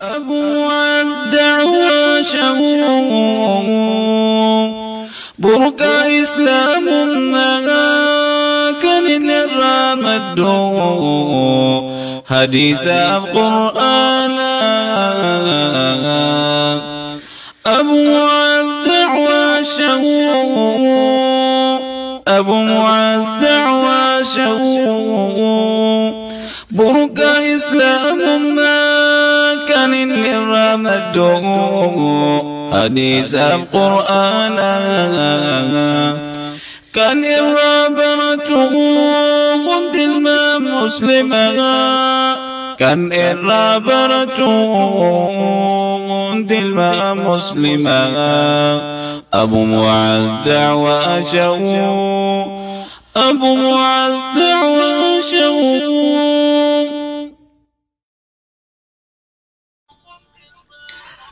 أبو عز دعوة برك إسلام ما كان للرامد حديث القرآن أبو عز دعوة أبو معاذ دعوة برك إسلام ما كان للرمد حديث القرآن كان الرابرة قد الماء مسلما كان الرابرة قد الماء مسلما أبو معاذ دعوة أبو معاذ دعوة.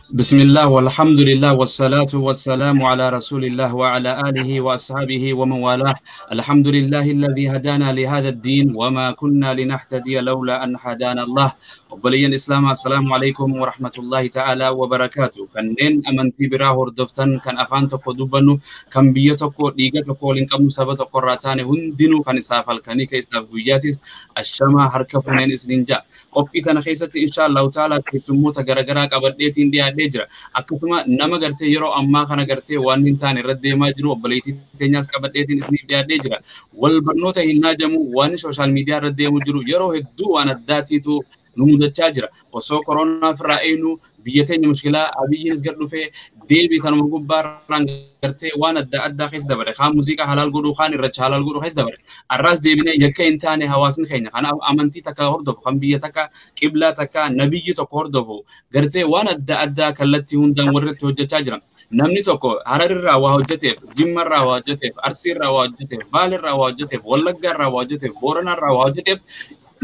بسم الله والحمد لله والصلاة والسلام على رسول الله وعلى آله وأصحابه ومن والاه. الحمد لله الذي هدانا لهذا الدين وما كنا لنهتدي لولا أن هدانا الله. وبلي الإسلام السلام عليكم ورحمة الله تعالى وبركاته. كنين أمنتي برا هردفتن كان أفان تقو دبنو كان بيتكو ديغتكو لنقم سبتكو راتاني هندنو كان إسافل كنيك إساف قياتس الشما هركفنين إسنجا. قبئتنا خيستي إن شاء الله تعالى كيسموتا غرغرا قبلتين دي jira. Akkasuma nama gartee yeroo ammaa kana gartee waan hin taane irra deemaa jiru obboleettii teenyaas qabadheetiin isiniif dhiyaadhee jira. Wal barnoota hin naajamu waan sooshaal miidiyaa irra deemu jiru yeroo hedduu waan addaatiitu nu mudachaa jira. Osoo koronaa ofirraa eenyu biyya teenya mushkilaa Abiyyiinis gad dhufee deebii kanuma gubbaarraan gartee waan adda addaa keessa dabare. Kaan muuziqaa halaal godhuu kaan irracha halaal godhuu keessa dabare. Arraas deebinee yakka hin taane hawaasni keenya kan amantii takka hordofu kan biyya takka qiblaa takka nabiyyi tokko hordofu gartee waan adda addaa kallattii hundaan warratti hojjechaa jira. Namni tokko Hararirraa waa hojjeteef, Jimmarraa waa hojjeteef, Arsiirraa waa hojjeteef, Baalirraa waa hojjeteef, Wallaggaarraa waa hojjeteef, Booranarraa waa hojjeteef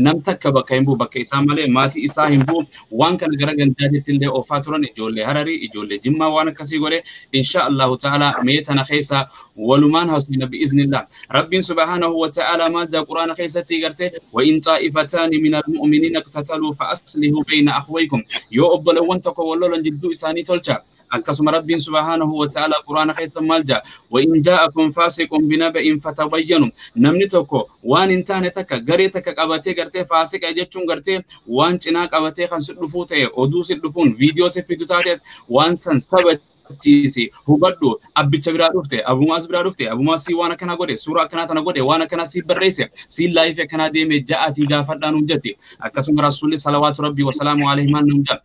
nam takka bakka hin bu'u bakka isaa malee maatii isaa hin bu'u waan kana gara gandaatitti illee oofaa turan ijoollee Hararii ijoollee Jimmaa waan akkasii godhe insha Allahu ta'ala mee tana keessa walumaan hasbina biiznillah. Rabbiin subhaanahu wa ta'ala maadda quraana keessatti garte wa in taa'ifataani min almu'miniina iqtataluu fa aslihuu bayna akhwaykum yoo obbolewwan tokko wal lolan jidduu isaanii tolcha. Akkasuma Rabbiin subhaanahu wa ta'ala quraana keessa maal jaa wa in jaa'akum faasiqun binaba'in fatabayyanu namni tokko waan hin taane takka garee takka qabatee gartee faasiqa jechuun gartee waan cinaa qabatee kan si dhufuu ta'e oduu si dhufuun viidiyoo si fidu taate waan san sabachiisi hubadhu abbicha biraa dhufte abumaas biraa dhufte abumaas si waan akkanaa godhe suuraa akkanaa tana godhe waan akkanaa si barreesse si laayif akkanaa deeme ja'atii gaafadhaa nuun jetti. Akkasuma rasuulli salawaatu rabbii wasalaamu alayhi maal nuun jedha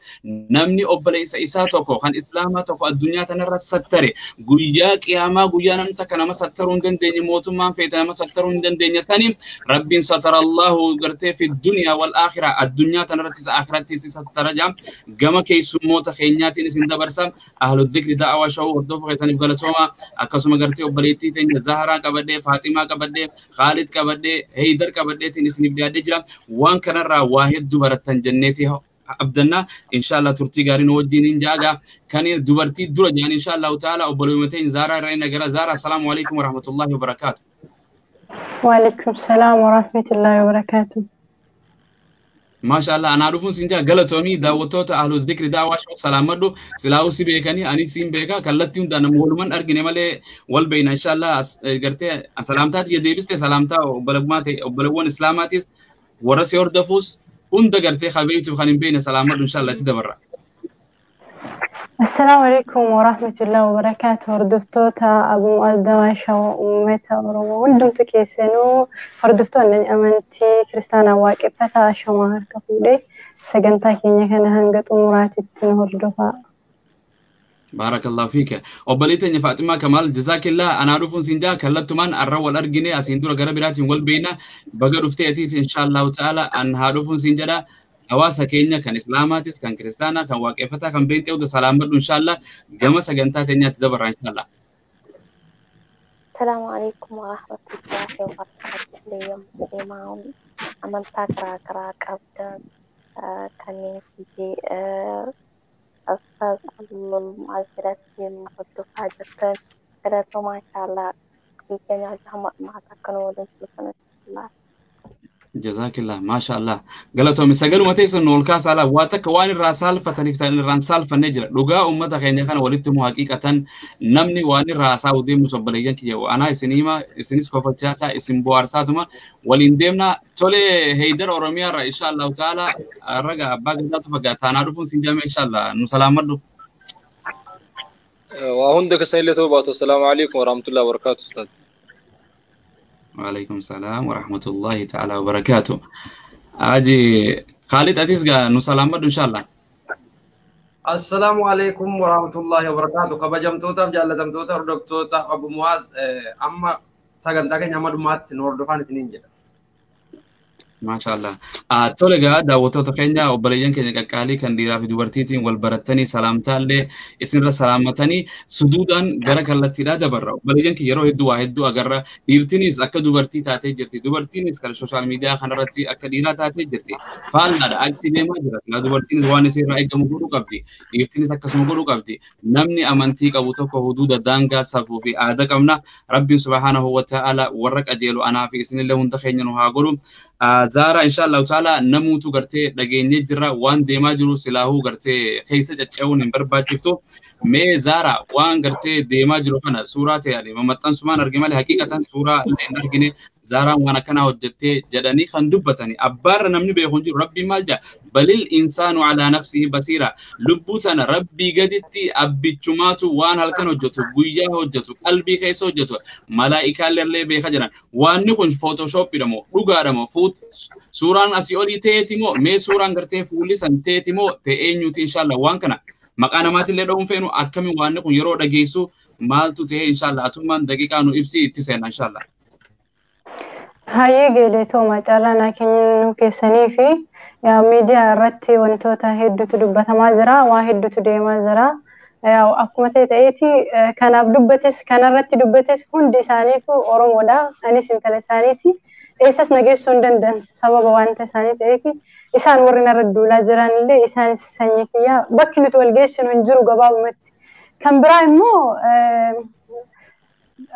namni obboleessa isaa tokko kan islaamaa tokko addunyaa tanarra sattare guyyaa qiyaamaa guyyaa namni takka nama sattaruu hin dandeenye mootummaan feete nama sattaruu hin dandeenye sani rabbiin satarallahu gartee fi dunyaa wal aakhira addunyaa tanarrattis aakhiraattis isa sattara jaa. Gama keessummoota keenyaatiin isin dabarsa ahlu dhikri da'awaa shawuu hordofuu keessaniif galatooma. Akkasuma gartee obboleettii teenya Zaharaa qabadhee Faaximaa qabadhee Khaalid qabadhee Heydar qabadheetiin isiniif dhiyaadhee jira. Waan kanarraa waa hedduu barattan jenneeti abdanna inshallah turtii gaariin wajjin hin jaaga kan dubartii dura jaan inshallah ta'ala obboleewwan teenya Zaharaa irraa inni gara Zaharaa. Assalaamu alaikum warahmatullahi wabarakaatu. Waalaikum salaam warahmatullahi wabarakaatu. ما شاء الله أنا أعرفون سنجا غلطوني دعوتوت أهل الذكر دعوة شو سلامدو سلاو سيبيكني أني سين بيكا كلتيون دانا مولمان أرجع مالي والبين إن شاء الله قرتي سلامتات يديبست سلامتا وبلغمات وبلغون إسلاماتيس ورسي أردفوس هند قرتي خبيتو خانم بين سلامدو إن شاء الله تدبر. السلام عليكم ورحمة الله وبركاته. هردفتوتا أبو معاذ دواشا وأمتا ورمو هندمتو كيسنو هردفتو أنني أمنتي كريستانا واقفتها شما هركفودي سجنتا كينيا كان هنجت أموراتي هردفا. بارك الله فيك وبليتني فاطمة كمال جزاك الله. أنا أعرف سنجا كلتمان الرول أرجني أسندور غربرات والبينا بقر افتيتي إن شاء الله تعالى أن هعرف سنجا hawaasa keenya kan islaamaatis kan kiristaanaa kan waaqeffataa kan beekte hunda salaamadhu inshallah gama sagantaa teenyaatti dabarra inshallah. Assalaamu alaikum warahmatullahi wabarakatuh. Musliimaa amantaa garaa garaa qabdan kanneen fiigee Ustaaz Abdul Mu'aaz biratti hordofaa jirtan galatoomaa inshallah. Biyya keenya hojii hamma dhumaatti akka nu waliin turtan inshallah. Jazaakillah maasha Allah galatoomi sagaluma teessan ol kaasaa laa waa takka waan irraa saalfataniif ta'an irraan saalfannee jira dhugaa uummata keenya kana walitti immoo haqiiqatan namni waan irraa haasa'u deemnu obboleeyyan kiyya anaa isin hima isinis kofachaasaa isin bohaarsaatuma waliin deemna tole Heydar Oromiyaa irraa insha Allahu ta'ala raga abbaa gadaatu fagaataanaa dhufuun sin jaame insha Allah nu salaamadhu. Waa hunda keessan illee ta'uu baatu assalaamu alaikum warahmatullahi wabarakatuh ustaad. وعليكم السلام ورحمة الله تعالى وبركاته. أجي خالد أتيسغا نسلام إن شاء الله. السلام عليكم ورحمة الله وبركاته. كبجمتوتا جالتمتوتا هردفتوتا أبو معاذ أما sagantaa keenya amma dhumaatti nu hordofaan isiniin jedha. Maasha Allah. Tole egaa daawwattoota keenya obboleeyyan keenya qaqqaalii kan dhiiraa fi dubartiitiin wal baratanii salaamtaallee isinirra salaamatanii suduudhaan gara kallattiidhaa dabarra. Obboleeyyan keenya yeroo hedduu waa hedduu agarra. Dhiirtinis akka dubartii taatee jirti. Dubartiinis kan sooshaal miidiyaa kanarratti akka dhiiraa taatee jirti. Faallaadha. Aksi deemaa jira. Silaa dubartiinis waan isinirraa eegamu godhuu qabdi. Dhiirtinis akkasuma godhuu qabdi. Namni amantii qabu tokko huduuda daangaa safuu fi aadaa qabna. Rabbiin subhaanahu wa ta'ala warra qajeelu anaa fi isinillee hunda keenya nu haa godhu. Zaara inshallah ta'ala namuutu gartee dhageenyee jirra waan deemaa jiru silaahuu gartee keessa cacca'uun hin barbaachiftu. Mee Zaara waan gartee deemaa jiru kana suuraa ta'e ani maxxansumaan arge malee haqiiqatan suuraa illee hin argine Zaaraan waan akkanaa hojjettee jedhanii kan dubbatani abbaarra namni beeku hin jiru rabbiin maal jedha balil insaanu alaa nafsihi basiira lubbuu tana rabbii gaditti abbichumaatu waan halkan hojjetu guyyaa hojjetu qalbii keessa hojjetu malaa'ikaallee illee beeka jedhan waanni kun footoshooppiidha moo dhugaadha moo suuraan asii olii ta'eeti moo mee suuraan gartee fuulli san ta'eeti moo ta'e eenyuti inshallah waan kana maqaa namaatillee dha'uun feenu akkamiin waanni kun yeroo dhageessu maaltu ta'e inshallah atummaan daqiiqaa nu ibsi itti seenna inshallah. Hayyee geeleetoo carraa naa kennuu keessanii fi miidiyaa irratti wantoota hedduutu dubbatamaa jira waa hedduutu deemaa jira. Akkuma ta'e ta'eeti kanaaf dubbates kanarratti dubbates hundi isaaniitu Oromoodha. Anis intala isaaniiti. Eessas nageessuu hin danda'an sababa wanta isaanii ta'eef isaan warri narra duulaa jiran illee isaanis sanyii kiyyaa bakki nuti wal geessinu hin jiru gabaabumatti. Kan biraa immoo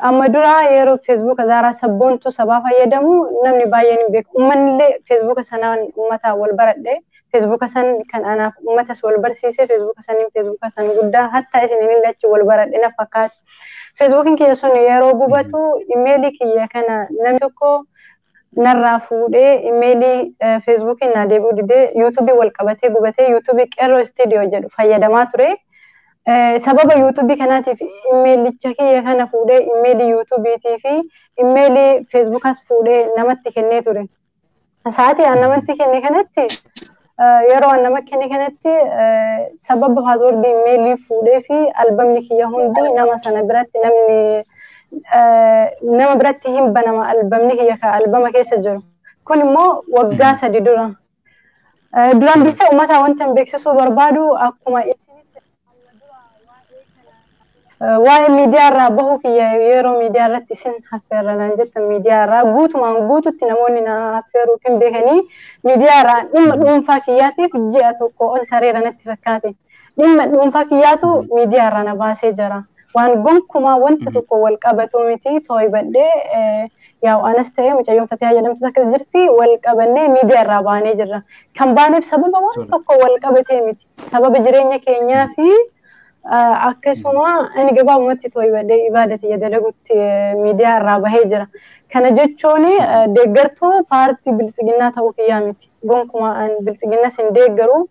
amma dura yeroo feesbuuka Zaaraa Sabboontuu sabaa fayyadamu namni baay'een hin beeku. Uummanni illee feesbuuka sanaan uummataan wal baradhe. Feesbuuka san kan anaaf uummatas wal barsiise feesbuuka saniin feesbuuka san guddaa hatta isiniin illee achi wal baradhe na fakkaata. Feesbuukiin kiyya sun yeroo gubatu imeelii kiyya kana namni tokko narraa fuudhee imeelii feesbuukiin naa deebi'uu didee yuutuubii wal qabatee gubatee yuutuubii qeerroo istiidiyoo jedhu fayyadamaa ture. Sababa yuutuubii kanaatiif imeelicha kiyya kana fuudhee imeelii yuutuubiitii fi imeelii feesbuukas fuudhee namatti kennee ture. Sa'aatii an namatti kenne kanatti yeroo an nama kenne kanatti sababa paaswoordii imeelii fuudhee fi albamni kiyya hundi nama sana biratti namni nama biratti hin banama albamni kiyya ka albama keessa jiru. Kun immoo waggaa 3 dura. Duraan dursee uummata wanta hin beeksisuu barbaadu akkuma waa'ee miidiyaa irraa bahuu kiyya yeroo miidiyaa irratti isin affeerra naan jettan miidiyaa irraa guutumaan guututti namoonni na affeeruu hin beekanii miidiyaa irraa dhimma dhuunfaa kiyyaatiif ji'a tokko ol tareera natti fakkaate. Dhimma dhuunfaa kiyyaatu miidiyaa irraa na baasee jira. Waan gonkumaa wanta tokko wal qabatu miti too'ibadhee yaa'u anas ta'ee mucayyoon Fatihaa jedhamtus akkas jirti wal qabannee miidiyaa irraa baanee jirra. Kan baaneef sababa waan tokko wal qabatee miti. Sababa jireenya keenyaa fi akkasuma ani gabaabumatti too'ibadhee ibaadati dalagutti miidiyaa irraa bahee jira. Kana jechuun deeggartuu paartii biltsiginnaa ta'uu kiyyaa miti. Gonkumaa ani biltsiginnas hin deeggaru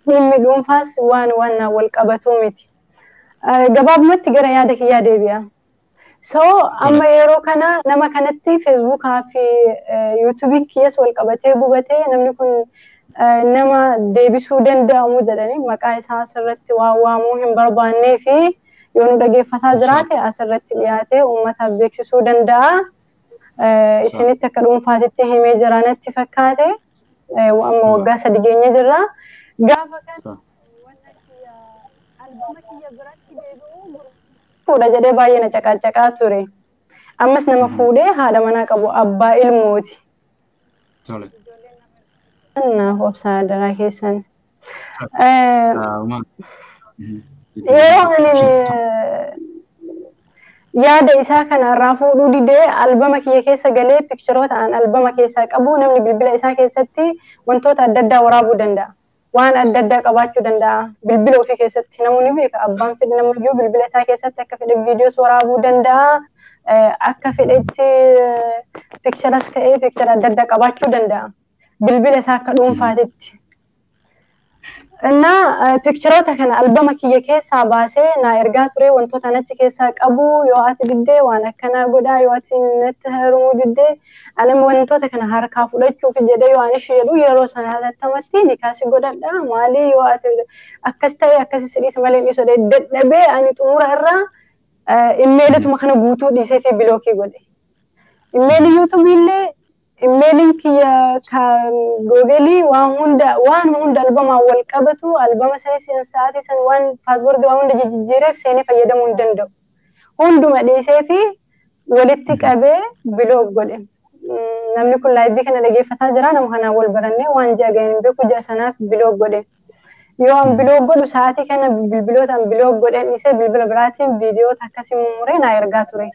dhimmi dhuunfaas waan waan wal qabatu miti. Gabaabumatti gara yaada kiyyaa deebi'a. So amma yeroo kana nama kanatti feesbuukaa fi yuutuubii kiyyas wal qabatee gubatee namni kun nama deebisuu danda'amu jedhanii maqaa isaa asirratti waa waamuu hin barbaannee fi yoo nu dhageeffataa jiraate asirratti dhiyaatee uummataaf beeksisuu danda'a. Isinitti akka dhuunfaatitti himee jira natti fakkaate. Amma waggaa 3 geenye jirra. Gaafa kana albama kiyya biratti deebi'uu fuudha jedhee baay'ee na caqaacaqaa ture. Ammas nama fuudhee haadha manaa qabu abbaa ilmooti. Naaf obsaa daraa keessan. Yeroo ani Yaada isaa kana irraa fuudhuu didee albama kiyya keessa galee pikcharoota an albama keessaa qabu namni bilbila isaa keessatti wantoota adda addaa waraabuu danda'a. Waan adda addaa qabaachuu danda'a. Bilbila ofii keessatti namoonni beeka. Abbaan fedhe namayyuu bilbila isaa keessatti akka fedhe viidiyoos waraabuu danda'a. Akka fedhetti pikcharas ka'ee pikchara adda addaa qabaachuu danda'a. Bilbila isaa akka dhuunfaatitti. እና pikcharoota kana albama kiyya keessaa baasee naa ergaa ture wantoota achi keessaa qabu yoo ati diddee waan akkanaa godhaa yoo ati natti heerumuu diddee ani wantoota kana harkaa fudhachuuf jedhee yoo ani ishee jedhu yeroo sana hatattamatti nikaasi godhadha maali yoo ati akkas ta'e akkas si dhiise malee dhiisuu dadhabee ani xumura irraa immeelituma kana guutuu dhiisee fi bilookii godhe. Immeelii yuutuubii illee immeeliin kiyya googelii waan hunda albamaan wal qabatu albama sanis sa'aatii san waan paaspoortii waan hunda jijjiireef seenee fayyadamuu hin danda'u. Hunduma dhiisee fi walitti qabee block godhe. Namni kun live kana dhageeffataa jira nama kanaan wal barannee waan ji'a ga'een hin beeku ji'a sanaaf block godhe. Yoo an block godhu sa'aatii kana bilbiloota an block godheen dhiisee bilbila biraatiin viidiyoota akkasii mummuree naa ergaa ture.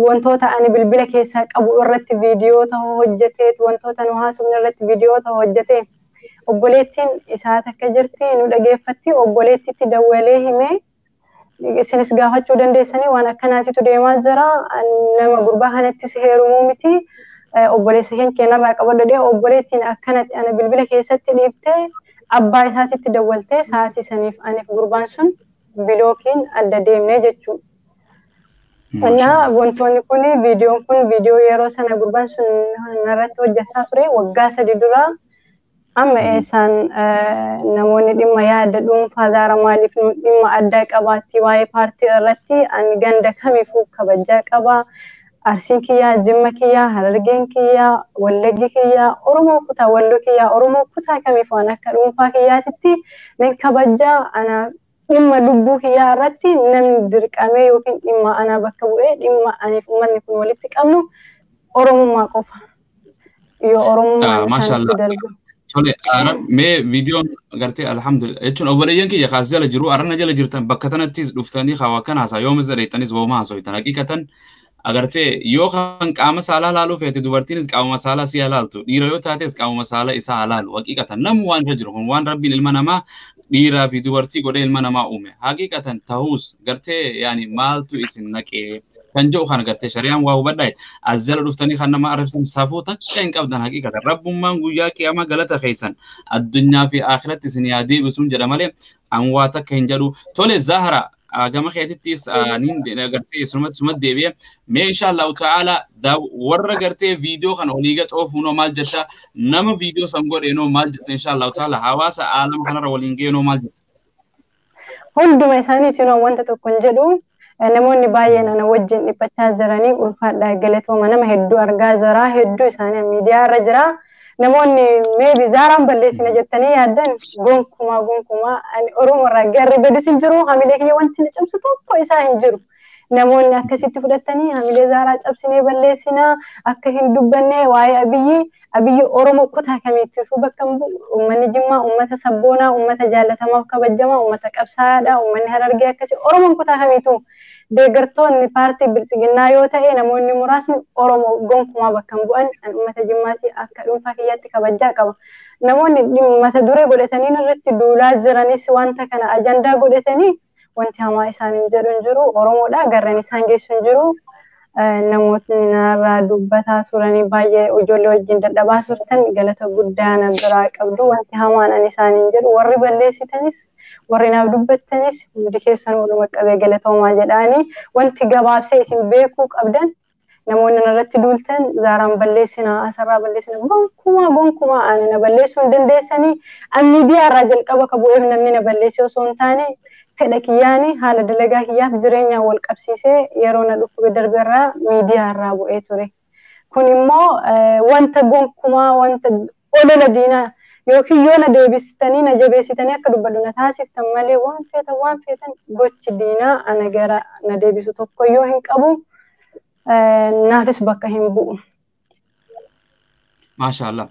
Wantoota ani bilbila keessaa qabu irratti viidiyoota hojjetee wantoota nu haasofne irratti viidiyoota hojjetee obboleettiin isaa takka jirti nu dhageeffatti obboleettitti dawwalee himee isinis gaafachuu dandeessanii waan akkanaatitu deemaa jira nama gurbaa kanattis heerumuu miti obboleessa keenya narraa qabadhu obboleettiin akkanatti ana bilbila keessatti dhiiftee abbaa isaatitti dawwaltee sa'aatii saniif aniif gurbaan sun bilookiin adda deemnee jechuudha. እና wantoonni kun viidiyoon kun viidiyoo yeroo sana gurbaan sun narratti hojjechaa ture waggaa 3 dura amma eessaan namoonni dhimma yaada dhuunfaa zaara maaliif dhimma addaa qabaatti waa'ee paartii irratti ani ganda kamiifuu kabajaa qaba. Arsiin kiyyaa, Jimma kiyyaa, Harargeen kiyyaa, Wallaggi kiyyaa, Oromoo kutaa Walloo kiyyaa, Oromoo kutaa kamiif waan akka dhuunfaa kiyyaatitti nan kabajaa ana dhimma lubbuu kiyyaa irratti namni dirqamee yookiin dhimma anaa bakka bu'ee dhimma aniif uummanni kun walitti qabnu Oromummaa qofa. Yoo Oromummaa isaanitti darbu. Tole, mee viidiyoon gartee alhamdulillah jechuun obboleeyyan kiyya kaas jala jiru arana jala jirtan bakka tanattis dhuftanii hawaa kan haasaa yoomis dhareettanis wooma haasoitan haqiiqatan agartee yoo kan qaama saalaa laaluu feete dubartiinis qaama saalaa si halaaltu dhiira yoo taates qaama saalaa isaa halaalu haqiiqatan namu waan irra jiru kun waan rabbiin ilma namaa dhiiraa fi dubartii godhee ilma namaa uume haqiiqatan ta'us gartee yaani maaltu isin naqee kan jedhu kana gartee shari'aan waa hubadhaa as jala dhuftanii kan nama arrabsan safuu takka hin qabdan haqiiqatan rabbummaan guyyaa qiyaamaa galata keessan addunyaa fi akhiratti isin yaa deebisuun jedha malee an waa takka hin jedhu tole Zahra gama keetittis nin gartee sumatti deebi'e mee insha Allahu ta'ala warra gartee viidiyoo kana olii gad oofuunoo maal jetta nama viidiyoo san godheenoo maal jetta insha Allahu ta'ala hawaasa aalama kanarra waliin geenoo maal jetta. Hunduma isaaniitiin wanta tokko hin jedhu namoonni baay'een ana wajjin dhiphachaa jiranii ulfaadhaa galatooma nama hedduu argaa jira hedduu isaanii miidiyaa irra jira. Namoonni maybe Zaaraan balleessina jettanii yaaddan gonkumaa gonkumaa ani Oromoo irraa garri badus hin jiru hamilee kiyya wanti na cabsu tokko isaa hin jiru. Namoonni akkasitti fudhatanii hamilee Zaaraa cabsinee balleessinaa akka hin dubbanne waa'ee Abiyyi Oromoo kutaa kamiittuu bakka hin bu'u uummanni Jimmaa uummata sabboonaa uummata jaallatamaaf kabajamaa uummata qabsaa'aadha uummanni Harargee akkasii Oromoon kutaa kamiituu deeggartoonni paartii biltsiginnaa yoo ta'e namoonni muraasni Oromoo gonkumaa bakka hin bu'an kan uummata Jimmaatii akka dhuunfaa kiyyaatti kabajaa qaba. Namoonni mata duree godhatanii irratti duulaa jiranis wanta kana ajandaa godhatanii wanti hamaa isaaniin jedhu hin jiru Oromoodha garreen isaan geessu hin jiru. Namootni narraa dubbataa turanii baay'ee ijoollee wajjin dadhabaa turtan galata guddaa na biraa qabdu wanti hamaan ani isaaniin jedhu warri balleessitanis warri naaf dubbattanis hundi keessan waluma qabee galatoomaa jedhaanii wanti gabaabsee isin beekuu qabdan namoonni narratti duultan Zaaraan balleessinaa asirraa balleessinaa gonkumaa gonkumaa ani na balleessuu hin dandeessanii ani miidiyaa irraa jalqaba ka bu'eef namni na balleessee osoo hin taane fedha kiyyaanii haala dalagaa kiyyaaf jireenyaan wal qabsiisee yeroo na dhukkube darbe irraa miidiyaa irraa bu'ee ture. Kun immoo wanta gonkumaa wanta olola diinaa yookiin yoo na deebistanii na jabeessitanii akka dubbadhu na taasiftan malee waan feetan gochi diinaa ana gara na deebisu tokko yoo hin qabu naafis bakka hin bu'u. Maashaallah.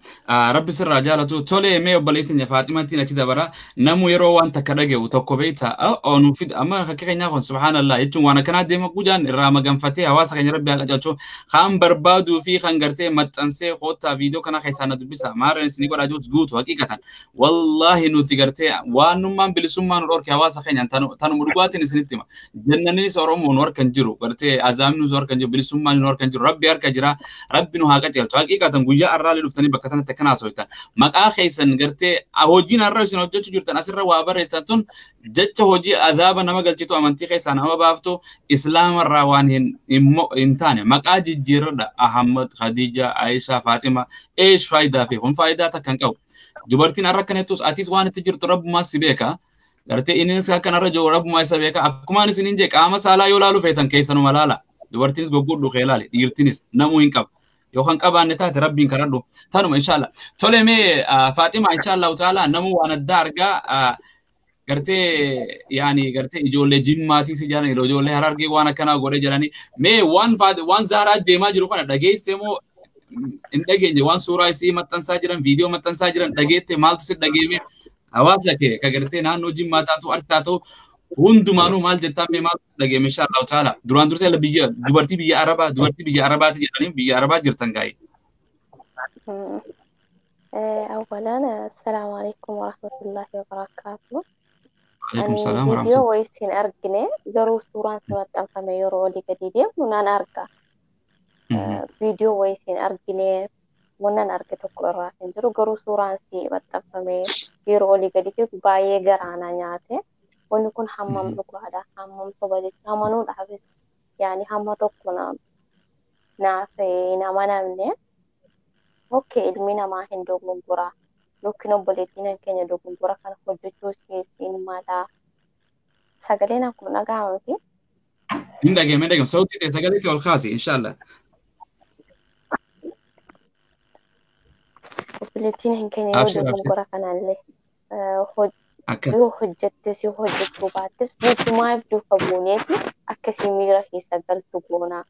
Rabbi sirraa jaalatu. Tole mee obboleettiin Faaximattiin achi dabara. Namu yeroo waan takka dhaga'u tokko beekta. Oonuu fida. Amma akka keenyaa kun subhaanallah jechuun waan akkanaa deema gudaan irraa maganfatee hawaasa keenya rabbi haa qajeelchu. Kan barbaaduu fi kan gartee maxxansee koottaa viidiyoo kana keessaa na dubbisa. Maarreen isinii godhaa jirus guutu haqiiqatan. Wallaahi nuti gartee waanummaan bilisummaa nu dhorke hawaasa keenyaan tanuma dhugaatiin isinitti hima. Jannaninis Oromoon harka hin jiru. Gartee azaabni harka hin jiru. Bilisummaan nu harka hin jiru. Rabbi harka jira. Rabbi nu haa qajeelchu. Haqiiqatan guyyaa har'aa dhuftanii bakka kanatti akkana haasoftan. Maqaa keessan gartee hojiin har'a isin hojjechuu jirtan asirra waa barreessan tun jecha hojii azaaba nama galchitu amantii keessaa nama baaftu islaamarraa waan hin taane maqaa jijjiirradha. Ahmad, Khadija, Aisha, Fatima eesh faayidaa fi kun faayidaa takka hin qabu. Dubartiin har'a akkana jettus atis waan itti jirtu rabbumaa si beeka. Gartee innis akkanarra jiru rabbumaa isa beeka. Akkumaan isiniin jee qaama saalaa yoo laalu feetan keessanuma laala. Dubartiinis goggodhu kee laali. Dhiirtinis namuu hin qabu. Yookaan qabaanne taate rabbiin kadhadhu. Tanuma inshallah. Tole mee Faaxima inshallah ta'ala namuu waan addaa argaa gartee yaani gartee ijoollee jimmaatii si jedhan ijoollee harargee waan akkanaa godhe jedhanii mee waan waan zaaraa deemaa jiru kana dhageesse moo hin dhageenye waan suuraa isii maxxansaa jiran viidiyoo maxxansaa jiran dhageette maaltu si dhageeme hawaasa kee ka gartee naannoo jimmaa taatu arsi taatu hundumaanuu maal jettaa mee maaltu dhageeme inshallah ta'ala duraan dursee biyya dubartii biyya arabaa dubartii biyya arabaati jedhanii biyya arabaa jirtan gaa'ee. أولا السلام عليكم ورحمة الله وبركاته. عليكم السلام ورحمة الله. الله. ويسين أرجني garuu suuraan si maxxanfame yeroo olii gadi deemu naan arga. Viidiyoo wayisiin argine wannan arge tokko irraa hin jiru garuu suuraan si maxxanfame yeroo olii gadi fiigu baay'ee garaana nyaate. Wanni kun hammam dhugaadha hammam soba jecha amanuudhaafis yaani hamma tokko naaf hin amanamne. Okay, ilmi namaa hin dogongoraa yookiin obboleettiin keenya dogongora kana hojjechuu isheetiin mala. Sagaleen akkuma dhaga'ama miti. Hin dhaga'ame dhaga'ame sautii ta'e sagalee ta'e ol kaasi inshallah. Obboleettiin keenya yoo dogongora kanallee yoo hojjettes yoo hojjechuu baattes nuti maaliif duuka buuneeti akkasii miira keessa galtu goona.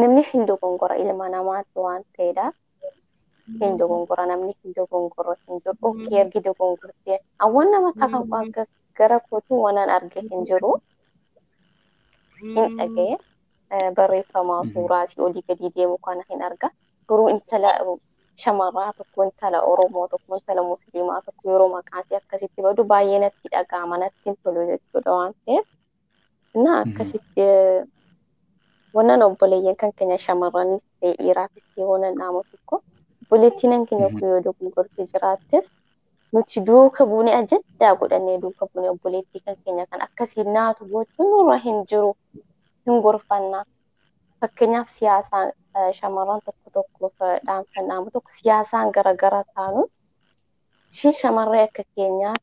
Namni hin dogongora ilma namaatti waan ta'eedha. Hin dogongora namni hin dogongoro hin jiru. Okay, ergi dogongortee awwan nama takka gara kootu waan arge hin jiru. Hin dhaga'e barreeffama suuraa asii olii gadi deemu kana hin arga. Garuu intala shamarraa tokko intala Oromoo tokko intala Musliimaa tokko yeroo maqaan isii akkasitti badu baay'ee natti dhaga'ama natti hin tolu jechuudha waan ta'eef. Na akkasitti wannan obboleeyyan kan keenya shamarranis ta'e dhiiraafis ta'e wannan dhaamu tokko obboleettiin keenya kun yoo dogongortee jiraattes nuti duuka buunee ajaddaa godhannee duuka buunee obboleettii kan keenya kan akkasii naatu gochuun nurra hin jiru hin gorfanna. Fakkeenyaaf siyaasaan shamarran tokko tokkoof dhaamsan dhaamu tokko siyaasaan garagara taanu ishii shamarree akka keenyaa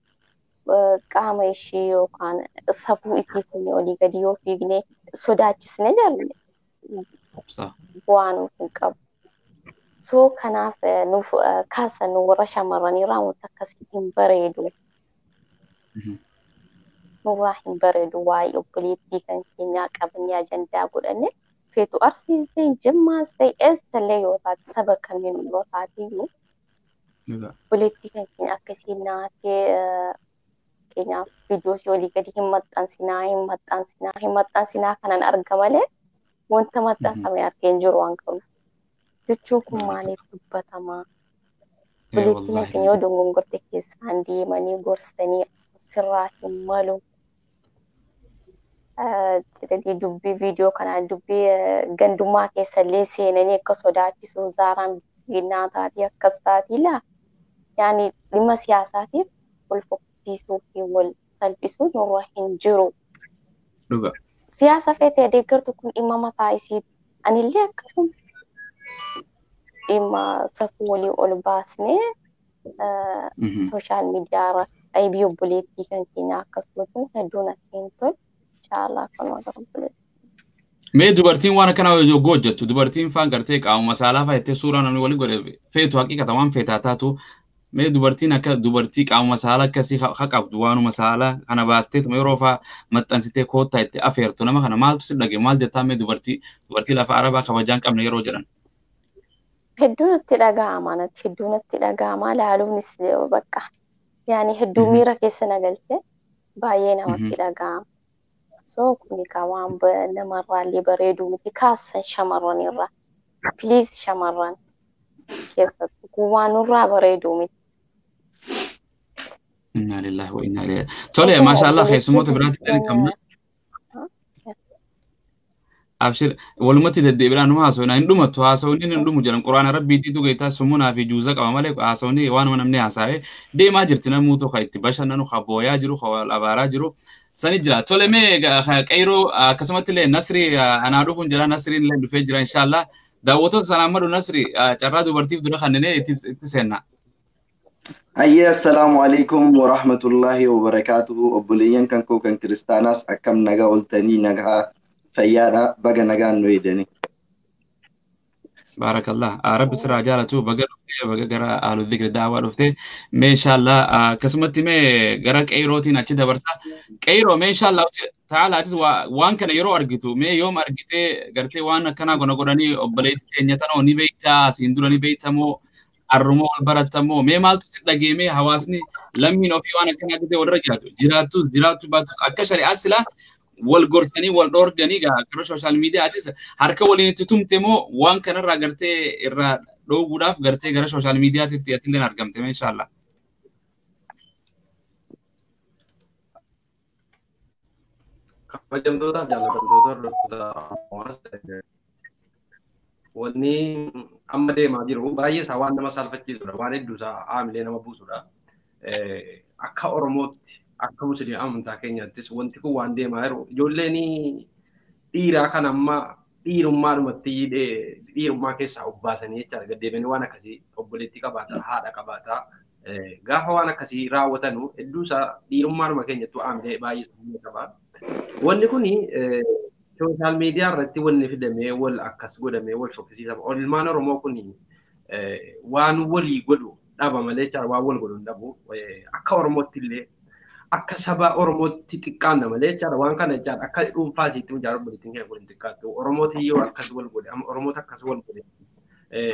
qaama ishii yookaan safuu isii fuunee olii gadi yoo fiigne sodaachisne jaalladhe. Bu'aa nuuf hin qabu. So kanaaf nuuf kaasan warra shamarranii irraa wanta akkasii hin bareedu. Nurraa hin bareedu waa'ee obboleettii kan keenyaa qabnee ajandaa godhanne feetu Arsiis ta'e Jimmaas ta'e eessallee yoo taate saba kamiin yoo taate iyyuu obboleettii kan keenya akkasii naatee keenyaaf viidiyoo si olii gadi hin maxxansinaa hin maxxansinaa hin maxxansinaa kanan arga malee wanta maxxanfame argee hin jiru waan qabu. Jechuun kun maaliif dubbatamaa? Obboleettiin keenya yoo dogongorte keessaan deemanii gorsanii sirraa hin malu. Jedhanii dubbii viidiyoo kanaan dubbii gandummaa keessallee seenanii akka sodaachisu zaaraan bilisummaa taatii akkas taatii laa. Yaani dhimma siyaasaatiif wal fokkisiisuu fi wal salphisuu nurra hin jiru. Siyaasa feetee deeggartu kun dhimma mataa isiiti. Anillee akkasuma dhimma safuu walii ol baasnee sooshaal miidiyaa aybii obboleettii kan keenya akkas gochuun hedduu natti hin tolu. Inshaallah akkanuma gara obboleettii. Mee dubartiin waan akkanaa yogguu hojjettu dubartiin faan gartee qaamuma saalaa fa'aa jettee suuraa namni walii godhe feetu haqiiqata waan feetaa taatu mee dubartiin akka dubartii qaamuma saalaa akkasii haa qabdu waanuma saalaa kana baasteetuma yeroo fa'aa maxxansitee koottaa itti afeertu nama kana maaltu si dhage maal jettaa mee dubartii dubartii lafa arabaa kabajaa hin qabne yeroo jedhan. Hedduu natti dhaga'ama natti hedduu natti dhaga'ama laaluunis bakka yaani hedduu miira keessa na galte baay'ee namatti dhaga'ama. So kun egaa waan namarraallee bareedu miti kaasan shamarran irraa. Please shamarran keessattuu kun waan nurraa bareedu miti. Inna lillahi wa inna ilaihi. Tole maasha Allah keessummoota biraatti qabna. Abshir walumatti deddeebiidhaan nu haasofna hin dhumattu haasofni hin dhumu jedhan quraana rabbiitiitu geettaa summunaa fi juuza qaba malee haasofni waanuma namni haasa'ee deemaa jirti namuutu ka itti bashannanu ka booyaa jiru ka wal abaaraa jiru sani jira. Tole mee qeyroo akkasumatti illee Nasri anaa dhufuun jira Nasriin illee dhufee jira inshaallah daawwattoota sanaan madhu Nasri carraa dubartiif dura kanneen itti seenna. Hayyee assalaamu alaikum wa rahmatullahi wa barakaatuhu obboleeyyan kan koo kan kiristaanaas akkam nagaa oltanii nagaa fayyaadha baga nagaan nu eedani. Baarakallah. Rabbi sirraa jaalatu baga dhuftee baga gara ahlu dhikri daawaa dhuftee mee inshaallah akkasumatti mee gara qeyrootiin achi dabarsa. Qeyroo mee inshaallah ta'ala atis waan kana yeroo argitu mee yoom argitee gartee waan akkanaa gona godhanii obboleettii teenya tanoo ni beektaa asiin dura ni beektamoo arrumoo wal barattamoo mee maaltu si dhageemee hawaasni lammiin ofii waan akkanaa gitee walirra jiraatu jiraattus jiraachuu baattus akka shari'aa silaa wal gorsanii wal dhoorganii gara sooshaal miidiyaatis harka waliin itti tumte moo waan kanarraa gartee irraa dhooguudhaaf gartee gara sooshaal miidiyaatitti atilleen argamte mee inshaallah. Kabajamtootaaf jaallatamtoota hordoftoota hawaasa wanni amma deemaa jiru baay'ee isaa waan nama saalfachiisudha waan hedduu isaa haamilee nama buusudha. Akka Oromootti akka musliima amantaa keenyaattis wanti kun waan deemaa jiru ijoolleen dhiiraa kan amma dhiirummaadhumatti dhiirummaa keessaa obbaasanii jechaadha gaddeebiin waan akkasii obboleettii qabaata haadha qabaata gaafa waan akkasii raawwatanu hedduu isaa dhiirummaadhuma keenyattu haamilee baay'ee isaa qaba. Wanni kun sooshaal miidiyaa irratti wanni fidamee wal akkas godhamee wal fokkisiisa. Ilmaan Oromoo kun waan walii godhu dhaba malee jechaadha waan wal godhu hin dhabu. Akka Oromootti illee akka saba Oromootti xiqqaanna malee jechaadha waan kana jechaadha akka dhuunfaa isiitti mucaan obboleettiin keenya waliin xiqqaattu. Oromooti yoo akkas wal godhe Oromoota akkas wal godhe.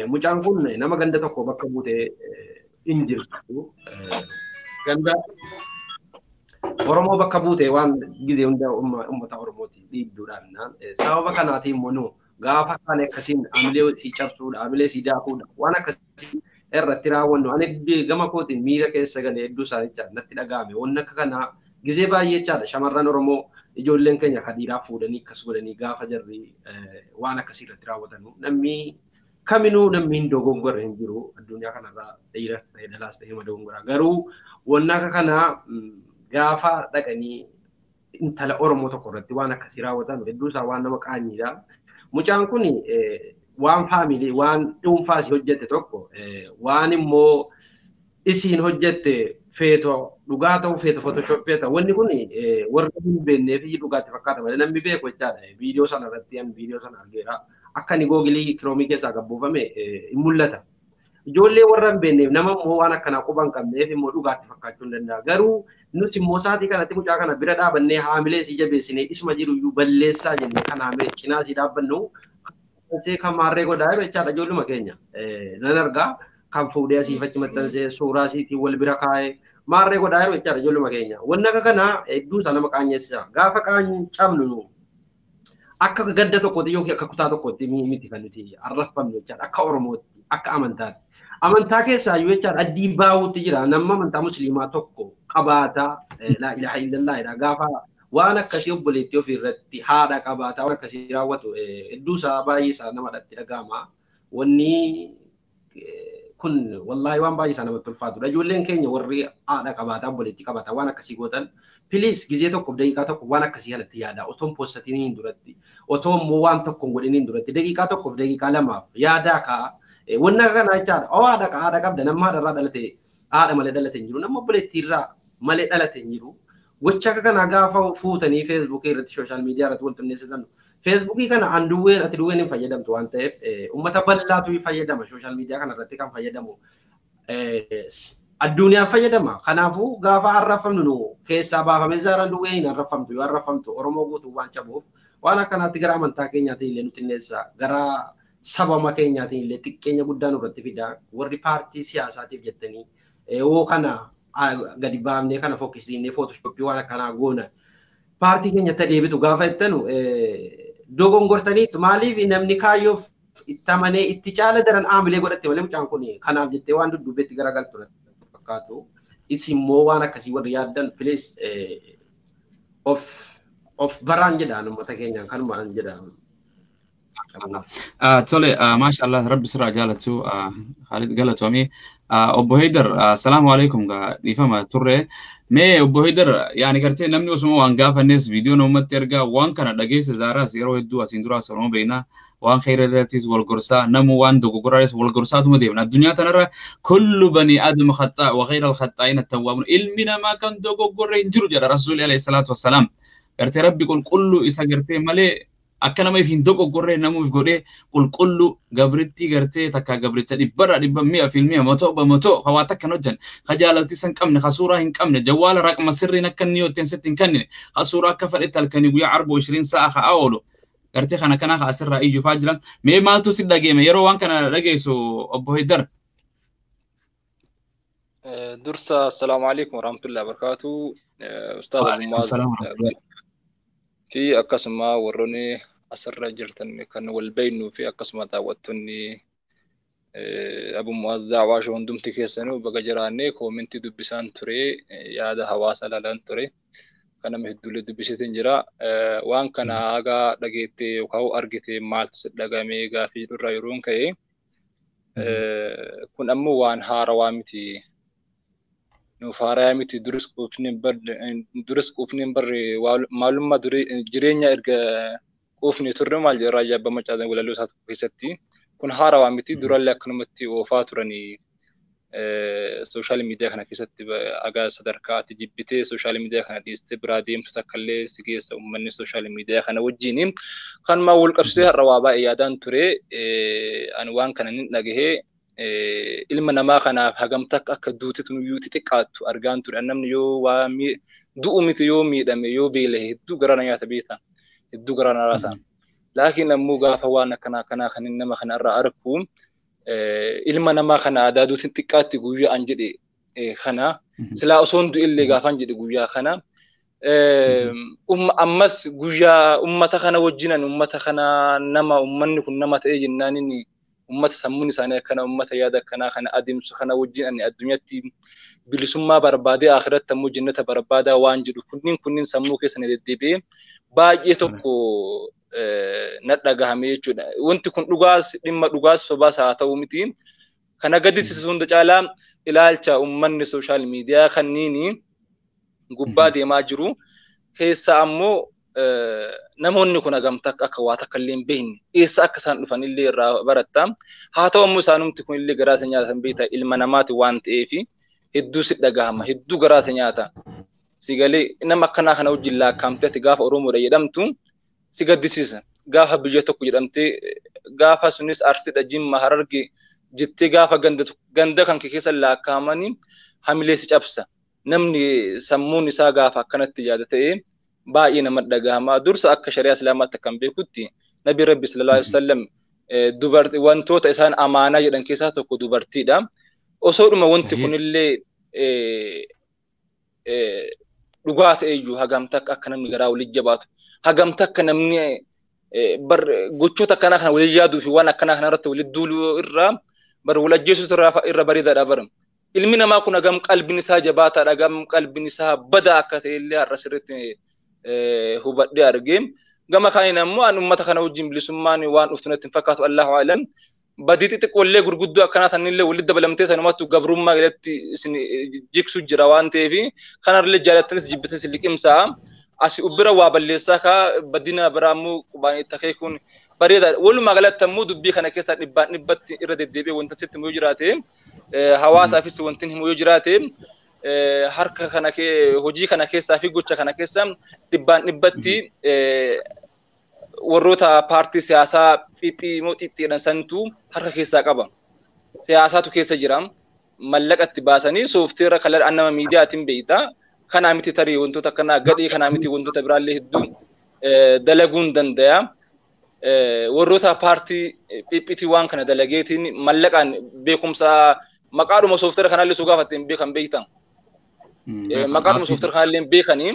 Mucaan kun nama ganda tokko bakka buutee hin jirtu. Ganda Oromoo bakka buutee waan gizee hunda uummata Oromooti dhiibduudhaan sababa kanaatiin immoo nu gaafa kaan akkasiin amilee sii cabsuudha amilee sii daakuudha waan akkasii irratti raawwannu ani gama kootiin miira keessa galee hedduu isaanii natti dhaga'ame wanni akka kanaa gizee baay'ee jechaadha shamarran Oromoo ijoolleen keenya kan dhiiraa fuudhanii akkas godhanii gaafa jarri waan akkasii irratti raawwatanu namni kaminuu namni hin dogongorre hin jiru addunyaa kanarraa dhiiras ta'e dhalaas ta'e dogongora garuu wanni akka kanaa gaafa dhaqanii intala Oromoo tokko irratti waan akkasii raawwatan hedduu isaa waan nama qaanyiidha. Mucaan kun waan faamilii waan dhuunfaa isii hojjette tokko waan immoo isiin hojjette feetoo dhugaa ta'u feeto fotoshooppii ta'u wanni kun warra hin beeknee fi dhugaatti fakkaata malee namni beeku jechaadha. Viidiyoo sana irratti ani viidiyoo sana argeera. Akka inni googilii kiroomii keessaa gabbuufame hin mul'ata. Ijoollee warra hin beekneef nama immoo waan akkanaa quba hin qabneef immoo dhugaatti fakkaachuu hin danda'a. Garuu nuti immoo sa'aatii kanatti mucaa kana bira dhaabannee haamilee isii jabeessinee isuma jiru iyyuu balleessaa jennee kan haamilee cinaa isii dhaabbannu maxxansee kan maarree godhaa jiru jechaadha ijoolluma keenya. Nan argaa kan fuudhee asiif achi maxxansee suuraa isiitiin wal bira kaa'ee maarree godhaa jiru jechaadha ijoolluma keenya. Wanni akka kanaa hedduu isaa nama qaanyeessisa. Gaafa qaanyamnu nu akka gadda tokkootti yookiin akka kutaa tokkootti miti kan nuti arrafamnu jechaadha akka Oromootti akka amantaatti. Amantaa keessaa iyyuu jechaadha addii baawutti jira nama amantaa musliimaa tokko qabaata laa ilaaha illallah jedha gaafa waan akkasii obboleettii ofii irratti haadha qabaata waan akkasii raawwatu hedduu isaa baay'ee isaa nama dhatti dhaga'ama. Wanni kun wallaahi waan baay'ee isaa namatti ulfaatudha. Ijoolleen keenya warri haadha qabaata obboleettii qabaata waan akkasii gootan piliis gizee tokkoof daqiiqaa tokko waan akkasii kanatti yaada otoo hin poostiniin duratti otoo immoo waan tokko hin godhiniin duratti daqiiqaa tokkoof daqiiqaa lamaaf yaadaa ka'a. Wanni akka kanaa jechaadha. Oo haadha haadha qabda nama haadha irraa dhalate haadha malee dhalate hin jiru nama obboleettii irraa malee dhalate hin jiru. Gocha akka kanaa gaafa fuutanii feesbuukii irratti sooshaal miidiyaa irratti wal xinneessitan feesbuukii kana an duwween ati duwween hin fayyadamtu waan ta'eef uummata bal'aatu fayyadama sooshaal miidiyaa kana irratti kan fayyadamu. Addunyaan fayyadama. Kanaafuu gaafa arrafamnu nu keessaa baafamee zaaraan duwwee hin arrafamtu yoo arrafamtu Oromoo guutuu waan cabuuf waan akkanaatti gara amantaa keenyaatiin illee nu xinneessa gara Sabama keenyaatiin illee xiqqeenya guddaa nurratti fidaa warri paartii siyaasaatiif jettanii yoo kana gadi baafnee kana fokkisiisnee footoshoppii waan akkanaa goona. Paartii keenyatti deebitu gaafa jettanu dogongortaniitu maaliif namni kaayyoof itti amanee itti caala daran aamilee godhatte malee mucaan kun kanaaf jettee waan dudduubeetti garagaltu fakkaatu. Isin immoo waan akkasii warri yaaddan please of baraan jedhaan uummata keenyaan kanumaan jedhaan. Tole, maashaallah, rabbi sirraa jaalatu Khalid galatoomii. Obbo Haydar, assalaamu alaikum dhiifama turre. Mee obbo Haydar, yaani gartee namni osuma waan gaafannes viidiyoon uummatti ergaa waan kana dhageesse zaaraas yeroo hedduu asiin duraas Oromoo beekna waan khayra irrattis wal gorsaa namu waan dogoggoraanis wal gorsaatuma deemna. Addunyaa tanarra kullu bani aadama khaxaa wa khayra al-khaxaa'iin at-tawwaabuun ilmi namaa kan dogoggorre hin jiru jedha Rasuulli alayhi salaatu wassalaam. Gartee rabbi qulqulluu isa gartee malee akka nama if hin dogoggorre namuuf godhee qulqullu gabrittii gartee takka gabricha dhibbarraa dhibba mi'a filmi'a matoo ba matoo ka waa takka hin hojjanne ka jaalalti san qabne ka suuraa hin qabne jawwaala raqma sirriin akka inni yooteen sitti hin kennine ka suuraa akka fedhetti halkanii guyyaa arba ishirin sa'a ka oolu gartee kana kana ka asirraa iyyufaa jira. Mee maaltu si dhageeme yeroo waan kana dhageessu obbo Haydar? Dursa assalaamu alaikum warahmatullahi wabarakatuh. Ustaaz Abu Muaz fi akkasuma warroonni asirra jirtan kan wal beeknuu fi akkasuma daawwattoonni Abu Muaz Daawaa shoo hundumti keessanuu baga jiraannee koomentii dubbisaan ture yaada hawaasa ilaalaan ture kan nama hedduullee dubbiseetiin jira. Waan kana haga dhageettee yookaan argite maaltu si dhagame gaafii jedhurraa yeroon ka'e kun ammoo waan haarawaa miti. Nuuf haaraa miti duris quufni hin barre maalummaa jireenya erga quufni turre maal jedha raayyaa abbaa macaa walaloo isaa tokko keessatti kun haarawaa miti durallee akkanumatti oofaa turanii sooshaal miidiyaa kana keessatti aga sadarkaa ati jibbitee sooshaal miidiyaa kana dhiistee biraa deemtu takkallee si geessa uummanni sooshaal miidiyaa kana wajjin kanumaan wal qabsiisee har'a waa baay'ee yaadaan ture ani waan kana nin dhagahee ilma namaa kanaaf hagam takka akka duutitu nuyyuu xixiqqaattu argaan ture. Namni yoo waa du'u miti yoo miidhame yoo beela'e hedduu garaa na nyaata beekta. Hedduu garaa na raasa. Laakiin ammoo gaafa waan akkanaa kanaa kan nama kana irraa argu ilma namaa kana aadaa duutiin xiqqaatti guyyaa an jedhe kana silaa osoo hin du'illee gaafa an jedhe guyyaa kana ammas guyyaa ummata kana wajjinan ummata kana nama ummanni kun nama ta'ee jennaan inni ummata sammuun isaanii akkana ummata yaada akkanaa kana adeemsu kana wajjin ani addunyaatti bilisummaa barbaadee akhiratti ammoo jannata barbaadaa waan jedhu kunniin sammuu keessa na deddeebi'ee baay'ee tokko na dhagahame jechuudha. Wanti kun dhugaas dhimma dhugaas sobaas haa ta'u miti. Kana gaddisiisu hunda caalaa ilaalcha uummanni sooshaal miidiyaa kanniini gubbaa deemaa jiru keessa ammoo namoonni kun hagam takka akka waa takka illee hin beekne eessa akka isaan dhufan illee irraa baratta. Haa ta'u ammoo isaanumti kun illee garaa isa nyaatan beekta ilma namaati waan ta'eef hedduu si dhagahama hedduu garaa isa nyaata. Si galee nama akkanaa kana wajjin lakkaa'amtee ati gaafa Oromoodha jedhamtu si gaddisiisa. Gaafa biyya tokko jedhamtee gaafa sunis Arsiidha Jimma Hararge jettee gaafa ganda kan kee keessa lakkaa'amanii hamilee si cabsa. Namni sammuun isaa gaafa akkanatti yaada ta'ee baay'ee nama dhagahama. Dursa akka shari'aa islaamaatti akkan beekutti Nabi Rabbi sallallahu alaihi wasallam dubartii wantoota isaan amaanaa jedhan keessaa tokko dubartiidha. Osoodhuma wanti kunillee dhugaa ta'eyyuu hagam takka akka namni garaa walitti jabaatu hagam takka namni gochoota akkanaa kana waliin yaaduu fi waan akkanaa kana irratti walitti duuluu irraa bar wal ajjeesuutu irra bareedaadha bara. Ilmi namaa kun hagam qalbiin isaa jabaataadha hagam qalbiin isaa badaa akka ta'e illee har'a sirriitti hubadhee argee. Gama kaaniin ammoo an uummata kana wajjin bilisummaan waan dhuftu natti hin fakkaatu Allahu a'lam. Badii xixiqqoollee gurguddoo akkanaa tanillee walitti dabalamtee sanumattu gabrummaa jalatti isin jigsu jira waan ta'eef kanarlee jaalattanis jibbitanis liqimsaa. Asi ubbira waa balleessaa kaa badina biraa ammoo qubaan itti akeekuun bareedaadha. Walumaa galatti ammoo dubbii kana keessaa dhibbaan dhibbatti irra deddeebi'ee wanta sitti himu yoo jiraate hawaasaafis wanti himu yoo jiraate harka kana hojii kana keessaa fi gocha kana keessa dhibbaan dhibbatti warroota paartii siyaasaa xixiqqoo moo xixiqqeedhaan santu harka keessaa qaba. Siyaasaatu keessa jira. Mallaqa itti baasanii soofteera kalar nama miidiyaatiin beekta. Kanaa miti tarii wantoota akkanaa gadhee kanaa miti wantoota biraallee hedduu dalaguun danda'a. Warroota paartii PPT waan kana dalageetiin mallaqaan beekumsa maqaadhuma software kanallee soo gaafatte hin beekan beektan. Maqaadhuma software kanallee hin beekanii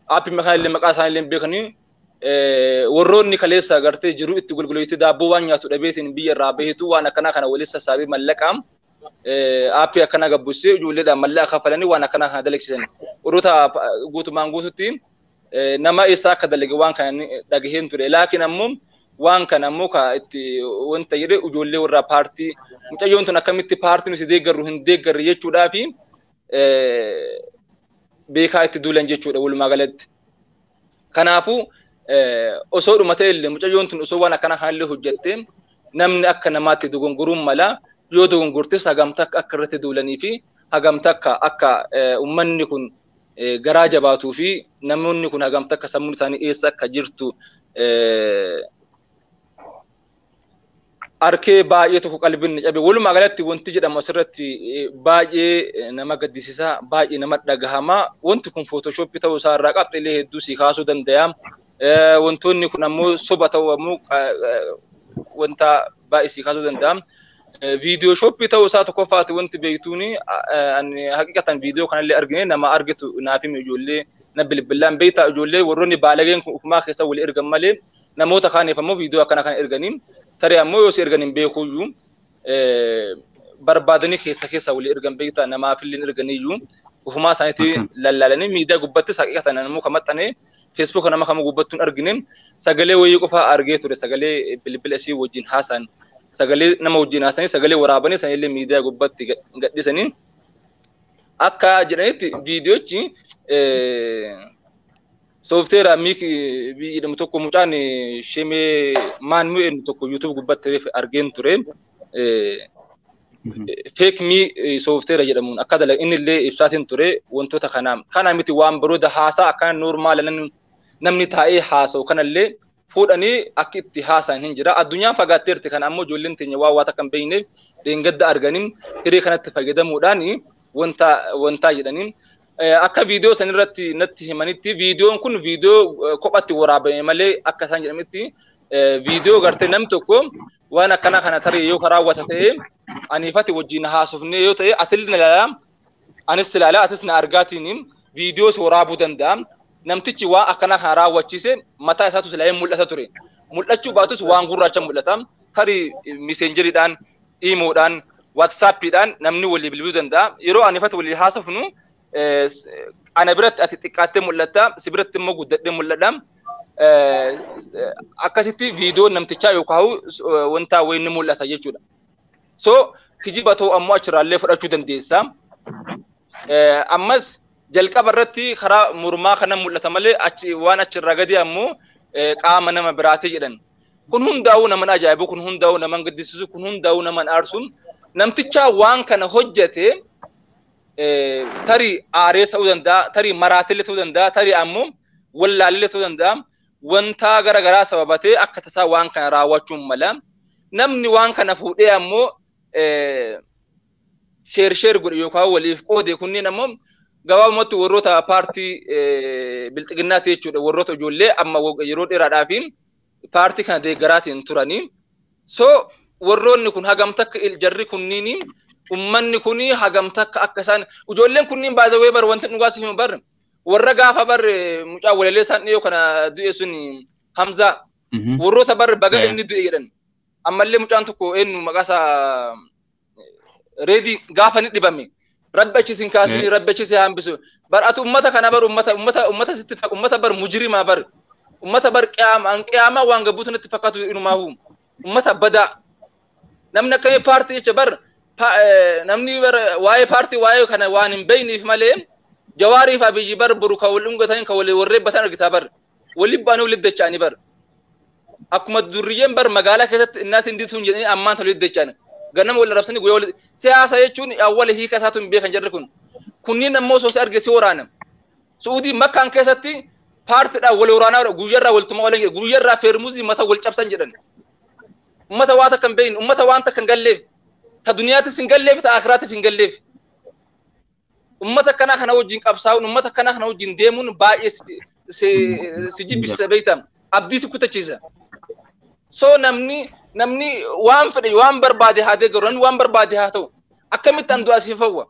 aappii kanallee maqaa isaanillee hin beekanii warroonni kaleessa gartee jiru itti gulguleetti daabboo waan nyaatu dhabeetiin biyya irraa baheetu waan akkanaa kana walitti sassaabee mallaqaan aappii akkanaa gabbisee ijoolleedhaan mallaqa kaffalanii waan akkanaa kana dalagsiisan. Warroota guutumaan guututti nama eessaa akka dalage waan kana dhagaheen ture. Laakiin ammoo waan kana ammoo ka itti wanta jedhe ijoollee warra paartii mucayyoon tun akkamitti paartii nuti deeggarru hin deeggarre jechuudhaa fi beekaa itti duulan jechuudha walumaa galatti. Kanaafuu osoo dhuma ta'e illee mucayyoon tun osoo waan akkana kanallee hojjatte namni akka namaatti dogongoruun mala yoo dogongortes hagamta akka irratti duulanii fi hagamta akka uummanni kun garaa jabaatuu fi namoonni kun hagamta akka sammuun isaanii eessa akka jirtu arkee baay'ee tokko qalbiin ni cabe. Walumaa galatti wanti jedhamu asirratti baay'ee nama gaddisiisa, baay'ee nama dhagahama. Wanti kun footooshooppii ta'uu isaa irraa qabxiilee hedduu si kaasuu danda'a. Wantoonni kun ammoo soba ta'uu ammoo wanta baay'ee si kaasuu danda'a. Viidiyoo shooppii ta'uu isaa tokkoffaati wanti beektuuni haqiqatan viidiyoo kanallee argine nama argitu naaf himi ijoollee na bilbilaan beektaa ijoollee warroonni baalageen kun ufumaa keessa walii ergan malee namoota kaaniif ammoo viidiyoo akkana kana erganii tarii ammoo yoo si ergan hin beekuyyuu barbaadanii keessa keessa walii ergan beektaa namaafillee erganiyyuu ufumaa isaaniitti lallaalanii miidiyaa gubbattis haqiqatan ammoo kan maxxanee Facebook nama kama gubbattuun argine sagalee wayii qofaa argee ture sagalee bilbila isii wajjin haasa'an sagalee nama wajjin haasa'anii sagalee waraabanii sanillee miidiyaa gubbatti gadhiisanii akka jedhanitti viidiyochi soofteera miik jedhamu tokko mucaan shemee maan mi'eennu tokko YouTube gubbatti argeen ture. Fake me soofteera jedhamuun akka dalaga inni illee ibsaatiin ture wantoota kanaa kana miti waan biroo haasaa akka normaala namni taa'ee haasa'u kanallee fuudhanii akka itti haasa'an hin jira. Addunyaan fagaatteerti kana ammoo ijoolleen teenya waa waan akka hin beekneef dheengadda arganii hiree kanatti fayyadamuudhaan wanta wantaa jedhanii. Akka viidiyoo sanirratti natti himanitti viidiyoon kun viidiyoo kophatti waraabame malee akka isaan jedhanitti viidiyoo gartee namni tokko waan akkana kana tarii yoo raawwata ta'e aniifati wajjin haasofnee yoo ta'e atillee na ilaalaa anis ilaalaa atis na argaatiin viidiyoo si waraabuu danda'a. Namtichi waan akkana kana raawwachiise mataa isaatu silaa mul'ata ture. Mul'achuu baatus waan gurraacha mul'ata. Tarii miseenjeriidhaan, iimoodhaan, waatsaappiidhaan namni walii bilbiluu danda'a. Yeroo aniifati walii haasofnu ana biratti ati xiqqaattee mul'atta, si biratti immoo guddadhee mul'adha. Akkasitti viidiyoon namtichaa yookaan wanta wayii ni mul'ata jechuudha. So kijiba ta'uu ammoo achirraallee fudhachuu dandeessa. Ammas jalqaba irratti karaa mormaa kana mul'ata malee achi waan achirraa gadi ammoo qaama nama biraati jedhan. Kun hundaa'uu nama ajaa'ibu, kun hundaa'uu nama gaddisiisu, kun hundaa'uu nama aarsu. Namtichaa waan kana hojjete tarii aaree ta'uu danda'a, tarii maraatillee ta'uu danda'a, tarii ammoo wallaalillee ta'uu danda'a. Wanta garaagaraa sababatee akka tasaa waan kana raawwachuun mala. Namni waan kana fuudhee ammoo sheer sheer godhe yookaan waliif qoode kunneen ammoo gabaabumatti warroota paartii bilxiginnaati jechuudha. Warroota ijoollee amma yeroo dheeraadhaaf paartii kana deeggaraatiin turanii. So warroonni kun hagam takka jarri kunniin ummanni kun hagam takka akka isaan ijoolleen kunniin baay'ee bar wanti dhugaa siif bar warra gaafa bar mucaa walalee isaan dhiyoo kana du'e sun Hamzaa warroota bar baga inni du'e jedhan ammallee mucaan tokko eenyu maqaa isaa reedii gaafa ni dhibame rabbi achi sin kaasini rabbi achi si hambisu bar ati ummata kana bar ummata ummata ummata sitti ummata bar mujrimaa bar ummata bar qiyaamaa qiyaamaa waan gabbuutu natti fakkaatu inumaahu ummata badaa namni akkamii paartii jecha bar namni bar waa'ee paartii waa'ee kana waan hin beekneef malee Jawaariif Abiyyi bar boru ka wal dhungatan ka wal warreebbatan argitaa bar waliin baanee walitti dacha'anii bar akkuma durriyyeen bar magaalaa keessatti innaatiin dituun jedhanii ammaan tolu walitti dacha'an ganama wal arrabsanii guyyaa wal siyaasa jechuun awwala hiika isaatu hin beekan jarri kun kunniin ammoo osoo si arge si waraana Suudii makkaan keessatti paartiidhaan wal waraanaa guyyaarraa waltuma oolan guyyaarraa feermuzii mata wal cabsan jedhan ummata waa takka hin beekne ummata waan takka hin galleef ta duniyaatis hin galleef ta akiraatis hin galleef ummata akkanaa kana wajjin qabsaa'uun ummata akkanaa kana wajjin deemuun baay'ee si jibbisiisa beektaa abdii si kutachiisa. So namni waan fedhe waan barbaade haa deeggaru, namni waan barbaade haa ta'u. Akkamitti an du'a siif hawwa?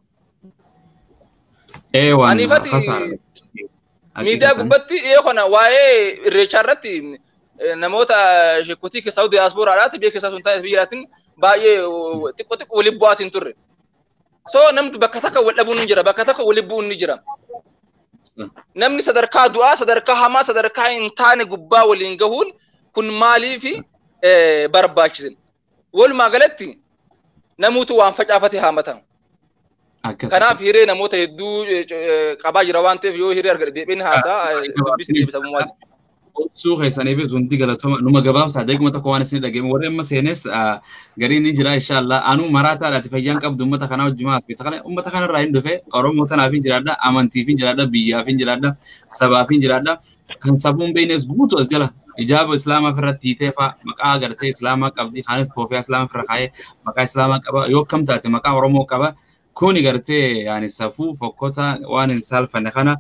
Anifati miidiyaa gubbatti dhiyoo kana waa'ee irreechaa irratti namoota sheekotii keessaa diyaaspooraadhaati biyya keessaa sun taa'e biyya alaatiin baay'ee xiqqoo xiqqoo waliin bu'aatiin turre. So namni bakka takka wal dhabuun ni jira, bakka takka waliin bu'uun ni jira. Namni sadarkaa du'aa, sadarkaa hamaa, sadarkaa hin taane gubbaa waliin gahuun kun maaliif barbaachise? Walumaa galatti namuutu waan facaafate haamata. Kanaaf hiree namoota hedduu qabaa jira waan ta'eef yoo hiree argate deebiin haasaa dubbisni deebisa muwaati. Obsuu keessaniifis hundi galatooma numa gabaabsaa deeguma tokko waan isin dhageemu warri amma seenes gariin ni jira inshallah anuu maraataadhaati fayyaan qabdu uummata kanaa wajjin maas beekta kana uummata kanarraa hin dhufe Oromoo tanaaf hin jiraadha amantiif hin jiraadha biyyaaf hin jiraadha sabaaf hin jiraadha kan safuun beeknes guutuu as jala ijaaba islaamaa ofirratti hiitee fa'a maqaa agartee islaamaa qabdi kaanis koofiyaa islaamaa ofirra kaayee maqaa islaamaa qaba yoo akkam taate maqaa Oromoo qaba. Kuni gartee yaani safuu fokkota waan hin saalfanne kana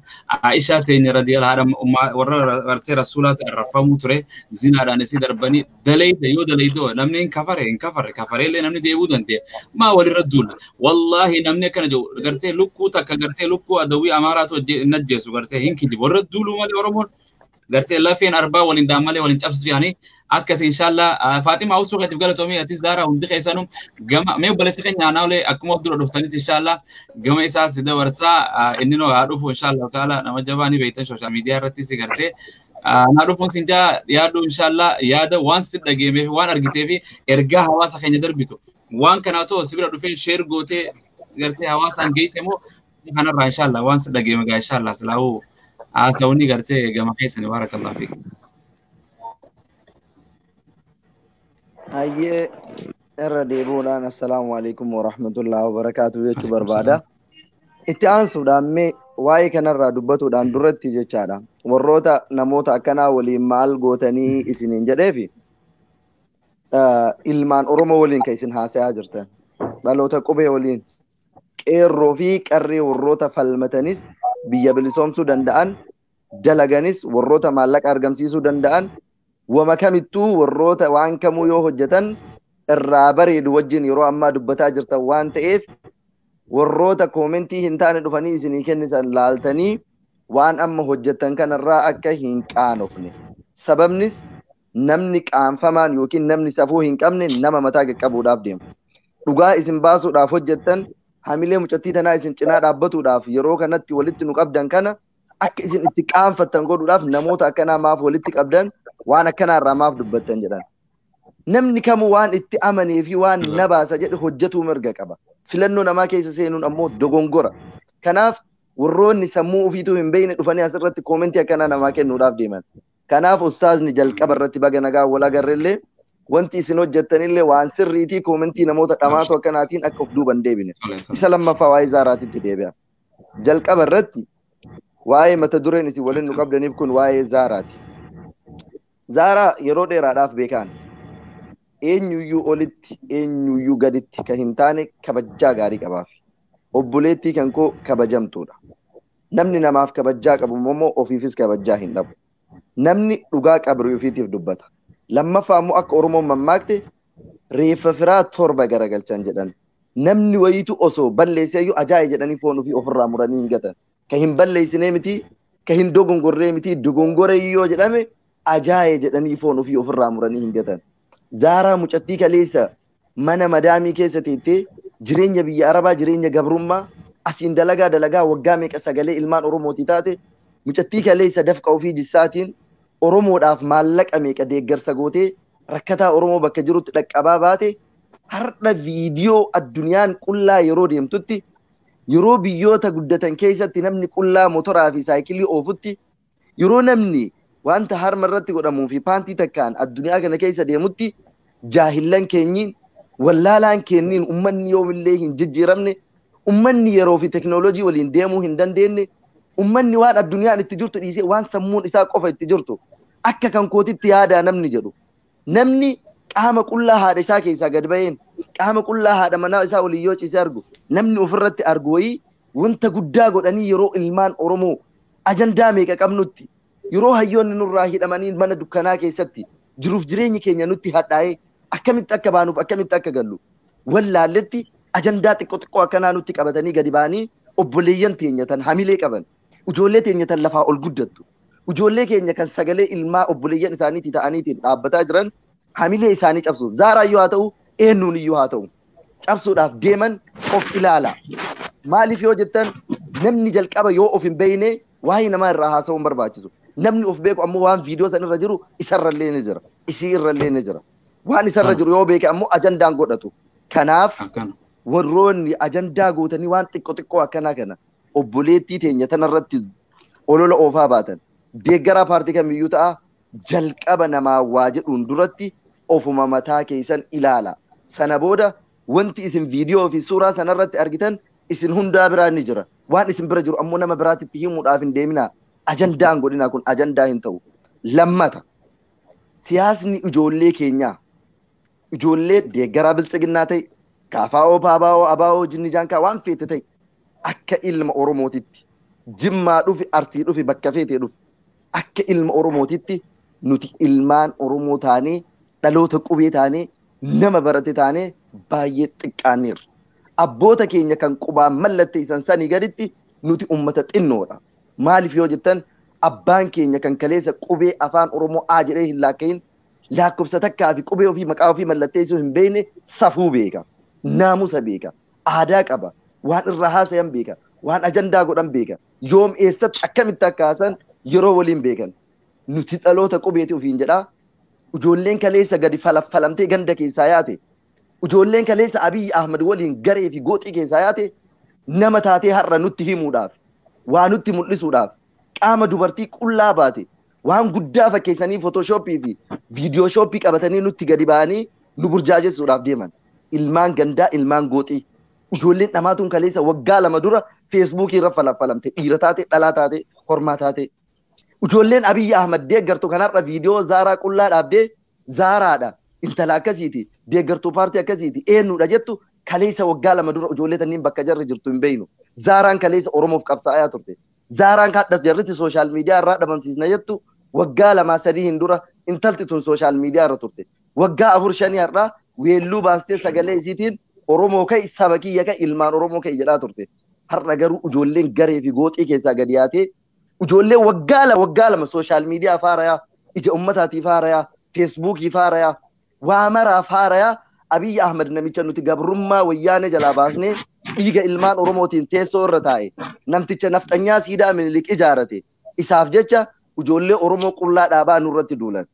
Aishaa teenya radiyallahu anha warra gartee rasuulaatti arrafamuu ture zinaadhaan isii darbanii dalayda yoo dalaydo namni hin kafare hin kafare kafareellee namni deebuu dandeenya maa walirra duula wallaahi namni akkana jiru gartee lukkuu takka gartee lukkuu adawwii amaaraatu hin ajjeesu gartee hin kijibu warra duuluu malee Oromoon gartee lafeen arbaa waliin daamalee waliin cabsitu yaani akkas inshallah Fatima Awusuu keetiif galatoomii atis daaraa hundi keessanuu gama mee obboleessa keenya aanaalee akkuma of dura dhuftanitti inshallah gama isaa si dabarsaa inni noo haa dhufu inshallah taala nama jabaa ni beektan sooshaal miidiyaa irratti si gartee naa dhufuun sin jaa yaadu inshallah yaada waan si dhageemee fi waan argitee fi ergaa hawaasa keenya darbitu waan kanaa ta'u si bira dhufee sheer gootee gartee hawaasaan geesse immoo kanarraa inshallah waan si dhageeme gaa inshallah silaa'uu haasawni gartee gama keessani baarakallahu fiik. Hayyee irra deebi'uudhaan assalaamu alaikum warahmatullahi wabarakaatu jechuu barbaada. Itti aansuudhaan mee waa'ee kanarraa dubbatuudhaan duratti jechaadha. Warroota namoota akkanaa waliin maal gootanii isiniin jedheefi ilmaan Oromoo waliin kan isin haasayaa jirtan. Dhaloota qubee waliin qeerroo fi qarree warroota falmatanis biyya bilisoomsuu danda'an dalaganis warroota maallaqa argamsiisuu danda'an wama kamittuu warroota waan kamuu yoo hojjetan irraa bareedu wajjin yeroo ammaa dubbataa jirtan waan ta'eef warroota koomentii hin taane dhufanii isinii kennisan laaltanii waan amma hojjetan kanarraa akka hin qaanofne. Sababnis namni qaanfamaan yookiin namni safuu hin qabne nama mataa qaqqabuudhaaf deema. Dhugaa isin baasuudhaaf hojjettan hamilee mucattii tanaa isin cinaa dhaabbatuudhaaf yeroo kanatti walitti nu qabdan kana akka isin itti qaanfattan godhuudhaaf namoota akkanaa maaf walitti qabdan waan akkanaarraa maaf dubbattan jedhan. Namni kamuu waan itti amanee fi waan na baasa jedhe hojjetuu mirga qaba. Filannoo namaa keessa seenuun ammoo dogongora. Kanaaf warroonni sammuu ofiituu hin beekne dhufanii asirratti koomentii akkanaa namaa kennuudhaaf deeman. Kanaaf ustaazni jalqaba irratti baga nagaa wal agarrellee wanti isin hojjettanillee waan sirriitii koomentii namoota dhamaatu akkanaatiin akka of duuban deebine. Isa lammaffaa waa'ee Zaaraatitti deebi'a. Jalqaba irratti waa'ee mata dureen isin waliin nu qabdaniif kun waa'ee Zaaraati. Zaaraa yeroo dheeraadhaaf beekaan eenyuyyuu olitti eenyuyyuu gaditti kan hin taane kabajaa gaarii qabaaf. Obboleettii kan koo kabajamtuudha. Namni namaaf kabajaa qabu immoo ofiifis kabajaa hin dhabu. Namni dhugaa qabru ofiitiif dubbata. Lammaffaa immoo akka Oromoon mammaakte reeffa firaa torba garagalchan jedhan. Namni wayiitu osoo balleessee iyyuu ajaa'iba jedhanii foon ofii ofirraa muranii hin gatan. Ka hin balleessinee miti, ka hin dogongorree miti, dogongore yoo jedhame ajaa'iba jedhanii foon ofii ofirraa muranii hin gatan. Zaaraa mucattii kaleessa mana madaamii keessa teettee jireenya biyya Arabaa jireenya gabrummaa asiin dalagaa dalagaa waggaa meeqa sagalee ilmaan Oromootii taate mucattii kaleessa dafqa ofii jissaatiin Oromoodhaaf maallaqa meeqa deeggarsa gootee rakkataa Oromoo bakka jirutti dhaqqabaa baate har'a viidiyoo addunyaan qullaa yeroo deemtutti yeroo biyyoota guddatan keessatti namni qullaa motoraa fi saayikilii oofutti yeroo namni wanta harma irratti godhamuu fi paantii takkaan addunyaa kana keessa deemutti jaahillan keenyiin wallaalaan keenyiin ummanni yoomillee hin jijjiiramne ummanni yeroo fi teknooloojii waliin deemuu hin dandeenye ummanni waan addunyaan itti jirtu dhiisee waan sammuun isaa qofa itti jirtu akka kan kootitti yaadaa namni jedhu namni qaama qullaa haadha isaa keessaa gad ba'een qaama qullaa haadha manaa isaa waliin yoo ciisee argu namni ofirratti argu wayii wanta guddaa godhanii yeroo ilmaan Oromoo ajandaa meeqa qabnutti yeroo hayyoonni nurraa hidhamanii mana dukkanaa keessatti Jiruuf jireenyi keenya nutti hadhaa'ee akkamitti akka baanuuf akkamitti akka gallu wallaalletti ajandaa xiqqoo xiqqoo akkanaa nutti qabatanii gadi ba'anii obboleeyyan teenya tan hamilee qaban ijoollee teenya tan lafaa ol guddattu ijoollee keenya kan sagalee ilmaa obboleeyyan isaaniitii ta'aniitiin dhaabbataa jiran hamilee isaanii cabsuuf Zaaraayyuu haa ta'u eenyuun iyyuu haa ta'u cabsuudhaaf deeman of ilaala. Maaliif yoo jettan namni jalqaba yoo of hin beekne waa'ee namaa irraa haasa'uun barbaachisu. Namni of beeku ammoo waan viidiyoo san irra jiru isarrallee ni jira. Isii irrallee ni jira. Waan isarra jiru yoo beeke ammoo ajandaan godhatu. Kanaaf warroonni ajandaa gootanii waan xiqqoo xiqqoo akkanaa kana obboleettii teenya tanarratti olola oofaa baatan. Deeggaraa paartii kamiyyuu ta'a jalqaba namaa waa jedhuun duratti ofuma mataa keessan ilaala. Sana booda wanti isin viidiyoo fi suuraa sanarratti argitan isin hundaa biraa ni jira. Waan isin bira jiru ammoo nama biraatitti himuudhaaf hin deeminaa. Ajandaan godhinaa kun ajandaa hin ta'u. Lammata siyaasni ijoollee keenyaa ijoollee deeggaraa biltsiginnaa ta'e KFO PABO ABO jinni jaankaa waan feete ta'e akka ilma Oromootitti Jimmaa dhufi Arsii dhufi bakka feete dhufi akka ilma Oromootitti nuti ilmaan Oromoo taanee dhaloota qubee taanee nama barate taanee baay'ee xiqqaanneerra. Abboota keenya kan qubaan mallatteessan sanii gaditti nuti uummata xinnoodha. Maaliif yoo jettan abbaan keenya kan kaleessa qubee afaan Oromoo A jedhee hin laakkayin lakkoofsa takkaa fi qubee ofii maqaa ofii mallatteessuu hin beekne safuu beeka. Naamusa beeka. Aadaa qaba. Waan irraa haasayan beeka. Waan ajandaa godhan beeka. Yoom eessatti akkamitti akka haasan yeroo waliin beekan. Nuti dhaloota qubeeti ofiin jedhaa. Ijoolleen kaleessa gadi falaffalamtee ganda keessaa yaate. Ijoolleen kaleessa Abiyyi Ahmad waliin garee fi gooxii keessaa yaate nama taatee har'a nutti himuudhaaf waa nutti mul'isuudhaaf qaama dubartii qullaa baate waan guddaa fakkeessanii footooshooppii fi viidiyooshooppii qabatanii nutti gadi ba'anii nu burjaajessuudhaaf deeman. Ilmaan gandaa ilmaan gooxii. Ijoolleen dhamaatuun kaleessa waggaa 2 dura feesbuukii irra falaffalamte dhiira taate dhalaa taate hormaa taate. Ijoolleen Abiyyi Ahmad deeggartu kanarra viidiyoo Zaaraa qullaa dhaabdee Zaaraadha. Intala akkasiiti deeggartuu paartii akkasiiti eenyudha jettu kaleessa waggaa 2 dura ijoollee tanniin bakka jarri jirtu hin beeknu. Zaaraan kaleessa Oromoof qabsaa'aa turte. Zaaraan kadhas jarritti sooshaal miidiyaa irraa dhabamsiisna jettu waggaa 2 3 hin dura intalti tun sooshaal miidiyaa irra turte. Waggaa 4 5 har'aa weelluu baastee sagalee isiitiin Oromoo ka'i saba kiyya ka'i ilmaan Oromoo ka'i jedhaa turte. Har'a garuu ijoolleen garee fi gooxii keessaa gadi yaatee ijoolleen waggaa 2 sooshaal miidiyaa faarayaa ija ummataatii faarayaa feesbuukii faarayaa waa maraa faarayaa Abiyyi Ahmad namicha nuti gabrummaa wayyaanee jalaa baasnee dhiiga ilmaan Oromootiin teessoo irra taa'e namticha nafxanyaa siidaa Minilik ijaarate isaaf jecha ijoollee Oromoo qullaa dhaabaa nurratti duulan.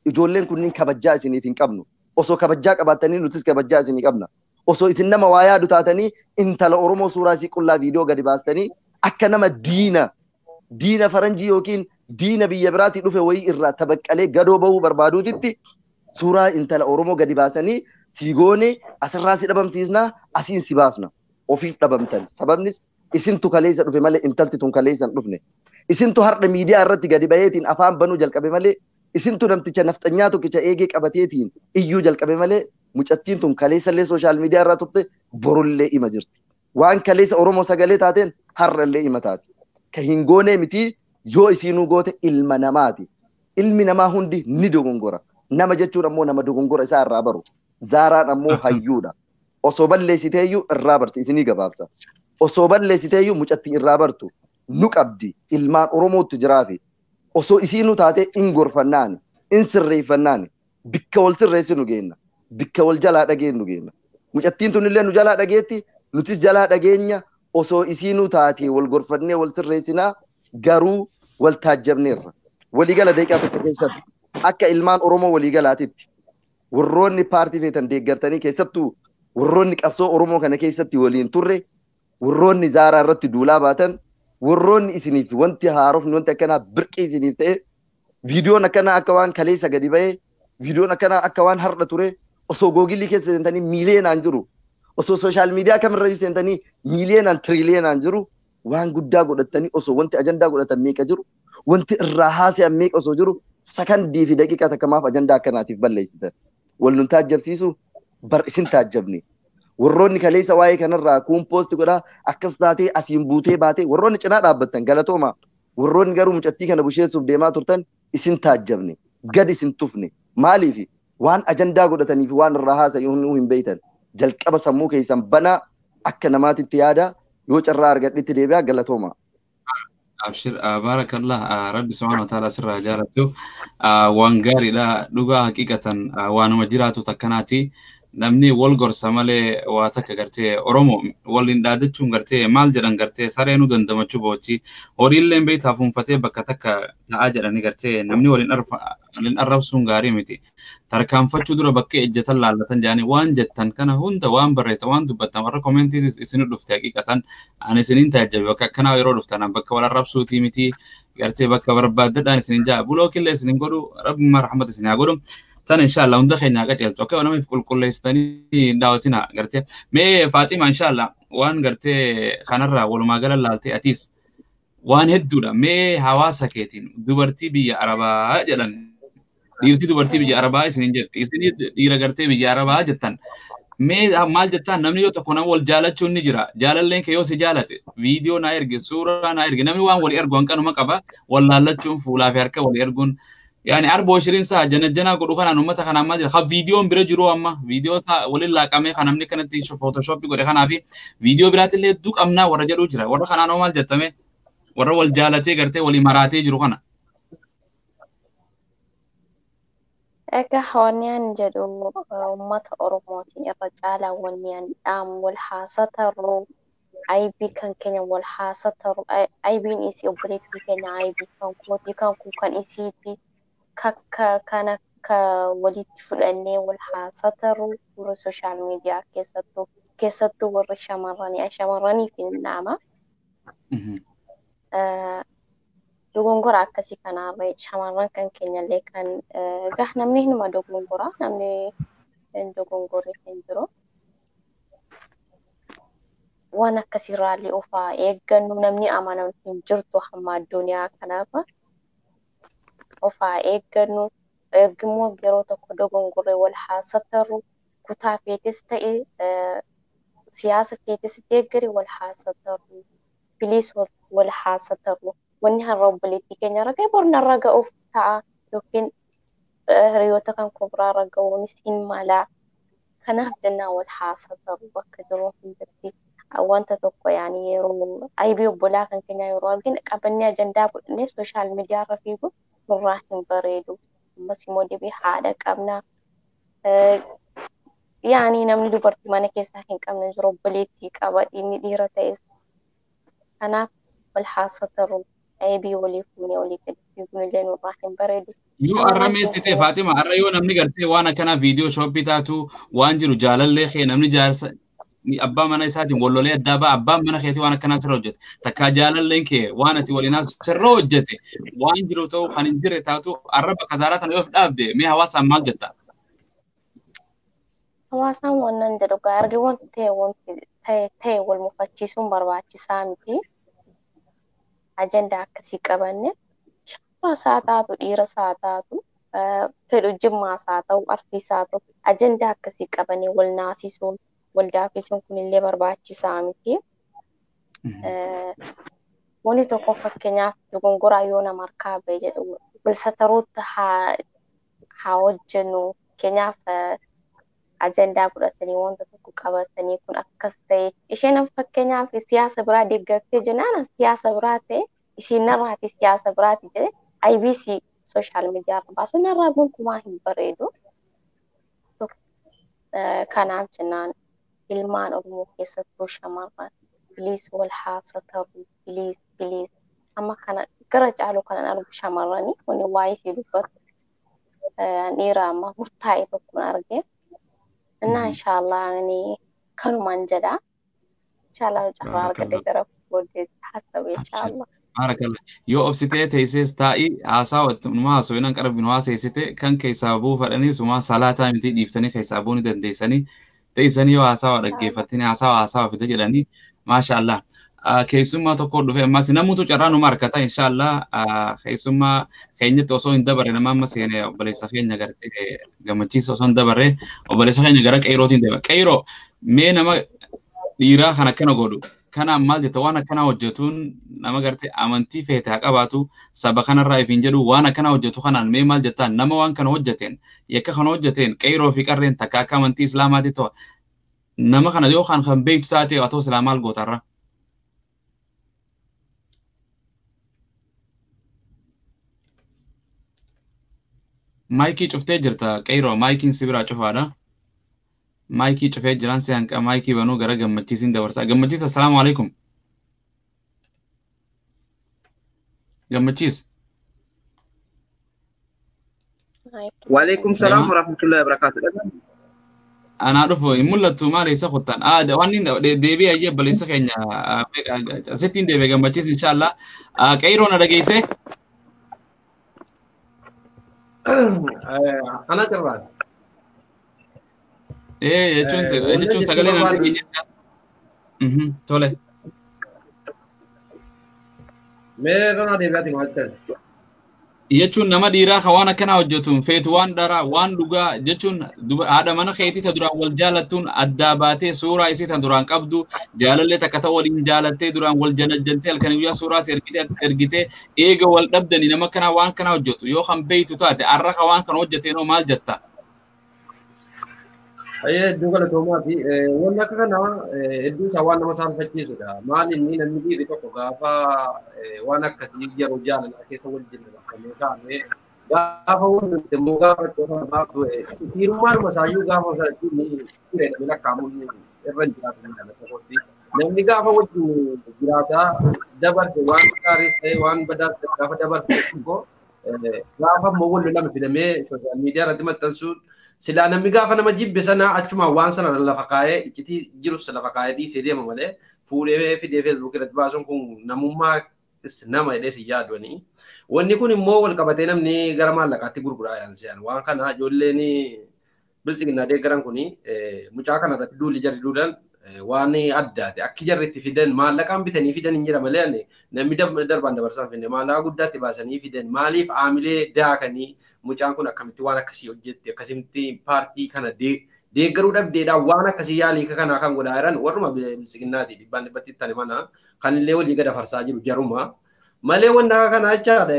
Ijoolleen kunniin kabajjaa isiniif hin qabnu. Osoo kabajjaa qabaattanii nutis kabajjaa isinii qabna. Osoo isin nama waa yaadu taatanii intala Oromoo suuraa isii qullaa viidiyoo gadi baastanii akka nama diina faranjii yookiin diina biyya biraatii dhufe wayii irraa tabaqqalee gadoo bahuu barbaaduutitti suuraa intala Oromoo gadi baasanii si goone asirraa si dhabamsiisnaa asiin si baasna. Ofiif dhabamtan. Sababnis isintu kaleessa dhufe malee intalti tun kaleessa hin dhufne. Isintu har'a miidiyaa irratti gadi baheetiin afaan banuu jalqabe malee isintu namticha nafxanyaa tokkicha eegee qabateetiin iyyuu jalqabe malee mucattiin tun kaleessallee sooshaal miidiyaa irraa turte borullee ima jirti. Waan kaleessa Oromoo sagalee taateen har'allee ima taati. Ka hin goonee miti yoo isiinuu goote ilma namaati. Ilmi namaa hundi ni dogongora. Nama jechuun ammoo nama dogongora isaa irraa baru. Zaaraan ammoo hayyuudha. Osoo balleessiteeyyuu irraa barti isinii gabaabsa. Osoo balleessiteeyyuu mucattii irraa bartu. Nu qabdi ilmaan Oromootu jiraafi. Osoo isiinuu taatee in gorfannaani, in sirreeffannaani, bikka wal sirreessinu geenna, bikka wal jalaa dhageenyu geenna. Mucattiin tunillee nu jalaa dhageetti, nutis jalaa dhageenya osoo isiinuu taatee wal gorfannee wal sirreessinaa garuu wal taajjabneerra. Waliigala daqiiqaa tokko keessatti akka ilmaan Oromoo waliigalaatitti warroonni paartii feetan deeggartanii keessattuu warroonni qabsoo Oromoo kana keessatti waliin turre warroonni Zaaraa irratti duulaa baatan warroonni isiniif wanti haarofni wanti akkanaa birqii isiniif ta'e viidiyoon akkanaa akka waan kaleessa gadi ba'e viidiyoon akkanaa akka waan har'a ture osoo googilii keessa seentanii miiliyoonaan jiru osoo sooshaal miidiyaa kamirra seentanii miiliyoonaan tiriliyoonaan jiru waan guddaa godhatanii osoo wanti ajandaa godhatan meeqa jiru wanti irraa haasa'an meeqa osoo jiru sakandii fi daqiiqaa takkamaaf ajandaa akkanaatiif balleessitan. Wal nun taajjabsiisu bar isin taajjabne. Warroonni kaleessa waa'ee kanarraa kuun poosti godhaa akkas taatee asiin buutee baatee warroonni cinaa dhaabbattan galatooma. Warroonni garuu mucattii kana busheessuuf deemaa turtan isin taajjabne gad isin tufne. Maaliif waan ajandaa godhatanii fi waan irraa haasa'uu hin beektan. Jalqaba sammuu keessan banaa akka namaatitti yaada yoo carraa argadhetti deebi'aa galatooma. Abshir barakallah rabbi subhanahu wa ta'ala sirraa jaalatu waan gaariidha dhugaa haqiqatan waanuma jiraatu takkanaati. Namni wal gorsa malee waa takka gartee Oromoo waliin dhaadachuun gartee maal jedhan gartee sareenuu dandamachuu boochi horiilleen beektaa fuunfatee bakka takka ta'aa jedhanii gartee namni waliin arrabsuun gaarii miti. Tarkaanfachuu dura bakka ejjetan laallatan jedhanii waan jettan kana hunda waan barreessa waan dubbattan warra koomentiitis isin dhufte haqiiqatan ani isiniin taajjabe bakka akkanaa yeroo dhuftan bakka wal arrabsuutii miti gartee bakka barbaaddadhaan isiniin jaa bulookillee isiniin godhu rabbuma rahmata isin haa godhu. Tan inshallah hunda keenya qajeelchu akka namaaf qulqulleessitanii daawwatina gartee mee Faaxima inshallah waan gartee kanarraa walumaa gala laaltee atis waan hedduudha mee hawaasa keetiin dubartii biyya Arabaa jedhan dhiirtii dubartii biyya Arabaa isiniin jetti isin dhiira gartee biyya Arabaa jettan mee maal jettaan namni yoo tokko nama wal jaalachuun ni jira jaalalleen kee yoo si jaalate viidiyoo naa erge suuraa naa erge namni waan walii ergu hanqanuma qaba wal laallachuun fuulaa fi harka walii erguun Yani arba 20 saa jana godhu kanaan uummata kanaan maal jedha viidiyoon bira jiru amma viidiyoo isaa waliin laaqamee kan namni kanatti footoshoppii godhe kanaa fi viidiyoo biraatti illee hedduu qabnaa warra jedhu jira warra kanaan hoo maal jettame warra wal jaalatee gartee walii maraatee jiru kana. Egaa wanni ani jedhu uummata Oromootiin irra caalaa wanni ani dhaamu wal haasatarru aybii kan keenya wal haasatarru aybiin isii obboleettii keenya aybii kan kootii kan kuu kan isiiti. Kakka kan akka walitti fudhannee wal haasatarru warra sooshaal miidiyaa keessattuu warra shamarranii shamarraniif hin dhaama. Dogongora akkasii kanaarra shamarran kan keenyallee kan egaa namni hinuma dogongora namni hin dogongorre hin jiru. Waan akkasiirraallee of haa eeggannu namni amanamu hin jirtu hamma addunyaa kanarra. Of haa eeggannu ergimmoo yeroo tokko dogongorree wal haasatarru kutaa feetes ta'e siyaasa feetes deeggari wal haasatarru biliis wal haasatarru wanni har'a obboleettii keenya irra ga'e borna irra ga'uuf ta'a yookiin hiriyoota kan koo biraa irra ga'uunis hin mala. Kanaaf jennaan wal haasatarru bakka jiru hundatti wanta tokko yaani yeroo aybii obbolaa kan keenyaa yeroo arginu qabannee ajandaa godhannee sooshaal miidiyaa irra fiigu nurraa hin bareedu. Ammas immoo deebii haadha qabna. Yaani namni dubartii mana keessaa hin qabne jiru obboleettii qaba inni dhiira ta'es. Kanaaf wal haasatarru aybii walii fuunee walii gadi fiiguun illee nurraa hin bareedu. Yoo arra meessite Faaxima arra yoo namni gartee waan akkanaa viidiyoo shooppii taatu waan jiru jaalallee kee namni jaarsa abbaa mana isaatiin wal lolee addaa ba'a abbaan mana keetii waan akkanaa sirra hojjete takkaa jaalalleen kee waan ati waliin sirra hojjete waan jiru ta'uu kan hin jirre taatu arra bakka zaaraa tana yoo dhaabde mee hawaasaan maal jetta? Hawaasaan wannan jedhu gaa arge wanti ta'e wanti ta'e wal mufachiisuun barbaachisaa miti. Ajandaa akkasii qabanne shamara isaa taatu dhiira isaa taatu fedhu jimmaa isaa ta'u arsii isaa ta'u ajandaa akkasii qabannee wal naasisuun wal daafisuun kunillee barbaachisaa miti. Wanti tokko fakkeenyaaf dogongoraa yoo nama harkaa ba'e jedhu wal sataruutti haa hojjennu fakkeenyaaf ajandaa godhatanii wanta tokko qabatanii kun akkas ta'e isheen fakkeenyaaf siyaasa biraa deeggartee jennaan siyaasa biraa ta'e isiin narraati siyaasa biraati jedhe IBC sooshaal miidiyaa irra baasuun narraa gonkumaa hin bareedu. Kanaaf jennaan ilmaan Oromoo keessattuu shamarran biliis wal haasatarru biliis biliis amma kana gara caalu kanan argu shamarranii kuni waa'ee isii dubbatu dhiira amma murtaa'e tokkoon arge. እና ኢንሻአላህ እኔ ከኑማን ጀዳ ኢንሻአላህ ጨራ አርገደ ገረ ወደ ሐሰብ ኢንሻአላህ Barakallah. Yoo obsitee teessees taa'ii haasaa numa haasofnaan qarabinu haaseessite kan keessaa buufadhanii sumaa salaataa miti dhiiftanii keessaa bu'uu ni dandeessanii teessanii yoo haasawa dhaggeeffattanii haasawa haasawa fide jedhanii maasha Allah. Keessummaa tokko dhufe ammas namutu carraa numa harkata inshallah keessummaa keenyatti osoo hin dabarre nama amma seene obboleessa keenya gartee gammachiisa osoo hin dabarre obboleessa keenya gara qeyrootiin deema. Qeyroo mee nama dhiiraa kan akkana godhu Kanaan maal jetta waan akkanaa hojjetuun nama gartee amantii feete haa qabaatu saba kanarraa ifiin jedhu waan akkanaa hojjetu kanaan mee maal jettaan nama waan kana hojjeteen yakka kana hojjeteen qeyroo fi qarreen takka akka amantii islaamaatti ta'u nama kana yoo kan beektu taate atoo silaa maal gootarra. Maayikii cuftee jirta qeyroo maayikiin si biraa cufaadha. Maayikii cufee jiraan si hanqa maayikii banuu gara gammachiisiin dabarta. Gammachiis assalaamu alaikum. Gammachiis. Waalaikum salaam warahmatullahi wabarakatuh. Anaa dhufu hin mul'attu maal eessa kottan? Waan inni deebii ayyee baleessa keenya asittiin deebi'e gammachiis inshaallah. Qeyroo na dhageessee? Ana jirraan. Jechuun sagalee na dhageessa. Tole. Mee ranaa deebi'aati maal ta'e? Jechuun nama dhiiraa kan waan akkanaa hojjetuun feetu waan dharaa waan dhugaa jechuun haadha mana keetii ta duraan wal jaalattuun addaa baatee suuraa isii ta duraan qabdu jaalallee takka ta waliin jaalattee duraan wal janajjantee halkan guyyaa suuraa si ergitee eega wal dhabdanii nama akkanaa waan kanaa hojjetu yoo kan beeytu taate har'a kan waan kana hojjeteenoo maal jetta? Hedduu galatoomaa fi wanni akka kanaa hedduu isaa waan nama saalfachiisudha. Maal inni namni dhiirri tokko gaafa waan akkasii yeroo jaalalaa keessa wal jinna bakkamee kaa'amee gaafa wanti immoo gaafa dhiirummaanuma isaayyuu gaafa dhiirri lakkaa'amuun irra hin jiraatu tokkotti. Namni gaafa wajjin jiraataa dabarse waan gaariis ta'e waan badaas ta'e gaafa dabarse tokko gaafa immoo wal lolame fidamee sooshaal miidiyaa irratti maxxansuun silaa namni gaafa nama jibbe sana achuma waan sana lafa kaa'ee iccitii jirus lafa kaa'ee dhiisee deema malee fuudhee fidee feesbuuk irratti baasuun kun namummaa nama jedhee si yaadanii. Wanni kun immoo wal qabatee namni gara maallaqaatti gurguraa jiran waan kana ijoolleen biltsiginnaa deeggaran kun mucaa kana irratti duulli jarri duulan waan addaati. Akki jarri itti fidan maallaqaan bitanii fidan hin jira malee namni darbaan dabarsaan finne maallaqa guddaatti baasanii fidan maaliif aamilee daakanii mucaan kun akkamitti waan akkasii hojjette akkasitti paartii kana deeggaruu dhabdeedhaan waan akkasii yaalii kanaa kan godhaa jiran warruma biltsiginnaati dhibbaan dhibbatti tane mana kan illee walii gad afarsaa jiru jaruma. Malee wanti akka kanaa jechaadha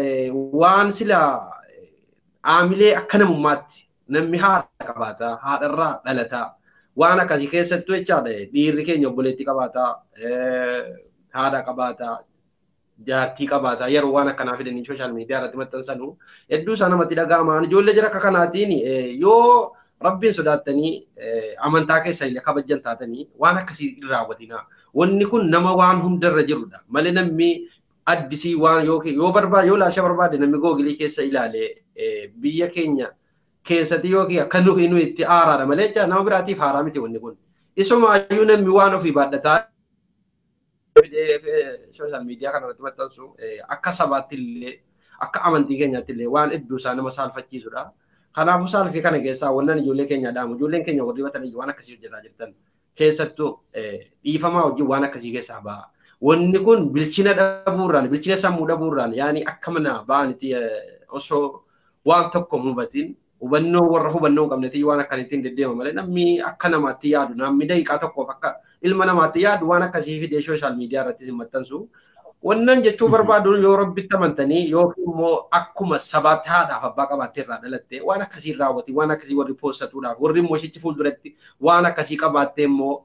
waan sila aamilee akka namummaatti namni haadha qabaata haadharraa dhalataa. Waan akkasii keessattuu jechaadha dhiirri keenya obboleettii qabaata haadha qabaata jaartii qabaata yeroo waan akkanaa fidanii sooshaal miidiyaa irratti maxxansanu hedduu isaa namatti dhaga'ama. Ijoollee jira akka kanaatiin yoo rabbiin sodaattanii amantaa keessa illee kabajjan taatanii waan akkasii hin raawwatina. Wanni kun nama waan hundarra jirudha. Malee namni addisii waan yoo barbaade yoo laasha barbaade namni googilii keessa ilaalee biyya keenya keessatti yookiin akka nuyi itti haaraadha malee jecha nama biraatiif haaraa miti wanni kun. Isumaayyuu namni waan ofii baadhataa sooshaal miidiyaa kana irratti maxxansu akka sabaatti illee akka amantii keenyaatti illee waan hedduu isaa nama saalfachiisudha. Kanaafuu saalfii kana keessaa wannan ijoollee keenya dhaamu ijoolleen keenya warri batanii waan akkasii hojjetaa jirtan keessattuu dhiifamaa wajjin waan akkasii keessaa ba'a. Wanni kun bilchina dhabuurraan bilchina sammuu dhabuurraan yaani akka mana ba'anitti osoo waan tokko hin hubatiin hubannoo warra hubannoo hin qabnetti waan akkanittiin deddeema malee namni akka namaatti yaadu namni daqiiqaa tokkoof akka ilma namaatti yaadu waan akkasii fidee sooshaal miidiyaa irrattis hin maxxansu. Wannan jechuu barbaadu yoo rabbitti amantanii yookiin immoo akkuma sabaatti haadhaaf abbaa qabaattee irraa dhalatte waan akkasii raawwati waan akkasii warri poostatuudhaaf warri immoo shichi fuulduratti waan akkasii qabaattee immoo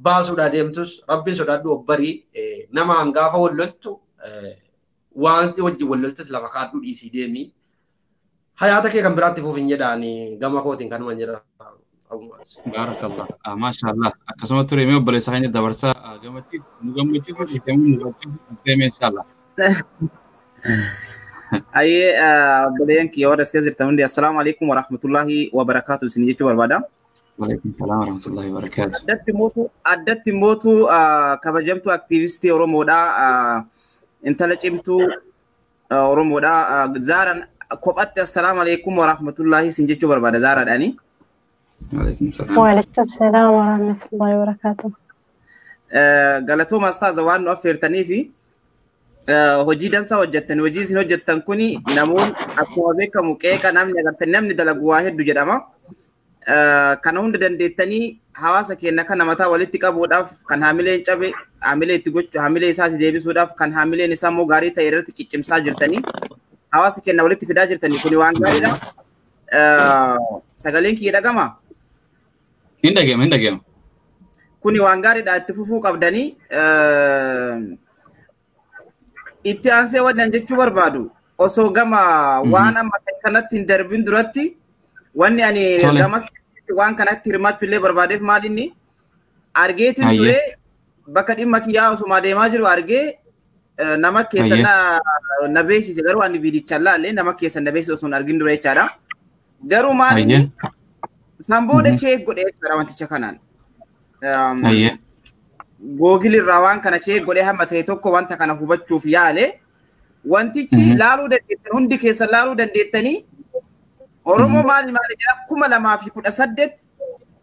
baasuudhaa deemtus rabbiin sodaadhu obbarii namaan gaafa walloltu waan wajjin walloltus lafa kaadhu dhiisii deemii. Hayaata kee kan biraatti fuuf hin jedhaani gama kootiin kanuma jedha. Baarakallah. Maashaallah. Akkasuma ture mee obboleessa keenya dabarsaa gammachiis nu gammachiisu deemuu nu gammachiisu deemee inshaallah. Ayyee obboleeyyan kiyya warra as keessa jirtan hundi assalaamu alaikum warahmatullahi wabarakaatu isin jechuu barbaada. Waalaikum salaam warahmatullahi wabarakaatu. Addatti mootu kabajamtuu aktiivistii Oromoodha. Intala cimtuu Oromoodha. Zaaraan kophatti assalaamu alaikum warahmatullahi isin jechuu barbaada Zaaraadhaani. Waalaikum salaam warahmatullahi wabarakaatu. Galatooma astaaza waan nu affeertanii fi hojii dansaa hojjettan hojii isin hojjettan kuni namoonni akkuma beekamu qeeqa namni agartan namni dalagu waa hedduu jedhama. Kana hunda dandeettanii hawaasa keenya kana mataa walitti qabuudhaaf kan haamileen cabe haamilee itti gochuu haamilee isaati deebisuudhaaf kan haamileen isaa immoo gaarii ta'e irratti ciccimsaa jirtanii hawaasa keenya walitti fidaa jirtanii kuni waan gaariidha. Sagaleen kiyya dhagama? Hin dhagama, hin dhagama. Kuni waan gaariidha itti fufuu qabdanii itti aansee wannan jechuu barbaadu osoo gama waan amma kanatti hin darbin duratti wanni ani gamas waan kanatti hirmaachuu illee barbaadeef maal inni argeetiin ture bakka dhimma kiyyaa osuma deemaa jiru argee nama keessa na beeksise garuu ani viidichaan laalle nama keessa na beeksise osoo hin argin dura jechaadha. Garuu maal inni san booda check godhee jechaadha wanticha kanaan. Googil irraa waan kana check godhee hamma ta'e tokko wanta kana hubachuuf yaale wantichi laaluu dandeettan hundi keessa laaluu dandeettanii Oromoo maali maali jedha 2018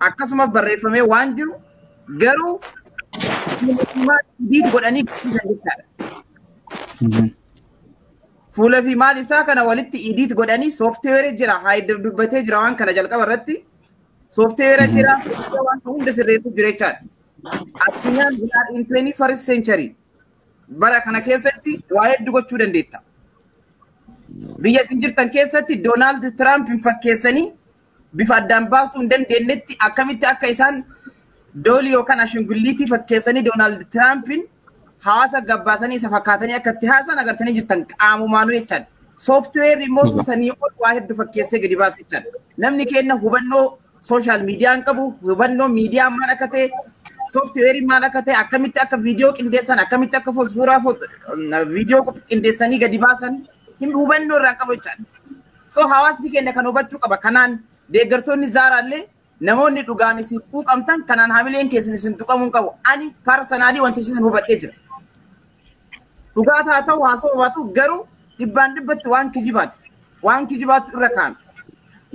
akkasuma barreeffamee waan jiru garuu edit godhanii gadhiisan jechaadha. Fuula fi maal isaa kana walitti edit godhanii sooftiweerii jira haayidir dubbatee jira waan kana jalqaba irratti sooftiweera jira waan hunda sirreessu jira jechaadha. Addunyaan we are in 21st century bara kana keessatti waa hedduu gochuu dandeetta. Biyya isin jirtan keessatti Doonaald Tiraamp hin fakkeessanii bifa addaan baasuu hin dandeenyetti akkamitti akka isaan doolii yookaan ashingulliitii fakkeessanii Doonaald Tiraampiin hawaasa gabbaasanii isa fakkaatanii akka itti haasan agartanii jirtan qaamumaanuu jechaadha. Sooftiweerri immoo sanii ol waa hedduu fakkeessee gadi baasa jechaadha. Namni keenya hubannoo sooshaal miidiyaa hin qabu, hubannoo miidiyaa maal akka ta'e, sooftiweerii maal akka ta'e, akkamitti akka viidiyoo qindeessan, akkamitti akka suuraa viidiyoo qindeessanii gadi baasan hubannoo irraa qabu jechaadha. So hawaasni keenya kan hubachuu qaba. Kanaan deeggartoonni Zaaraallee namoonni dhugaan isin quuqamtan kanaan hamileen keessan isin tuqamuu hin qabu. Ani personally wanti isin hubadhee jira. Dhugaa haa ta'u haasoo baatu garuu dhibbaan dhibbatti waan kijibaati. Waan kijibaatu irra kaa'ame.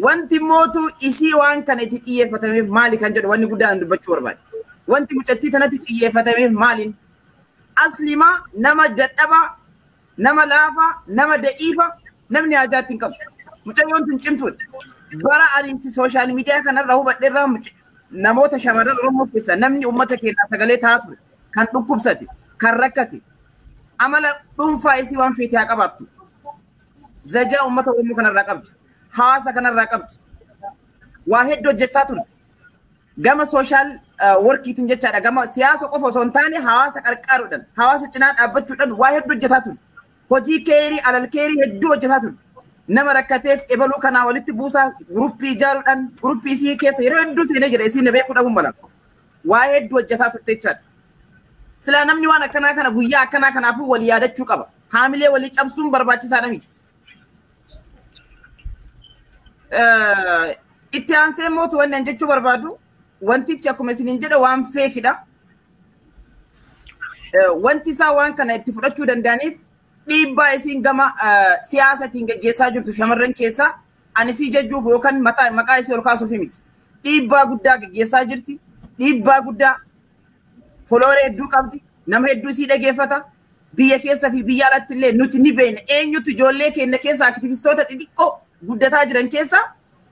Wanti mootu isii waan kana itti xiyyeeffatameef maali kan jedhu wanni guddaan dubbachuu barbaade. Wanti mucattii tanatti xiyyeeffatameef maaliin? Aslimaa nama dadhabaa, nama laafaa, nama da'iifa namni hajaatti hin qabu. Mucayyoon tun cimtuudha. Bara ani sooshaal miidiyaa kanarraa hubadheerraa namoota shamarran Oromoo keessa namni uummata keenyaa sagalee ta'aa ture kan dhukkubsate, kan rakkate, amala dhuunfaa isii waan feete haa qabaattu. Zajaa uummata Oromoo kanarraa qabdi. Hawaasa kanarraa qabdi. Waa hedduu hojjechaa turte. Gama sooshaal workiitiin jechaadha. Gama siyaasa qofa osoo hin taane hawaasa qarqaaruudhaan, hawaasa cinaa dhaabbachuudhaan waa hedduu hojjetaa turte. Hojii keerii, alal keerii hedduu hojjetaa turte. Nama rakkateef ebaluu kanaa walitti buusaa guruppii ijaaruudhaan guruppii isii keessa yeroo hedduu seenee jira isiin beekuu dhabuun mala. Waa hedduu hojjetaa turte jechaadha. Silaa namni waan akkanaa kana guyyaa akkanaa kanaafuu walii yaadachuu qaba. Haamilee walii cabsuun barbaachisaadha miti. Itti aansee mootu wanni an jechuu barbaadu wantichi akkuma isiniin jedhe waan feekidha. Wanti isaa waan kana itti fudhachuu danda'aniif dhiibbaa isiin gama siyaasatiin gaggeessaa jirtu shamarran keessaa ani sii jajjuuf yookaan maqaa isii ol kaasuuf miti. Dhiibbaa guddaa gaggeessaa jirti. Dhiibbaa guddaa foloolee hedduu qabdi. Nama hedduu isii dhageeffata. Biyya keessa fi biyya alatti illee nuti ni beekna. Eenyutu ijoollee keenya keessa aktivistoota xixiqqoo guddataa jiran keessa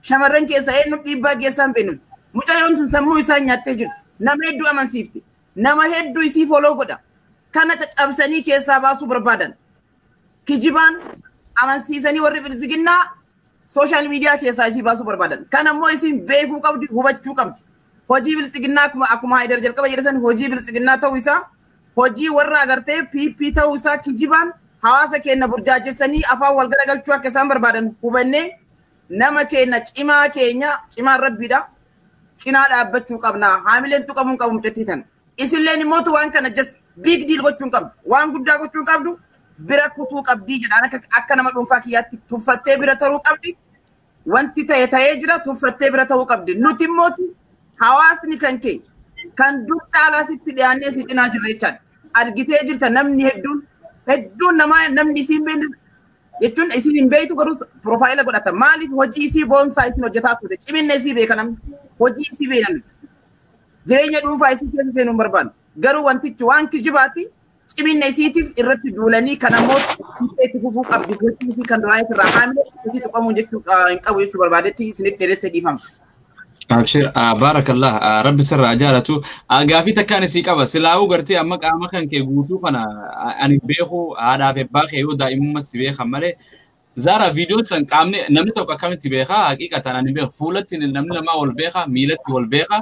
shamarran keessa eenyu dhiibbaa geessaa hin beeknu. Mucayyoon tun sammuu isaan nyaattee jirti. Nama hedduu amansiifti. Nama hedduu isii foloo godha. Kana caccabsanii keessaa baasuu barbaadan. Kijibaan amansiisanii warri bilziginnaa sooshaal miidiyaa keessaa isii baasuu barbaadan. Kana immoo isiin beekuu qabdi, hubachuu qabdi. Hojii bilziginnaa akkuma Haayidar jalqaba jedhe hojii bilziginnaa ta'uu isaa hojii warra agartee PP ta'uu isaa kijibaan hawaasa keenya burjaajessanii afaan wal garagalchuu akka isaan barbaadan hubannee nama keenya cimaa keenya cimaan rabbiidha. Cinaa dhaabbachuu qabna. Haamileen tuqamuu hin qabu mucattii tana. Isilleen immoo waan kana just big deal gochuu hin qabdu. Waan guddaa gochuu hin qabdu. Bira kutuu qabdii jedhaan akka nama dhuunfaa kiyyaatti tuffattee bira taruu qabdi. Wanti ta'e ta'ee jira tuffattee bira ta'uu qabdi. Nuti immoo hawaasni kan kee kan dur caalaa sitti dhiyaannee si cinaa jirra jechaadha. Argitee jirta namni hedduun namaa namni isiin beekne jechuun isiin hin beektu garuu piroofaayila godhata. Maaliif hojii isii boonsaa isiin hojjetaa turte? Ciminna isii beeka namni. Hojii isii beekna nuti. Jireenya dhuunfaa isii keessa seenuu hin barbaannu. Garuu wantichi waan kijibaati ciminna isiitiif irratti duulanii kan ammoo itti fufuu qabdi. Hojii isii kan duraa irraa haamilee isii tuqamuu jechuu hin qabu jechuu barbaadetti isinitti dheeressee dhiifama. Abshir, barakallah, rabbi sirraa jaalatu. Gaafii takkaan isii qaba. Silaa'uu gartee amma qaama kan kee guutuu kana ani beeku haadhaa fi abbaa kee yoo daa'imummaa si beekan malee Zaara viidiyoo san qaamni namni tokko akkamitti beeka haqiiqatan ani beeku fuulatti namni lamaa wal beeka miilatti wal beeka.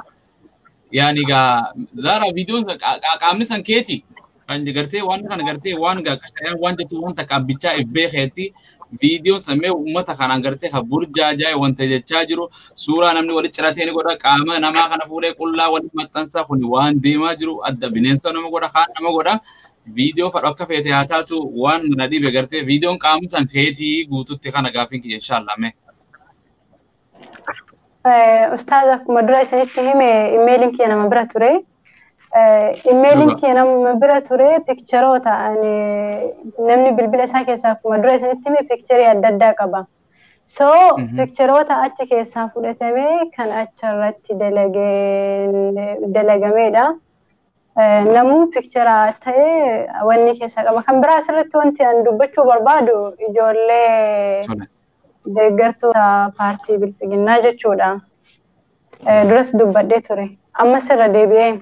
Yaani gaa Zaara viidiyoon qaamni san keeti. Kan gartee waan kana gartee waan gaa qashayaan waan jettu waan takka abbichaa if beekeetti viidiyoon san mee uummata kanaan gartee ka burjaajaa'e wanta jechaa jiru suuraa namni walitti ciratee ni godha qaama namaa kana fuudhee qullaa walitti maxxansaa kun waan deemaa jiru adda bineensa nama godha kaan nama godha viidiyoo fadhu akka feete haa taatu waan na dhibe gartee viidiyoon qaamni san keetii guututti kana gaafiin kiyya inshaallah mee. Ustaaz akkuma dura isinitti hime imeeliin kiyya nama bira ture. Imeeliin kiyya nama bira ture pikcharoota ani namni bilbila isaa keessaa akkuma dura isinitti hime pikcharii adda addaa qaba. So pikcharoota achi keessaa fudhatamee kan achirratti dalagameedha. Namuu pikchara ta'ee wanni keessaa qaba. Kan biraa asirratti wanti ani dubbachuu barbaadu ijoollee deeggartoota paartii Biltsiginnaa jechuudha. Duras dubbadhee ture. Ammas irra deebi'ee.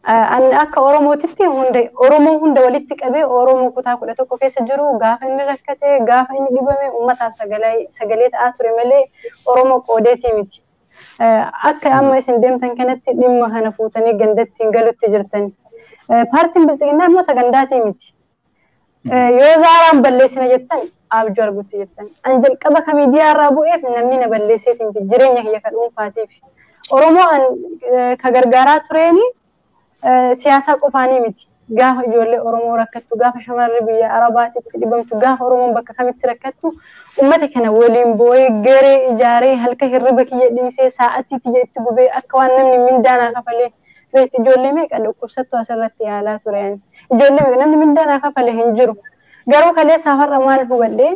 Ani akka Oromootitti hunda Oromoo hunda walitti qabee Oromoo kutaa 11 keessa jiru gaafa inni rakkate gaafa inni dhibame uummataaf sagalee ta'aa ture malee Oromoo qoodeetii miti. Akka amma isin deemtan kanatti dhimma kana fuutanii gandatti hin galutti jirtan. Paartiin Biltsiginnaa immoo gandaatii miti. Yoo Zaaraan balleessina jettan abjuu argutti jettan. An jalqaba ka miidiyaa irraa bu'eef namni na balleesseeti miti jireenya kiyya ka dhuunfaatiif. Oromoo an ka gargaaraa tureeni siyaasa qofaanii miti. Gaafa ijoollee Oromoo rakkattu, gaafa shamarri biyya Arabaatitti dhibamtu, gaafa Oromoon bakka kamitti rakkattu uummata kana waliin boo'ee garee ijaaree halka hirriba kiyya dhiisee sa'aatii kiyya itti gubee akka waan namni mindaanaa kafalee beekti ijoollee meeqa dhukkubsattu asirratti yaalaa ture. Ijoollee meeqa namni mindaanaa kafalee hin jiru. Garuu kaleessa har'a maal hubadhee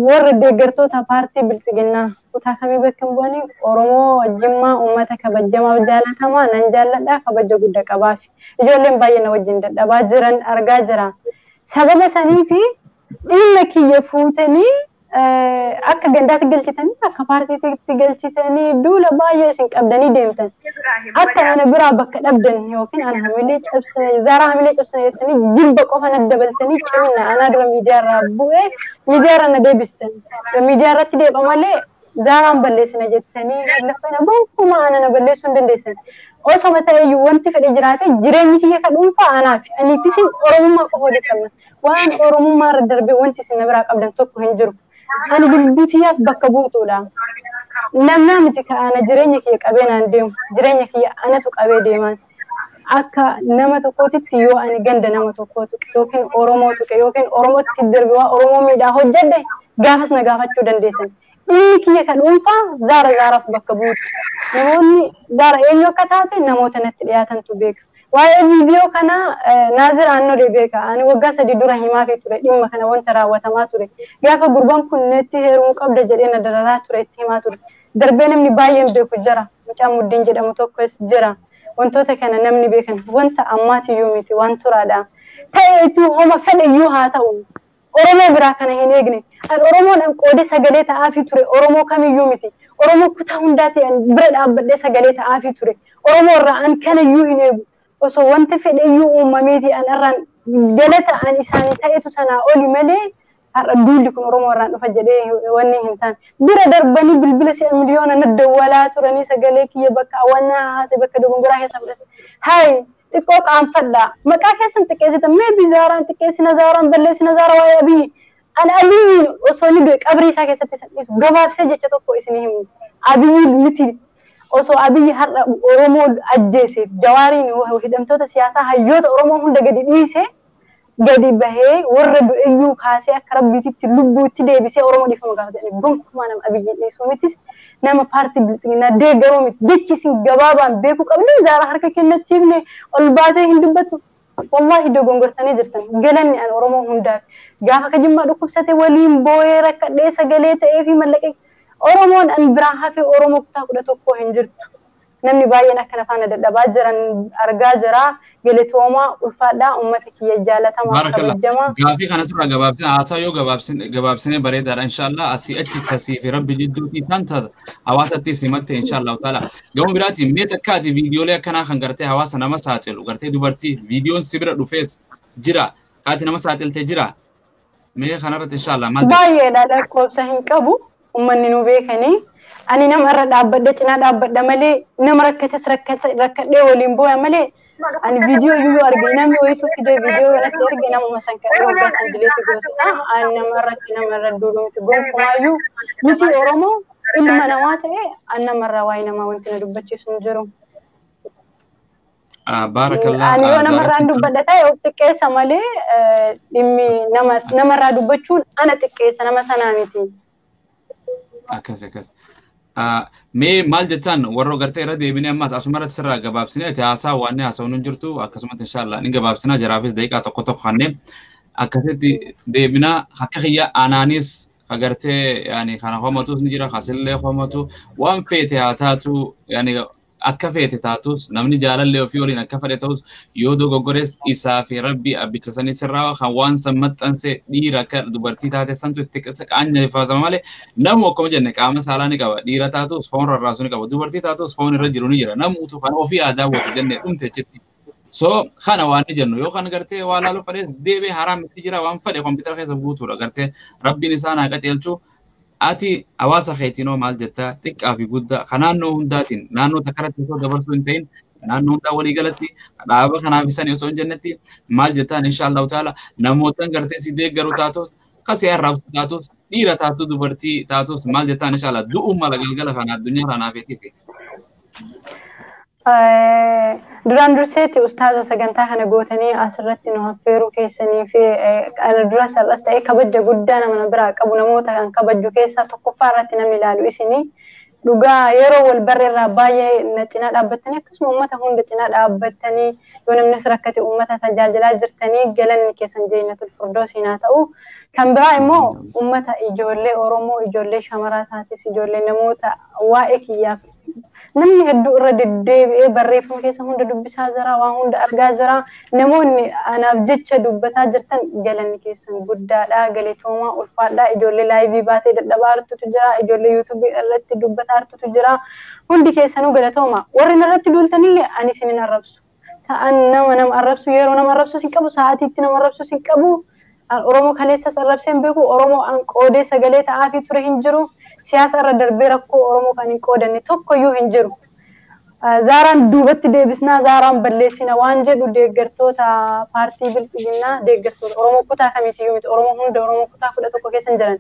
warra deeggartoota paartii Biltsiginnaa kutaa kamii bakka hin bu'anii Oromoo Jimmaa uummata kabajamaaf jaalatamaa nan jaalladhaa kabaja guddaa qabaaf. Ijoolleen baay'ee na wajjin dadhabaa jiran argaa jira. Sababa sanii fi dhimma kiyya fuutanii akka gandaatti galchitanii akka paartiitti galchitanii duula baay'ee isin qabdanii deemtan. Akka ana biraa bakka dhabdan yookiin ana hamilee cabsanii Zaaraa hamilee cabsanii jettanii jilba qofa na dabaltanii cimina anaa dura miidiyaarraa bu'ee miidiyaarra na deebistan. Miidiyaarratti deebi'a malee Zaaraan balleessina jettanii lafa na gonkumaa ana na balleessuu hin dandeessan. Osoma ta'eyyuu wanti fedhe jiraate jireenyi kiyya ka dhuunfaa anaaf aniif isin Oromummaa qofa walitti qabna. Waan Oromummaa irra darbee wanti isin na biraa qabdan tokko hin jiru. Ani lubbuu tiyyaaf bakka buutuudha. Namnaa miti ka ana jireenya kiyya qabee naan deemu jireenya kiyya anatu qabee deemaan. Akka nama tokkootitti yoo ani ganda nama tokkoo tuqe yookiin Oromoo tuqe yookiin Oromootti darbe waa Oromoo miidhaa hojjedhe gaafas na gaafachuu dandeessan. Dhimmi kiyya kan dhuunfaa Zaara Zaaraaf bakka buutu. Namoonni Zaara eenyu akka taate namoota natti dhiyaatantu beeka. Waa'ee viidiyoo kanaa Naazir Aannolee beeka. Ani waggaa 3 dura himaafii ture dhimma kana wanta raawwatamaa ture. Gaafa gurbaan kun natti heerumuu qabda jedhee na dararaa ture itti himaa ture. Darbee namni baay'een beeku jira. Mucaan Muddin jedhamu tokkos jira. Wantoota kana namni beekan wanta ammaatiyyuu miti waan turaadha. Ta'eetu homa fedhayyuu haa ta'u. Oromoo biraa kana hin eegne. An Oromoon an qoodee sagalee ta'aafii ture Oromoo kamiyyuu miti. Oromoo kutaa hundaa ta'e an bira dhaabbadhee sagalee ta'aafii ture. Oromoo irraa an kanayyuu hin eegu. Osoo wanti fedhayyuu uumameeti an irraan galata an isaanii ta'etu sanaa oli malee har'a duulli kun Oromoo irraan dhufa jedhee wanni hin taane. Bira darbanii bilbila si'a miliyoona na dawwalaa turanii sagalee kiyya bakka hawwannaa haase bakka dogongoraa keessa fudhate. Hayi xiqqoo qaanfadhaa. Maqaa keessan xiqqeessitan mee Zaaraan xiqqeessina Zaaraan balleessina Zaara waa'ee Abiyyi. Ani Abiyyiin osoo inni du'e qabrii isaa keessatti isa dhiisu gabaabsee jecha tokko isinii himu. Abiyyi miti osoo Abiyyi har'a Oromoo ajjeeseef Jawaariin hidhamtoota siyaasaa hayyoota Oromoo hunda gadi dhiisee gadi bahee warra du'eyyuu kaasee akka rabbiititti lubbuutti deebisee Oromoo dhiifama gaafate. Gonkumaa nama Abiyyi dhiisuu mitis nama paartii Biltsiginnaa deeggaruu miti. Jechi isin gabaabaan beekuu qabdu Zaaraa harka kennachiifne ol baatee hin dubbattu. Wallaahi dogongortanii jirtan. Galanni an Oromoo hundaaf. Gaafa ka Jimmaa dhukkubsate waliin boo'ee rakkadhee sagalee ta'ee fi mallaqee Oromoon an biraa hafe Oromoo kutaa 11 hin jirtu. Namni baay'een akkana faana dadhabaa jiran argaa jira. Galatoomaa ulfaadhaa uummata kiyya jaalatamaa kabajamaa. Gaafii kana sirraa gabaabsine haasaa yoo gabaabsine bareedaadha inshaallah asii achi tasii fi rabbi jidduutii kan taata hawaasatti simatte inshaallah taala. Gama biraatiin mee takkaati viidiyoolee akkanaa kan gartee hawaasa nama saaxilu gartee dubartii viidiyoon si bira dhufees jira kaati nama saaxilte jira mee kanarratti inshaallah maal Baay'eedha lakkoofsa hin qabu uummanni nu beekanii. Ani nama irra dhaabbadhe cinaa dhaabbadha malee nama rakkates rakkadhee waliin booya malee ani viidiyoo iyyuu arge namni wayitu fidee viidiyoo natti erge namuma san kadhee waggaa san dileetti goosisa. Ani nama irratti nama irra duulu miti gonkumaayyuu miti Oromoo ilma namaa ta'e ani namarraa waa'ee namaa wanti na dubbachiisu hin jiru. Baarakallah. Ani yoo namarraa dubbadha ta'e of xiqqeessa malee dhimmi namarraa dubbachuun ana xiqqeessa nama sanaa miti. Akkas akkas. Mee maal jettan warra gartee irra deebinee ammas asumarratti sirraa gabaabsinee ati haasaa waan haasawuun hin jirtu akkasumas inshaallah ni gabaabsinaa jaraafis daqiiqaa tokko tokko kanneen akkasitti deebinaa akka kiyya anaanis agartee yaani kana homatus ni jira kasillee homatu waan feete haa taatu yaani akka feete taatus namni jaalallee ofii waliin akka fedhe ta'us yoo dogoggores isaa fi rabbi abbicha sanii sirraa kan waan san maxxanse dhiira akka dubartii taate santu itti qaanyeeffatama malee namu akkuma jenne qaama saalaa ni qaba dhiira taatus foon rarraasu ni qaba dubartii taatus foon irra jiru ni jira namuutu kan ofii aadaa watu jenne dhumte achitti. So kana waan ni jennu yoo kan gartee waa laaluu fedhes deebee haraam itti jira waan fedhe kompiitara keessa guutuudha gartee rabbiin isaan haa qajeelchu. Ati hawaasa keetinoo maal jettaa xiqqaa fi guddaa kan naannoo hundaatiin naannoo takkaratti osoo dabarsuu hin ta'in naannoo hundaa walii galatti dhaaba kanaaf isan osoo hin jennetti maal jettaan inshaallahu taala namootaan gartee si deeggaru taatus kasii arraabsu taatus dhiira taatu dubartii taatus maal jettaan inshaallah du'uu mala galgala kana addunyaa kanaaf eettisi. Duraan durseetti ustaaza sagantaa kana gootanii asirratti nu affeeruu keessanii fi kana dura sarras ta'ee kabaja guddaa nama biraa qabu namoota kan kabaju keessaa tokkoffaa irratti namni ilaalu isinii dhugaa yeroo wal barre irraa baay'ee na cinaa dhaabbattanii akkasuma uummata hunda cinaa dhaabbattanii yoo namnis rakkate uummata tajaajilaa jirtanii galanni keessan Jannatul Firdoosiin haa ta'u. Kan biraa immoo uummata ijoollee Oromoo ijoollee shamaraa taates ijoollee namoota waa'ee kiyyaaf namni hedduu irra deddeebi'ee barreeffama keessa hunda dubbisaa jira waan hunda argaa jira namoonni anaaf jecha dubbataa jirtan galanni keessan guddaadha galatoomaa ulfaadhaa ijoollee laayivii baatee dadhabaa jirtutu jira ijoollee yuutuubii irratti dubbataa jirtutu jira hundi keessanuu galatooma warri narratti duultanillee ani isin hin arrabsu sa'aan nama nama arrabsu yeroo nama arrabsu sin qabu sa'aatiitti nama arrabsu sin qabu Oromoo kaleessas arrabsee hin beeku Oromoo an qoodee sagalee ta'aafii ture hin jiru. Siyaasa irra darbee rakkoo Oromoo kan hin qoodanne tokkoyyuu hin jiru. Zaaraan duubatti deebisnaa zaaraan balleessina waan jedhu deeggartoota paartii bilxiginnaa deeggartoota Oromoo kutaa kamiitiyyuu miti Oromoo hunda Oromoo kutaa 11 keessa hin jiran.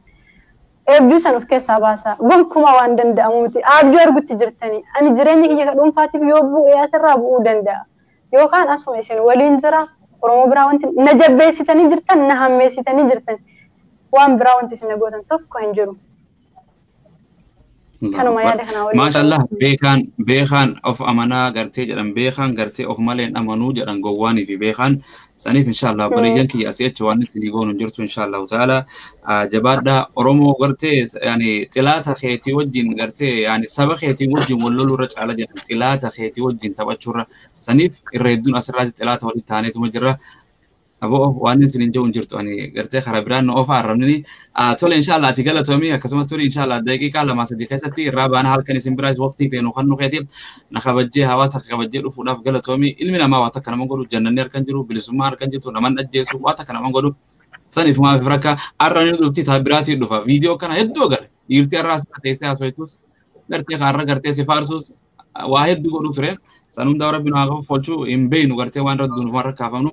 Eebjuu san of keessaa baasaa gonkumaa waan danda'amu miti abjuu argutti jirtanii ani jireenya kiyya ka dhuunfaatiif yoo bu'e asirraa bu'uu danda'a yookaan asuma isin waliin jira Oromoo biraa wanti na jabbeessitanii jirtan na hammeessitanii jirtan waan biraa wanti isin na gootan tokko hin jiru. Kanuma yaada kanaa waliin. Maashaallah beekaan of amanaa gartee jedhan beekaan gartee of maleen amanuu jedhan gowwaanii fi beekaan saniif inshaallah obboleeyyan kiyya asii achi waan isinii goonu jirtu inshaallahu taala jabaadhaa Oromoo gartee yaani xilaata keetii wajjin gartee yaani saba keetii wajjin wal loluu irra caala jedhan xilaata keetii wajjin taphachuurra saniif irra hedduun asirraa xilaata walitti taaneetuma jirra. Abo waan isin hin jiru hin jirtu ani gartee karaa biraan nu ofa arrabnini tole inshaallah ati galatoomii akkasuma turi inshaallah daqiiqaa 2-3 keessatti irraa baana halkan isin biraas waqtii ta'e nu kan nu keetiif na kabajjee hawaasa kabajjee dhufuudhaaf galatoomii ilmi namaa waa takka nama godhu jannanni harkan jiru bilisummaa harkan jirtu naman ajjeesu waa takka nama godhu saniif maaf rakka arra ni dhufti taa biraatii dhufa viidiyoo kana hedduu agarre dhiirtii arraa asirra teessee haasoftus gartee kaarra gartee si faarsus waa hedduu godhu ture. Sanum daawra binu haa folchuu hin beeynu gartee waan irra dunuuf waan rakkaafamnu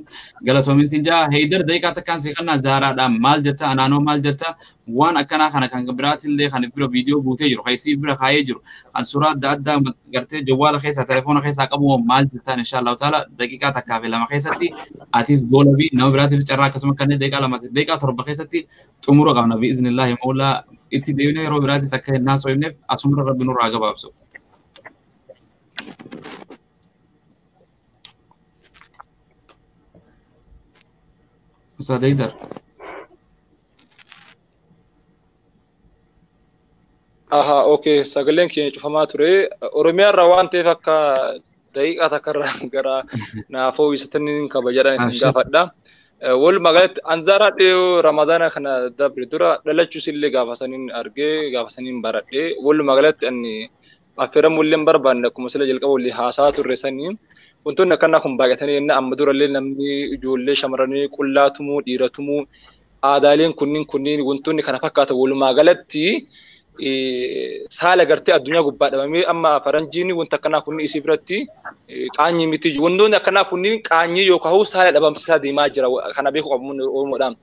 galatoomin siin jaa Heydar daqiiqaa takkaan si kannaa zaaraadhaan maal jetta anaanoo maal jetta waan akkanaa kana kan biraatillee kan bira viidiyoo guutee jiru kan isii bira kaayee jiru kan suuraa adda addaa gartee jawwaala keessaa telefoona keessaa qabu maal jettaan inshaallahu taala daqiiqaa takkaa fi 2 keessatti atis goola fi nama biraatiif carraa akkasuma kanneen daqiiqaa 2 daqiiqaa 7 keessatti xumura qabna biiznillaahi mawlaa itti deebinee yeroo biraatis akka hin haasofneef asuma rabbi nurraa gabaabsu. Ustaz Heydar. Aha, okay. Sagaleen keenya cufamaa ture. Oromiyaa irraa waan ta'eef akka daqiiqaa takka irraa gara naafoo ibsatanii kabajaadhaan isin gaafadha. Walumaa galatti anzaaraa dhiyoo Ramadaana kana dabre dura dhalachuus illee gaafa saniin argee gaafa saniin baradhee walumaa galatti ani affeeramuu illee hin barbaanne akkuma sila jalqaba walii haasaa turre sanii wantoonni akkanaa kun baay'atanii jenna amma durallee namni ijoollee shamarranii qullaa tumuu dhiira tumuu aadaaleen kunniin wantoonni kana fakkaatan walumaa galatti saala gartee addunyaa gubbaa dhabamee amma faranjiin wanta akkanaa kunniin isii biratti qaanyii miti wantoonni akkanaa kunniin qaanyii yookaan saala dhabamsiisaa deemaa jira kana beekuu qabu Oromoodhaan.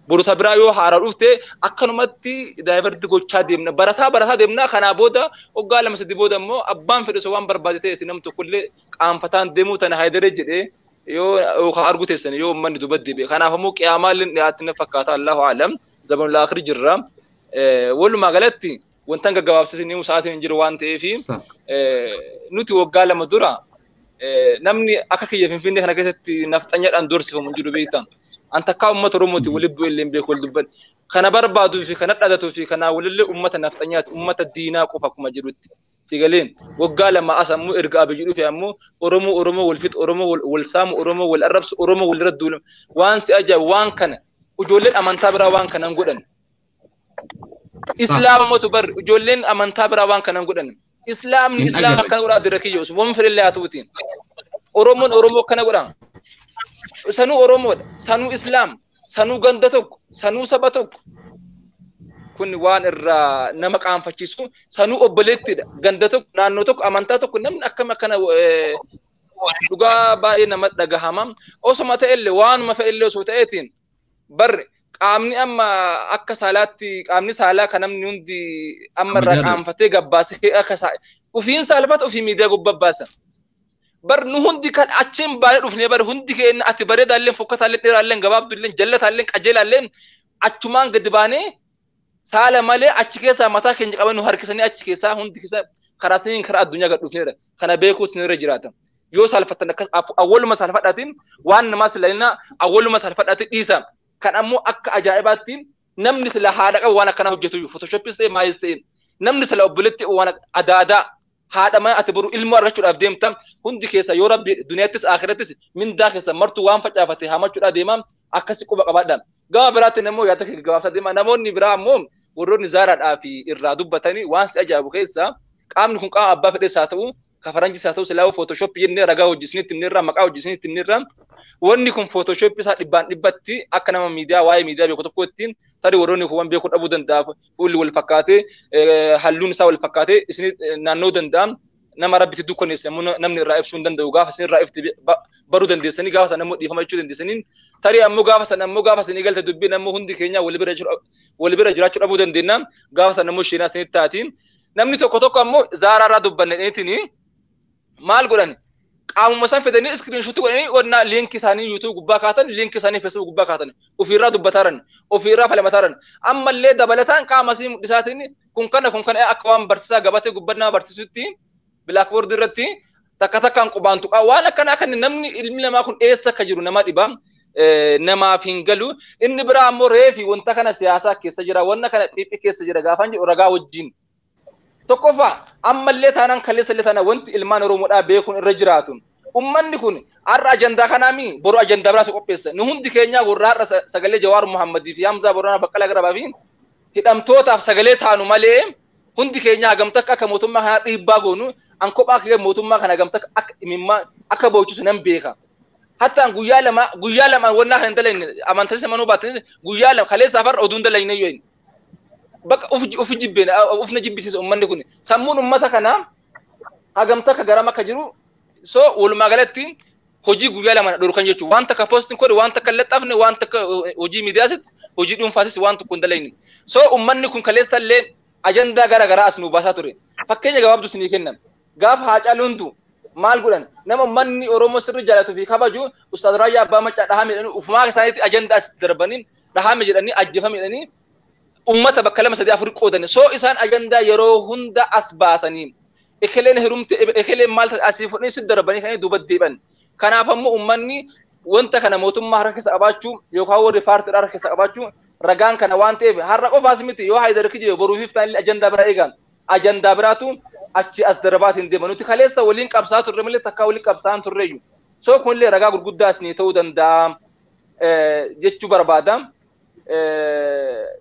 Boruta biraa yoo haaraa dhufte akkanumatti daayivarti gochaa deemna barataa deemna kanaa booda waggaa 2-3 booda immoo abbaan fedhe osoo waan barbaade ta'e nam tokkollee qaanfataan deemuu tana haayidaree jedhee yoo yookaan argu teessan yoo uummanni duuba deebi'e kanaaf immoo qiyaamaan dhiyaatti na fakkaata Allahu a'lam zamanul aakhir jirra. Walumaa galatti wantan gaggabaabsisin himu sa'aatiin hin jiru waan ta'eef nuti waggaa 2 dura namni akka kiyya Finfinnee kana keessatti nafxanyaadhaan dorsifamu hin jiru beektaa. An takkaa uummata Oromooti waliin bu'ee illee beeku wal dubban. Kana barbaaduu fi kana dhadatuu fi kana walillee uummata nafxanyaati uummata diinaa qofa akkuma jirutti. Sigaleen waggaa 2 as ammoo erga Abiyyi dhufe ammoo Oromoo Oromoo wal fixu Oromoo wal saamu Oromoo wal arrabsu Oromoo wal irra duulu waan si ajaa'ibu waan kana ijoolleen amantaa biraa waan kanan godhan. Islaamatu bar ijoolleen amantaa biraa waan kanan godhan. Islaamni islaama akkana godhaa dira kiyyoos waan fedhellee haa ta'uutiin. Oromoon Oromoo akkana godhaa. Sanuu Oromoodha, sanuu Islaam, sanuu ganda tokko, sanuu saba tokko. Kun waan irraa nama qaanfachiisu sanuu obboleettidha. Ganda tokko, naannoo tokko, amantaa tokko namni akkam akkana dhugaa baay'ee nama dhagahama. Osoma ta'ellee waanuma fe'ellee osoo ta'eetiin barri qaamni amma akka saalaatti qaamni saalaa kan namni hundi amma irraa qaanfatee gabbaasee akka ufiin saalfata ofii miidiyaa gubbaa. Bar nu hundi kan achiin baanee dhufnee bar hundi keenya ati bareedaallee fokkataallee dheeraallee gabaabdullee jallataallee qajeelaallee achumaan gadi baanee saala malee achi keessaa mataa keenya qaban nu harkisanii achi keessaa hundi keessaa karaa saniin karaa addunyaa gad dhufneera. Kana beekuutu nurra jiraata. Yoo saalfattan akkas awwaluma saalfadhaatiin waan namaa sila awwaluma saalfadhaatiin dhiisa. Kan ammoo akka ajaa'ibaatti namni sila haadha qabu waan akkanaa hojjetu fotoshooppis ta'e maalis ta'e namni sila obboleetti waan adaadaa haadha mana ati boru ilmoo argachuudhaaf deemta hundi keessa yoo rabbi duniyaattis akhirattis mindaa keessa martuu waan facaafate hamachuudhaaf deema akkasi quba qabaadha. Gama biraatti immoo yaada kee gabaabsaa deema namoonni biraa ammoo warroonni zaaraadhaa fi irraa dubbatanii waan si ajaa'ibu keessa qaamni kun qaama abbaa fedhees haa ta'u kafaranjis haa ta'u silaa footoshoppii jennee ragaa hojjisnitti himneerra maqaa hojjisnitti himneerra wanni kun footoshoppii isaa 100% akka nama miidiyaa waa'ee miidiyaa beeku tokkotti tarii warroonni kun waan beekuu dhabuu danda'a fuulli wal fakkaatee halluun isaa wal fakkaatee isin naannoo danda'a nama rabbitti dukkaneesse namni irraa ibsuu hin danda'u gaafa isin irraa ifti baruu dandeessanii gaafa sana immoo dhiifama jechuu dandeessanii tarii ammoo gaafa sana ammoo gaafa isin galte dubbiin ammoo hundi keenya wal bira jiraachuu dhabuu dandeenya gaafa sana ammoo isheenaa isinitti taatiin namni tokko tokko ammoo zaaraa irraa dubbanne dhiniitiin maal godhan qaamuma isaan fedhanii iskiriinshuutii godhanii onnaa liinkii isaanii yuutuub gubbaa kaatan liinkii isaanii feesbuuk gubbaa kaatan ofiirraa dubbataaran ofiirraa falamataaran ammallee dabalataan qaama isii mul'isaatiin kun kana akka waan barsiisaa gabatee gubbaa nama barsiisutti bilaakboordii irratti takka takkaan qubaan tuqaa waan akkanaa kan namni ilmi namaa kun eessa akka jiru nama dhiba namaaf hin galu inni biraa ammoo reefi wanta kana siyaasaa keessa jira wanta kana xiiphii keessa jira gaafaan jedhu ragaa wajjin. Tokkoffaa ammallee taanaan kaleessallee taanaan wanti ilmaan Oromoodhaa beekuun irra jiraatu. Uummanni kun har'a ajandaa kanaami boru ajandaa biraas qopheessa. Nu hundi keenya warra har'a sagalee Jawaar Muhammadii fi Hamzaa Boranaa Baqqalaa Garbaa fi hidhamtootaaf sagalee taanu malee hundi keenya hagamta akka mootummaa kanaa dhiibbaa goonu an kophaa kee mootummaa kana hagamta akka imimmaa akka boochisu nan beeka. Hatta guyyaa lama wannaa kan hin dalagne amantanis amanuu baatanis guyyaa lama kaleessaaf har'a oduu hin dalagne yoo bakka uf jibbeen ufna jibbisiisa uummanni kun sammuun uummata kanaa hagamta akka garam akka jiru so walumaa galatti hojii guyyaa lama dhorkan jechuudha waan takka poostiin godhe waan takka laxxafne waan takka hojii miidiyaasis hojii dhuunfaasis waan tokko hin dalagne so uummanni kun kaleessa illee ajandaa gara garaa as nu baasaa ture fakkeenya gabaabduu isinii kenna gaafa Haacaaluu Hundu maal godhan nama uummanni Oromoo sirri jaalatuu fi kabaju Ustaaz Raayyaa Abbaa Maccaa dhahame jedhanii ufumaa isaaniitti ajandaa as darbanii dhahame jedhanii ajjeefame jedhanii ummata bakka 2 3 4 qoodan soo isaan ajandaa yeroo hunda as baasanii ekeleen herumte ekeleen maal asii fudhanii si darbanii kan duuba deeban kanaaf ammoo ummanni wanta kana mootummaa harka keessa qabaachuu yookaan warri paartiidhaa harka keessa qabaachuu ragaan kana waan ta'eef har'a qofaas miti yoo Haayidar kijibe boruufiif ta'an ajandaa bira eegan Ajandaa biraatu achi as darbaatiin deema. Nuti kaleessa waliin qabsaa turre malee takkaa waliin qabsaan turreeyyu. So kunillee ragaa gurguddaa isinii ta'uu danda'a jechuu barbaada.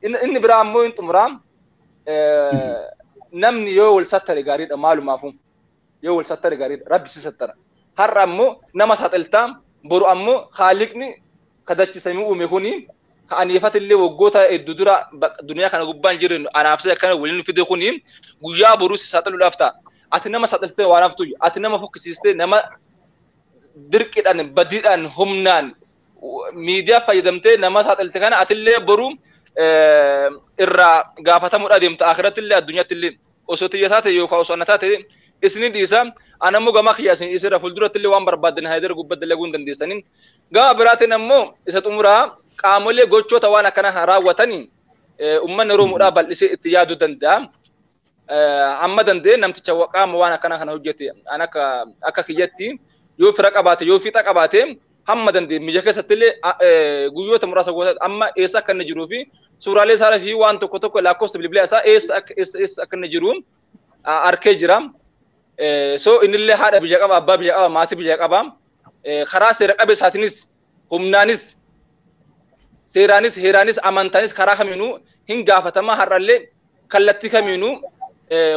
Inni biraa ammoo hin xumuraa. Namni yoo wal sattare gaariidha maalumaafuu. Yoo wal sattare gaariidha rabbi si sattara. Har'a ammoo nama saaxiltaa boru ammoo haaliqni kadachisamii uume kuni ka aniifatillee waggoota hedduu dura duniyaa kana gubbaan jirru anaafsee akkana waliin fide kuni guyyaa boruu si saaxiluudhaaf ta'a. Ati nama saaxiltee waan haftu ati nama fokkisiistee nama dirqiidhaan badiidhaan humnaan miidiyaa fayyadamtee nama saaxilte kana atillee boruu irraa gaafatamuudha deemta akhirattillee addunyaattillee osoo xiyya taate yookaan osoo anna taate isini dhiisa anammoo gama kiyya isin dhiisirra fuuldurattillee waan barbaaddan haydara gubbatti dalaguun dandeessanii gama biraatiin ammoo isa xumuraa qaamolee gochoota waan akkana raawwatanii uummanni Oromoodhaa bal'isee itti yaaduu danda'a. Amma danda'e namticha qaama waan akkana kana hojjete an akka kiyyatti yoo fira qabaate yoo fiixa qabaate hamma danda'e mija keessattillee guyyoota muraasa goota amma eessa akka inni jiruu fi suuraalee isaa fi waan tokko tokko lakkoofsa bilbilaa isaa eessa akka inni jiru arkee jira. So innillee haadha biyya qaba abbaa biyya qaba maatii biyya qaba karaa seera qabeessaatiinis humnaanis seeraanis heeraanis amantaanis karaa kamiinuu hin gaafatama har'allee kallattii kamiinuu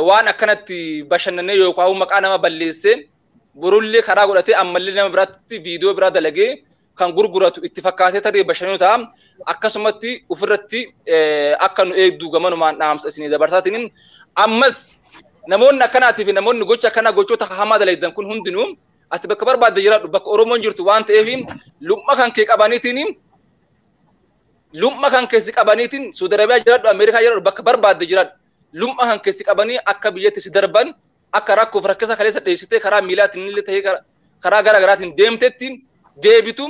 waan akkanatti bashannanee yookaan maqaa nama balleessee borullee karaa godhatee ammallee nama biraatti viidiyoo biraa dalagee kan gurguratu itti fakkaatee tarii bashannanuu ta'a. Akkasumatti ofirratti akka nu eegdu gamanumaan dhaamsa isinii dabarsaatiin ammas namoonni akkanaatii fi namoonni gocha akkanaa gochoota hamaa dalagdan kun hundinuu ati bakka barbaadde jiraadhu bakka Oromoon jirtu waan ta'eef lumma kan kee qabaniitiin lumma kan keessi qabaniitiin Saudi Arabiyaa jiraadhu Ameerikaa jiraadhu bakka barbaadde jiraadhu lumma kan keessi qabanii akka biyyatti si darban akka rakkoof rakkisa kaleessa dheessitee karaa miilaatiin illee ta'ee karaa gara garaatiin deemtetti deebitu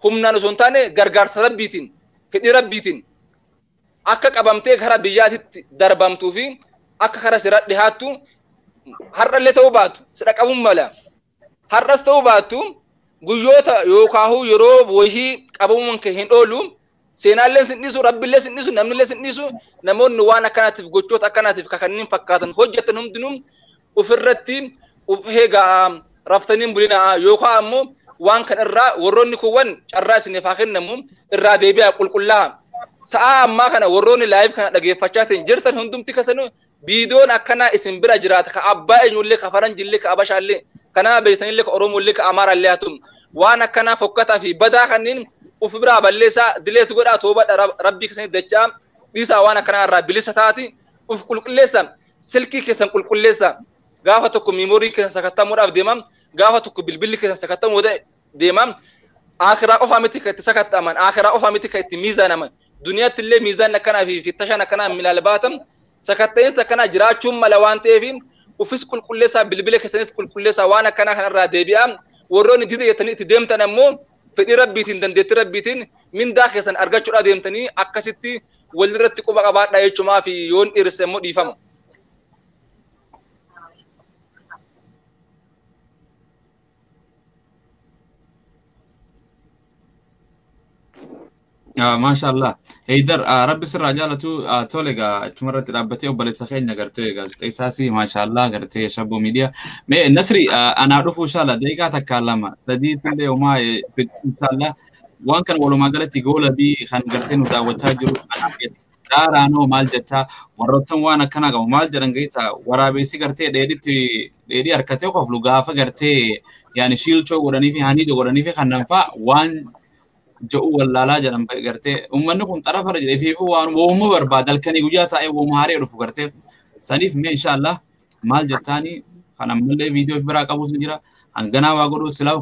humnaan osoo hin taane gargaarsa rabbiitiin fedhii rabbiitiin akka qabamtee karaa biyyaatitti darbamtuu fi akka karaa seeraa dhihaattu har'allee ta'uu baatu sidha qabuun mala har'as ta'uu baatu guyyoota yookaan yeroo wayii qabamuun kee hin oolu seenaallee sin dhiisu rabbillee sin dhiisu namnillee sin dhiisu namoonni waan akkanaatiif gochoota akkanaatiif kanneen fakkaatan hojjetan hundinuu ofirratti of eegaa raftaniin bulinaa yookaan ammoo waan kan irraa warroonni kuuwwan carraa isiniif haa kennamu irraa deebi'aa qulqullaa sa'aa ammaa kana warroonni laayiif kana dhageeffachaa ta'in jirtan hundumti keessanuu viidiyoon akkanaa isin bira jiraata ka abbaa eenyullee ka faranjillee ka abashaallee ka nama beektanillee ka oromollee ka amaaraallee haa ta'u waan akkanaa fokkataa fi badaa kanneen of biraa balleessaa dileetu godhaa toobadha rabbii keessanii dachaa dhiisaa waan akkanaa irraa bilisa taati of qulqulleessa silkii keessan qulqulleessa gaafa tokko miimoorii keessan sakattamuudhaaf deemam gaafa tokko bilbilli keessan sakattamuu deemam akiraa qofaa miti kan itti sakattaman akiraa qofaa miti kan itti miizaanaman duniyaatti illee miizaan akkanaa fi fittashaan akkanaa milaal baatan sakatta'insa akkanaa jiraachuun mala waan ta'eef ofis qulqulleessaa bilbila keessanis qulqulleessaa waan akkanaa kanarraa deebi'aa warroonni dida jettanii itti deemtan ammoo fedhii rabbiitiin dandeettii rabbiitiin mindaa keessan argachuudhaa deemtanii akkasitti walirratti quba qabaadhaa jechumaa fi yoon dhiirisse immoo dhiifama. Maashaallah. Heydar rabbi sirraa jaalatu tole egaa achumarratti dhaabbatee obboleessa keenya gartee gaazexeessaas maashaallah gartee shabboo miidiyaa. Mee Nasri anaa dhufu inshallah daqiiqaa takka lama sadiitillee homaa inshallah waan kana walumaa galatti goola bii kan gartee nu daawwachaa jiru daaraanoo maal jettaa warroottan waan akkanaa qabu maal jedhan geeta waraabessi gartee dheedhitti dheedhii harkatee qoflu gaafa gartee yaani shiilchoo godhanii fi haniidoo godhanii fi kanneen fa'a waan jedhu wallaalaa jedhan gartee uummanni kun xarafa jedhee fi waan wooma barbaada halkanii guyyaa taa'ee wooma haree dhufu gartee saniif mee inshaallah maal jettaanii kan ammallee viidiyoo biraa qabus ni jira hanganaa waa godhu silaa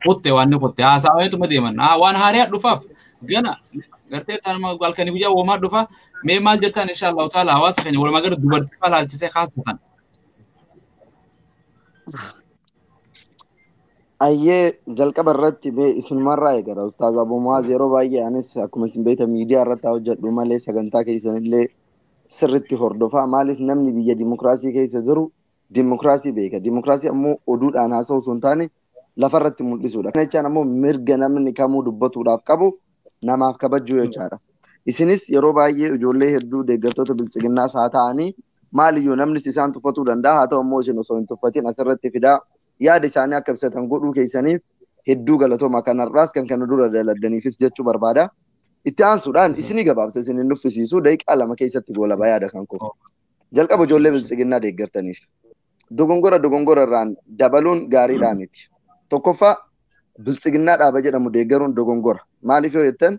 kotte waan ni kotte haasa'ameetuma deeman waan haree dhufaaf gana gartee tanuma halkanii guyyaa woomaa dhufa mee maal jettaan inshaallah taala hawaasa keenya walumaa gara dubartii falaalchisee kaasatan. Ayyee jalqaba irratti mee isumarraa eegala Ustaaz Abu Muaz yeroo baay'ee anis akkuma isin beektan miidiyaa irratti hojjedhu malee sagantaa keessanillee sirriitti hordofaa maaliif namni biyya dimokiraasii keessa jiru dimokiraasii beeka dimokiraasii ammoo oduudhaan haasa'u osoo hin taane lafarratti mul'isuudha. Kana jechaan ammoo mirga namni kamuu dubbatuudhaaf qabu namaaf kabajuu jechaadha. Isinis yeroo baay'ee ijoollee hedduu deeggartoota biltsiginnaas haa ta'anii Maaliyyuu namnis isaan tuffatuu danda'a. Haa ta'u immoo isin osoo hin tuffatin asirratti fidaa yaada isaanii akka ibsatan godhuu keessaniif hedduu galatooma. Kanarraas kan kana dura daladdaniifis jechuu barbaada. Itti aansuudhaan isinii gabaabsa isin hin nuffisiisu daqiiqaa 2 keessatti goolabaa yaada kan koo. Jalqaba ijoollee biltsiginnaa deeggartaniif. Dogongora dogongora irraan dabaluun gaariidhaa miti. Tokkoffaa biltsiginnaa dhaaba jedhamu deeggaruun dogongora. Maaliif yoo jettan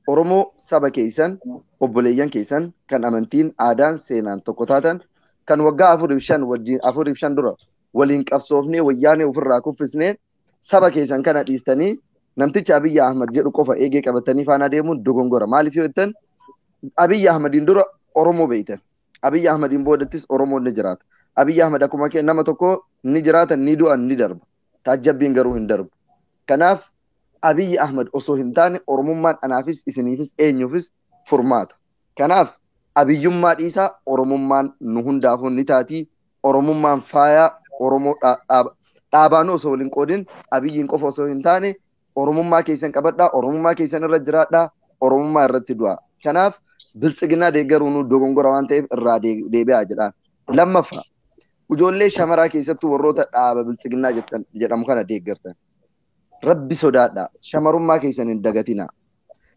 Oromoo saba keessan obboleeyyan keessan kan amantiin aadaan seenaan tokko taatan kan waggaa 4 fi 5 wajjin 4 fi 5 dura waliin qabsoofnee wayyaanee ofirraa kuffisnee saba keessan kana dhiistanii namticha Abiyyi Ahmad jedhu qofa eegee qabatanii faana deemuun dogongora. Maaliif yoo jettan Abiyyi Ahmadiin dura Oromoo beeytan. Abiyyi Ahmadiin boodattis Oromoon ni jiraata. Abiyyi Ahmad akkuma nama tokko ni jiraata, ni du'a, ni darba. Taajjabbiin garuu hin darbu. Kanaaf Abiyyi Ahmad osoo hin taane Oromummaan anaafis isiniifis eenyuufis furmaata. Kanaaf abiyyummaa dhiisaa Oromummaan nu hundaafuu ni taati. Oromummaan faayaa Oromoo dhaabaanuu osoo waliin qoodin Abiyyiin qofa osoo hin taane Oromummaa keessan qabadhaa, Oromummaa keessan irra jiraadhaa, Oromummaa irratti du'a. Kanaaf biltsiginnaa deeggaruun dogongora waan ta'eef irraa deebi'aa jedhaan. Lammaffaa ijoollee shamaraa keessattuu warroota dhaaba biltsiginnaa jedhamu kana deeggartan. Rabbi sodaadhaa. Shamarummaa keessan hin dagatinaa.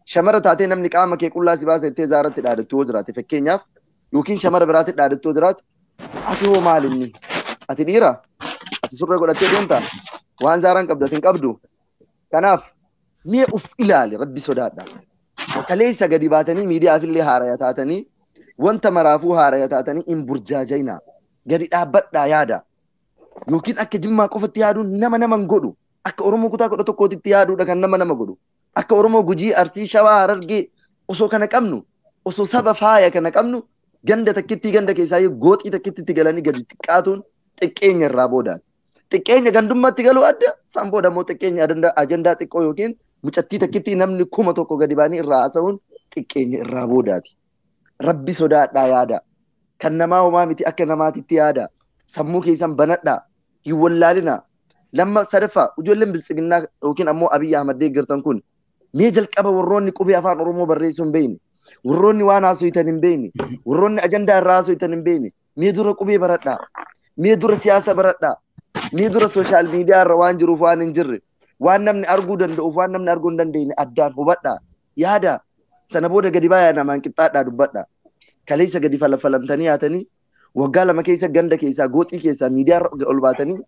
Shamara taatee namni qaama kee qullaa si baasa jettee zaaratti dhaadattu yoo jiraate fakkeenyaaf yookiin shamara biraatti dhaadattu yoo jiraate ati hoo maal inni? Ati dhiira? Ati surree godhattee deemtaa? Waan zaaraan qabdu ati hin qabdu? Kanaaf mee uf ilaali Rabbi sodaadhaa. Kaleessa gadi baatanii miidiyaaf illee haaraya taatanii wanta maraafuu haaraya taatanii hin burjaajayinaa. Gadi dhaabbadhaa yaada. Yookiin akka Jimmaa qofatti yaaduun nama nama hin godhu. Akka Oromoo kutaa 11tti yaaduudha kan nama nama godhu. Akka Oromoo Gujii, Arsii, Shawaa, Harargee osoo kana qabnu, osoo saba faaya kana qabnu ganda takkittii ganda keessaa gooxii takkittitti galanii gadi xiqqaatuun xiqqeenya irraa boodaati. Xiqqeenya gandummaatti galuu adda, san booda immoo xiqqeenya ajandaa xiqqoo yookiin mucattii takkittii namni 1000 gadi baanii irraa haasa'uun xiqqeenya irraa boodaati. Rabbi sodaadhaa yaada. Kan namaa homaa miti akka namaatitti yaada. Sammuu keessan banadhaa. Hin wallaalinaa. Lamma sadaffaa ijoolleen biltsiginnaa yookiin ammoo Abiyyi Ahmad deeggartan kun mee jalqaba warroonni qubee afaan Oromoo barreessuu hin beekne, warroonni waan haasoftan hin beekne, warroonni ajandaa irraa haasoftan hin beekne, mee dura qubee baradhaa, mee dura siyaasa baradhaa, mee dura sooshaal miidiyaa irra waan jiruuf waan hin jirre, waan namni arguu danda'uuf waan namni arguu hin dandeenye addaan hubadhaa, yaada sana booda gadi baayaa namaan qixxaadhaa dubbadhaa. Kaleessa gadi falfalamtanii yaatanii waggaa 2 keessa ganda keessaa gooxii keessaa miidiyaa irra ol baatanii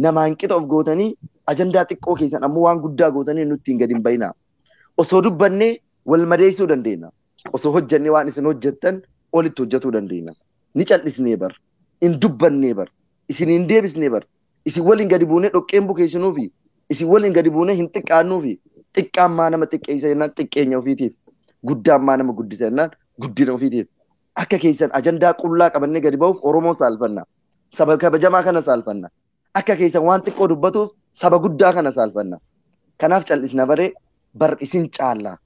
namaan qixa of gootanii ajandaa xiqqoo keessan ammoo waan guddaa gootanii nutti hin gadi hin bayinaa. Osoo dubbannee wal madeessuu dandeenya. Osoo hojjannee waan isin hojjettan olitti hojjetuu dandeenya. Ni cal'isnee bar, hin dubbannee bar, isin hin deebisnee bar, isin waliin gadi buunee dhoqqeen bukeessinuufi, isin waliin gadi buunee hin xiqqaannuufi, xiqqaan maa nama xiqqeessa jennaan xiqqeenya ofiitiif, guddaan maa nama guddisa jennaan guddina ofiitiif. Akka keessan ajandaa qullaa qabannee gadi ba'uuf Oromoo saalfanna. Saba kabajamaa kana saalfanna. Akka keessan waan xiqqoo dubbatuuf saba guddaa kana saalfanna. Kanaaf cal'isna baree bar isin caalla.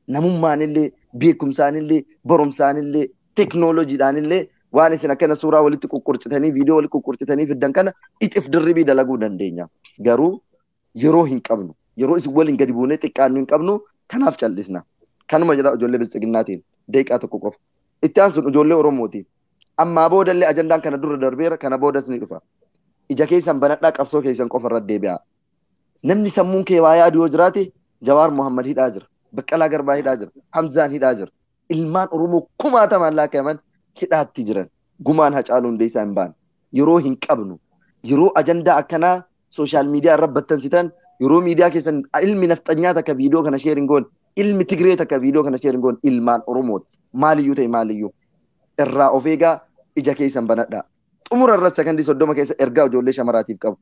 Namummaan illee, beekumsaan illee, barumsaan illee, teknooloojiidhaan illee waan isin akkana suuraa walitti quqqurcitanii, viidiyoo walitti quqqurcitanii fiddan kana ixif dirribii dalaguu dandeenya. Garuu yeroo hin qabnu. Yeroo isin waliin gadi buunee xiqqaannu hin qabnu. Kanaaf cal'isna. Kanuma jedha ijoollee biltsiginnaatiin daqiiqaa 1 qofa. Itti aansuun ijoollee Oromootiin. Ammaa boodallee ajandaan kana dura darbeera, kana boodas ni dhufa. Ija keessan banadhaa qabsoo keessan qofa irra deebi'aa. Namni sammuun kee waa yaadu yoo jiraate Jawaar Mohammad hidhaa jira, Baqqalaa Garbaa hidhaa jira, Hamzaan hidhaa jira. Ilmaan Oromoo kumaatamaan lakkaa'aman hidhaatti jiran. Gumaan Hacaaluu Hundeessaa hin baane. Yeroo hin qabnu. Yeroo ajandaa akkanaa sooshaal miidiyaa irra battansitan, yeroo miidiyaa keessan ilmi nafxanyaa takka viidiyoo kana sheerin goon, ilmi Tigree takka viidiyoo kana sheerin goon ilmaan Oromooti. Maaliyyuu ta'e maaliyyuu. Irraa of eegaa ija keessan banadhaa. Xumura irra sekondii 30 keessa ergaa ijoollee shamaraatiif qabu.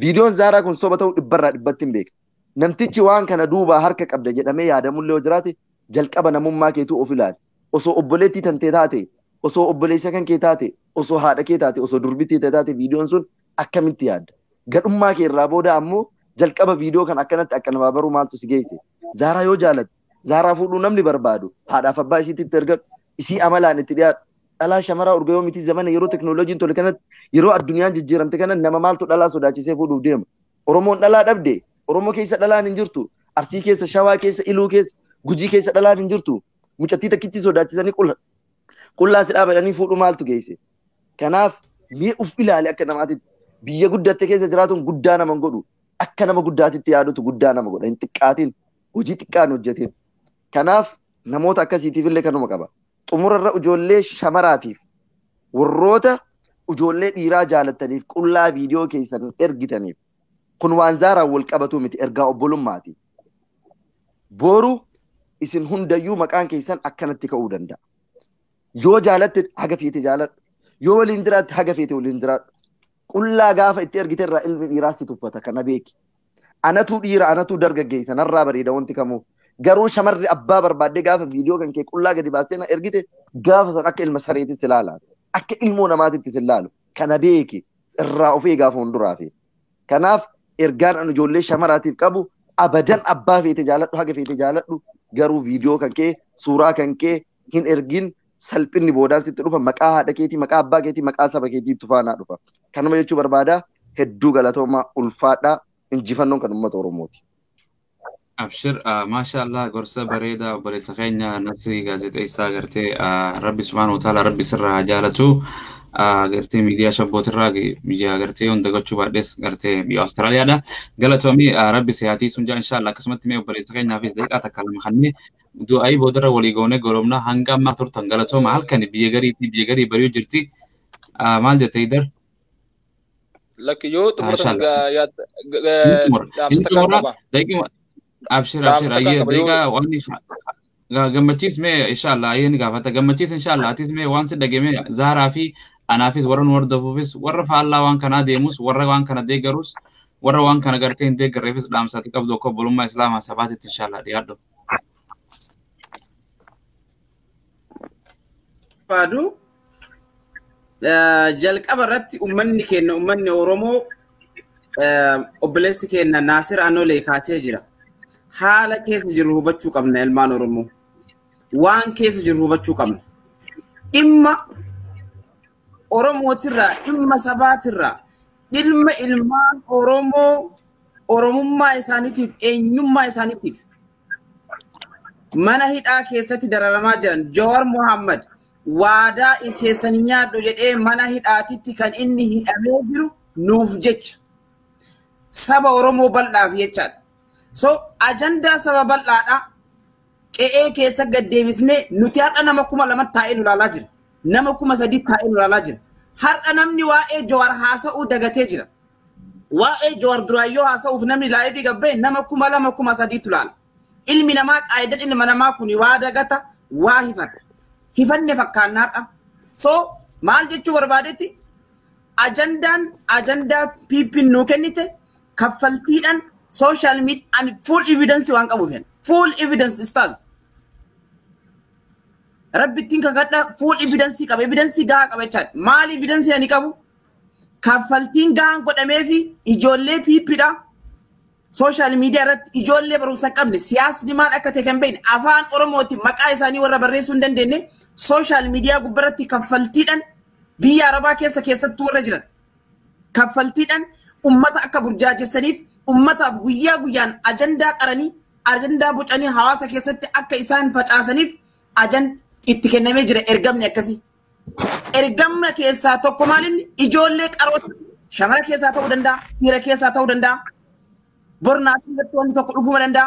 Viidiyoon Zaaraa kun soba ta'uu 100% hin beeka. Namtichi waan kana duubaa harka qabda jedhamee yaadamullee yoo jiraate jalqaba namummaa keetuu of ilaali. Osoo obboleettii tantee taate, osoo obboleessa kan kee taate, osoo haadha kee taate, osoo durbittii taate viidiyoon sun akkamitti yaadda? Gadhummaa kee irraa booda ammoo jalqaba viidiyoo kan akkanatti akka namaa baruu maaltu si geesse? Zaaraa yoo jaalatte, Zaaraa fuudhuu namni barbaadu haadhaaf abbaa isiitti itti ergadhu, isii amalaan itti dhiyaadhu. Dhalaa shamaraa urga yoo miti zamana yeroo teknooloojiin tole kanatti yeroo addunyaan jijjiiramte kana nama maaltu dhalaa sodaachisee fuudhuuf deema. Oromoon dhalaa dhabde, Oromoo keessa dhalaan hin jirtu, Arsii keessa, Shawaa keessa, Iluu keessa, Gujii keessa dhalaan hin jirtu. Mucattii takkitti sodaachisanii qullaa si dhaabadhanii fuudhuu maaltu geesse? Kanaaf mee uf ilaali akka namaatitti biyya guddatte keessa jiraatuun guddaa nama hin godhu. Akka nama guddaatitti yaadutu guddaa nama godha. Hin xiqqaatiin hojii xiqqaan hojjetiin. Kanaaf namoota akkasiitiif illee kanuma qaba. Xumurarra ijoollee shamaraatiif warroota ijoollee dhiiraa jaalattaniif qullaa viidiyoo keessan ergitaniif kun waan zaaraan wal qabatu miti ergaa obbolummaati. Boru isin hundayyuu maqaan keessan akkanatti ka'uu danda'a. Yoo jaalatte haga feete jaaladhu. Yoo waliin jiraatte haga feete waliin jiraadhu. Qullaa gaafa itti ergite irraa ilmi dhiiraa si tuffata kana beeki. Anatu dhiira anatu dargaggeessa narraa bareeda wanti kamuu. Garuu shamarri abbaa barbaaddee gaafa viidiyoo kan kee qullaa gadi baastee na ergite gaafa san akka ilma sareetitti si ilaala. Akka ilmoo namaatitti si ilaalu. Kana beeki irraa of eegaa fuulduraafi. Kanaaf ergaan ani ijoollee shamaraatiif qabu abadan abbaa feete jaaladhu haga feete jaaladhu garuu viidiyoo kan kee suuraa kan kee hin ergin salphinni boodaan sitti dhufa maqaa haadha keetii maqaa abbaa keetii maqaa saba keetii tufaanaa dhufa. Kanuma jechuu barbaada hedduu galatoomaa ulfaadhaa injifannoon kan uummata Oromooti. Abshir, maashaallah gorsa bareedaa obboleessa keenya Nasrii gaazexeessaa gartee Rabbi subhaanahu wa ta'ala Rabbi sirraa haa jaalatu. Gartee miidiyaa shabbootirraa biyya gartee hunda gochuu baadhees gartee biyya Awustiraaliyaadha. Galatoomii Rabbi si haa tiisu jaa inshaAllah akkasumatti mee obboleessa keenyaafis daqiiqaa takka lama kannee du'aayii boodarra walii goonee goromna hanga ammaa turtan galatooma halkan biyya gariitii biyya garii bari'uu jirti. Maal jette Idar? Lakki yoo xumurtan dhaamsa takka qaba. Abshir abshir ayyee daqiiqaa waan gammachiis mee inshaAllah ayyee ni gaafata gammachiis inshaAllah atis mee waan si dhageme Zaaraa fi anaafis warra nu hordofuufis warra faallaa waan kanaa deemus warra waan kana deeggarus warra waan kana gartee hin deeggarreefis dhaamsaati qabdu akka obbolummaa islaamaa sabaatitti inshaAllah dhiyaadhu. Faadu jalqaba irratti uummanni keenya uummanni Oromoo obboleessi keenya Naasir Anolee kaasee jira. Haala keessa jiru hubachuu qabna ilmaan Oromoo. Waan keessa jiru hubachuu qabna. Dhimma Oromootirraa, dhimma sabaatirraa, dhimma ilmaan Oromoo Oromummaa isaaniitiif, eenyummaa isaaniitiif mana hidhaa keessatti dararamaa jiran Jawaar Mohammad waadaa keessan nyaadhu jedhee mana hidhaatitti kan inni hidhamee jiru nuuf jecha. Saba Oromoo bal'aaf jechaadha. So ajandaa saba bal'aadha. Qe'ee keessa gad deebisnee nuti har'a nama 2000 taa'ee nu ilaalaa jira. Nama 3000 taa'ee nu ilaalaa jira. Har'a namni waa'ee Jawaar haasa'uu dagatee jira. Waa'ee Jawaar duraayyoo haasa'uuf namni laayivii gabbee nama 2000 3000 ilaala. Ilmi namaa qaayidan ilma namaa kun waa dagata waa hifata. Hifanne fakkaannaadha. So maal jechuu barbaadetti ajandaan ajandaa PP'n nuu kennite kaffaltiidhaan social media and full evidence waan qabuuf full evidence stars. Rabbittiin kakadha full evidence qaba evidence gahaa qaba jechaadha. Maal evidence ani qabu? Kaffaltiin gahaan godhamee fi ijoollee PP'dha. Social media irratti ijoollee barumsa hin qabne siyaasni maal akka ta'e kan beekne afaan Oromootiin maqaa isaanii warra barreessuu hin dandeenye social media gubbaratti kaffaltiidhaan biyya Arabaa keessa keessattuu warra jiran kaffaltiidhaan ummata akka burjaajessaniif ummataaf guyyaa guyyaan ajandaa qaranii ajandaa bocanii hawaasa keessatti akka isaan facaasaniif itti kennamee jira ergamni akkasii. Ergamna keessaa tokko maalinni ijoollee qaroota shamara keessaa ta'uu danda'a, dhiira keessaa ta'uu danda'a, bornaa irratti wanti tokko dhufuu danda'a,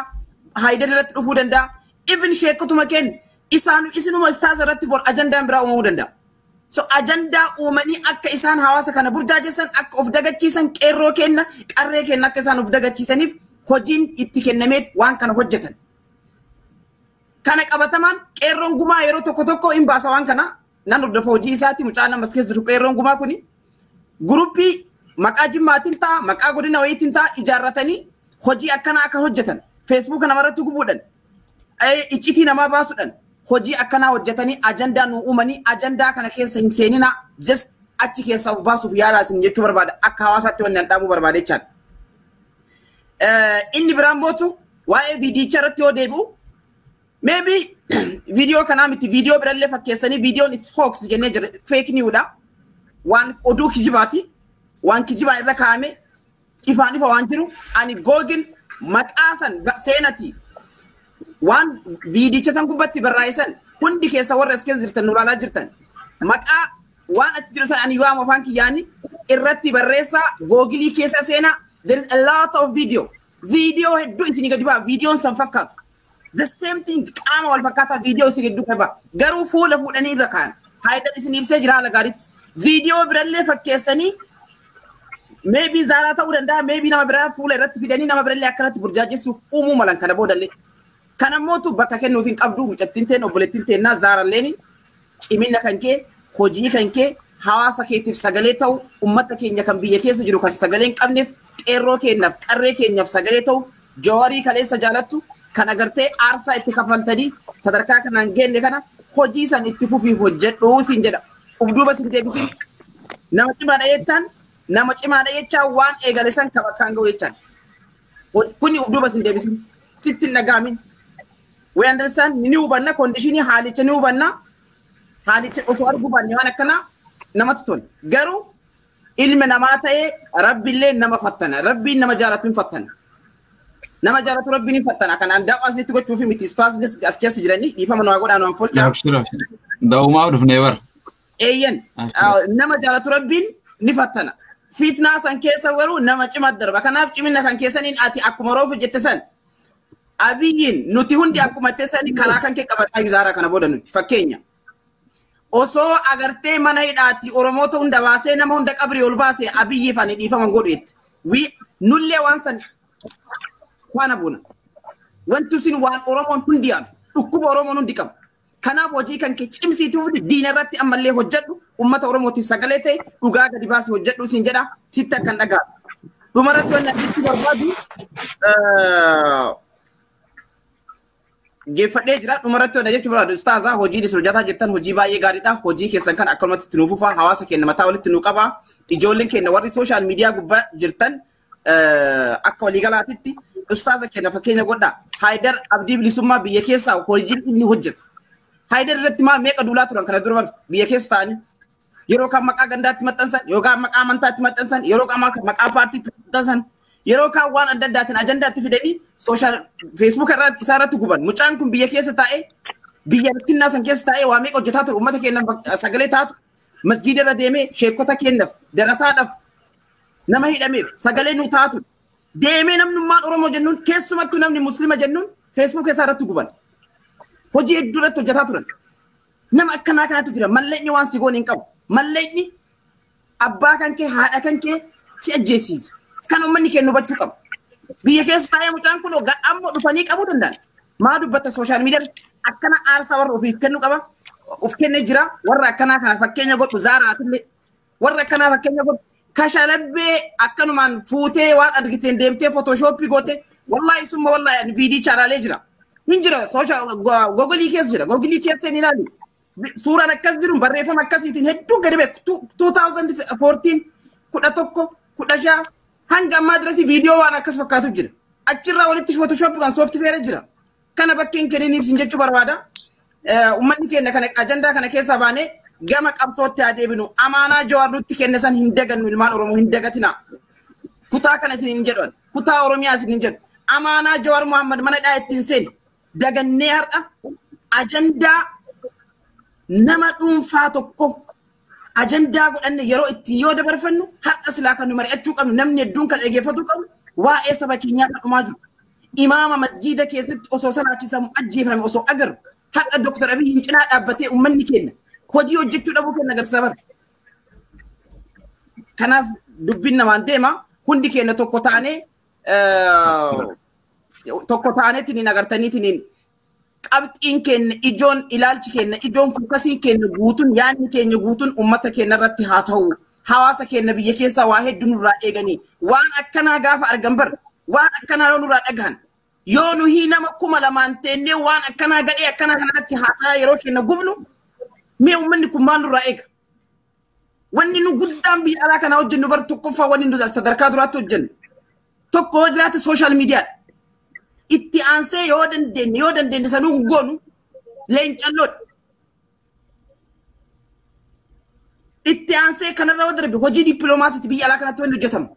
haayidal irratti dhufuu danda'a, even sheekotuma kennu isaan isinuma istaasa irratti bor ajandaan biraa uumamuu danda'a. So ajandaa uumanii akka isaan hawaasa kana burjaajessan akka of dagachiisan qeerroo kenna qarree kenna akka isaan of dagachiisaniif hojiin itti kennameet waan kana hojjetan. Kana qabatamaan qeerroon gumaa yeroo tokko tokko hin baasa waan kana nan hordofa hojii isaati mucaan namas keessa jiru qeerroon gumaa kuni guruppii maqaa jimmaatiin ta'a maqaa godina wayiitiin ta'a ijaarratanii hojii akkanaa akka hojjetan feesbuuka namarratti gubuudhaan iccitii namaa baasuudhaan hojii akkanaa hojjetanii ajandaa nu uumanii ajandaa kana keessa hin seeninaa just achi keessa of baasuuf yaalaa isin jechuu barbaada akka hawaasaatti wanni an dhaabuu barbaada jechaadha. Inni biraan mootu waa'ee viidiyicha irratti yoo deebi'u maybe viidiyoo kanaa miti viidiyoo birallee fakkeessanii viidiyoon it's hoax jennee jira fake newsdha waan oduu kijibaati waan kijibaa irra kaa'ame ifaan ifa waan jiru ani Google maqaa san seenati waan viidicha san gubbatti barraa'e san hundi keessa warra as keessa jirtan nu ilaalaa jirtan maqaa Waan achi jiru san ani waamu afaan kiyyaani irratti barreessaa googilii keessa seenaa. There is a lot of video. Video hedduu isinii gadi ba'a. Viidiyoon san fakkaatu. The same thing qaama wal fakkaataa viidiyoo isin hedduu qaba. Garuu fuula fuudhanii irra kaa'an. Haayidar isin ibsee jira haala gaariitti. Viidiyoo birallee fakkeessanii maybe Zaaraa ta'uu danda'a, maybe nama biraa fuula irratti fidanii nama birallee akkanatti burjaajessuuf uumuu malan kana boodallee. Kanammootu bakka kennuuf hin qabdu mucattiin teen obboleettiin teennaa Zaaralleen cimina kan kee hojii kan kee hawaasa keetiif sagalee ta'u uummata keenya kan biyya keessa jiru kan sagalee hin qabneef qeerroo keenyaaf qarree keenyaaf sagalee ta'u Jawaarii kaleessa jaalattu kan agartee aarsaa itti kafaltanii sadarkaa kanaan geenne kana hojii san itti fufii hojjedhuu siin jedha. Uf duuba siin deebisin nama cimaadha jettaan nama cimaadha jechaa waan eegale san kan bakkaan ga'u jechaan. Kuni uf duuba siin deebisin sitti hin dhaga'amin. We understand ni hubanna conditionii haalicha ni hubanna haalicha osoo arguu baanne waan akkanaa namatti tola. Garuu ilmi namaa ta'ee rabbiillee nama fattana. Rabbiin nama jaalatu hin fattana. Nama jaalatu rabbiin hin fattana. Kanaan daawwaa asinitti gochuuf miti. Istaas as keessa jiranii dhiifama nu godhaa nu folchaa. Daa'umaa dhufnee bara. Eeyyan nama jaalatu rabbiin ni fattana. Fitnaa san keessa garuu nama cimaa darba. Kanaaf cimina kan keessaniin ati akkuma roofu jette san Abiyyiin nuti hundi akkuma teessanii karaa kan kee qabataa Zaaraa kana booda nuti fakkeenya. Osoo agartee mana hidhaatti Oromoota hunda baasee nama hunda qabrii ol baasee Abiyyiif ani dhiifama godhu jette. Nullee waan san waan buuna. Wanti sun waan Oromoon hundi yaadu dhukkuba Oromoon hundi qabu. Kanaaf hojii kan kee cimsiitii hundi diina irratti ammallee hojjedhu uummata Oromootiif sagalee ta'e dhugaa gadi baasee hojjedhu siin jedha sitti akkan dhaga'amu. Dhumarratti wanni asitti barbaadu geeffadhee jira. Dhumarratti wanna jechuun barbaadu ustaazaa hojiin isin hojjetaa jirtan hojii baay'ee gaariidha. Hojii keessan kan akkanumatti itti nuuf fufaa hawaasa keenya mataa walitti nu qaba. Ijoolleen keenya warri sooshaal miidiyaa gubbaa jirtan akka waliigalaatitti ustaaza keenya fakkeenya godhaa. Haayidar Abdii Bilisummaa biyya keessaa hojiin inni hojjetu. Haayidar irratti maal meeqa duulaa turan kana dura biyya keessa ta'anii yeroo kaan maqaa gandaatti maxxansan, yeroo kaan maqaa amantaatti maxxansan, yeroo kaan maqaa paartiitti maxxansan, yeroo kaan waan adda addaatiin ajandaatti fidanii sooshaal feesbuuk irratti isaa irratti guban. Mucaan kun biyya keessa taa'ee biyya rakkinnaa san keessa taa'ee waa meeqa hojjetaa ture uummata keenyaaf sagalee taatu masgiida irra deemee sheekota keenyaaf darasaadhaaf nama hidhameef sagalee nu taatu deemee namnummaan Oromoo jennuun keessumattuu namni Muslima jennuun feesbuuk isaa irratti guban. Hojii hedduu irratti hojjetaa turan. Nama akkanaa kanatu jira. Mallaqni waan si goone hin qabu. Mallaqni abbaa kan kee haadha kan kee si ajjeesiisa. Kan uummanni keenya hubachuu qabu. Biyya keessa taa'ee mucaan kun ammoo dhufanii qabuu danda'an. Maa dubbatta sooshaal miidiyaan akkana aarsaa warra ofiif kennu qaba. Of kennee jira. Warra akkanaa kana fakkeenya godhu Zaaraatillee. Warra akkanaa fakkeenya godhu kashalabbee akkanumaan fuutee waan argiteen deemtee footooshooppii goote wallaahi summa wallaahi viidii chaaraalee jira. Hin jira sooshaal googilii keessa jira. Googilii keessa hin ilaalu. Suuraan akkas jiru barreeffama akkasiitiin hedduu gadi beeku 2014 11 15 hanga ammaa dirasii viidiyoo waan akkas fakkaatu jira. Achirraa walitti footooshooppii kan sooftiweera jira. Kana bakkeen kenniniif sin jechuu barbaada. Uummanni keenya kana ajandaa kana keessaa baanee gama qabsootti haa deebinu. Amaanaa Jawaar nutti kenne san hin dagannu ilmaan Oromoo hin dagatina. Kutaa kana isin hin jedhan. Kutaa Oromiyaa isin hin jedhu. Amaanaa Jawaar Muhammad mana dhaa ittiin seeni. Dagannee har'a ajandaa nama dhuunfaa tokko ajandaa godhanne yeroo ittiin yoo dabarfannu har'a silaa kan nu mari'achuu qabnu namni hedduun kan dhaggeeffatu qabu waa'ee saba keenyaa kan dhumaa jiru. Imaama masgiida keessatti osoo salaachisamu ajjeefame osoo agarru har'a Dooktar Abiyyiin cinaa dhaabbatee uummanni keenya hojii hojjechuu dhabuu keenya agarsiisa bara. Kanaaf dubbiin namaan deema hundi keenya tokko taanee tokko taaneetiin agartaniitiin qabxiin keenya ijoon ilaalchi keenya ijoon fokasiin keenya guutuun yaadni keenya guutuun uummata keenya irratti haa ta'u. Hawaasa keenya biyya keessaa waa hedduu nurraa eeganii waan akkanaa gaafa argan bar waan akkanaa yoo nurraa dhagahan yoo nuyi nama 2000 teennee waan akkanaa gadhee akkanaa kanarratti haasaa yeroo keenya gubnu mee uummanni kun maal nurraa eega? Wanni nu guddaan biyya alaa kanaa hojjennu bar tokkoffaa wanni nu sadarkaa duraatti hojjennu tokko yoo jiraate sooshaal miidiyaadha. Itti aansee yoo dandeenye sanuu goonu leencalloodha. Itti aansee kanarra yoo darbe hojii dippiloomaasiiti biyya alaa kanatti wanni hojjetamu.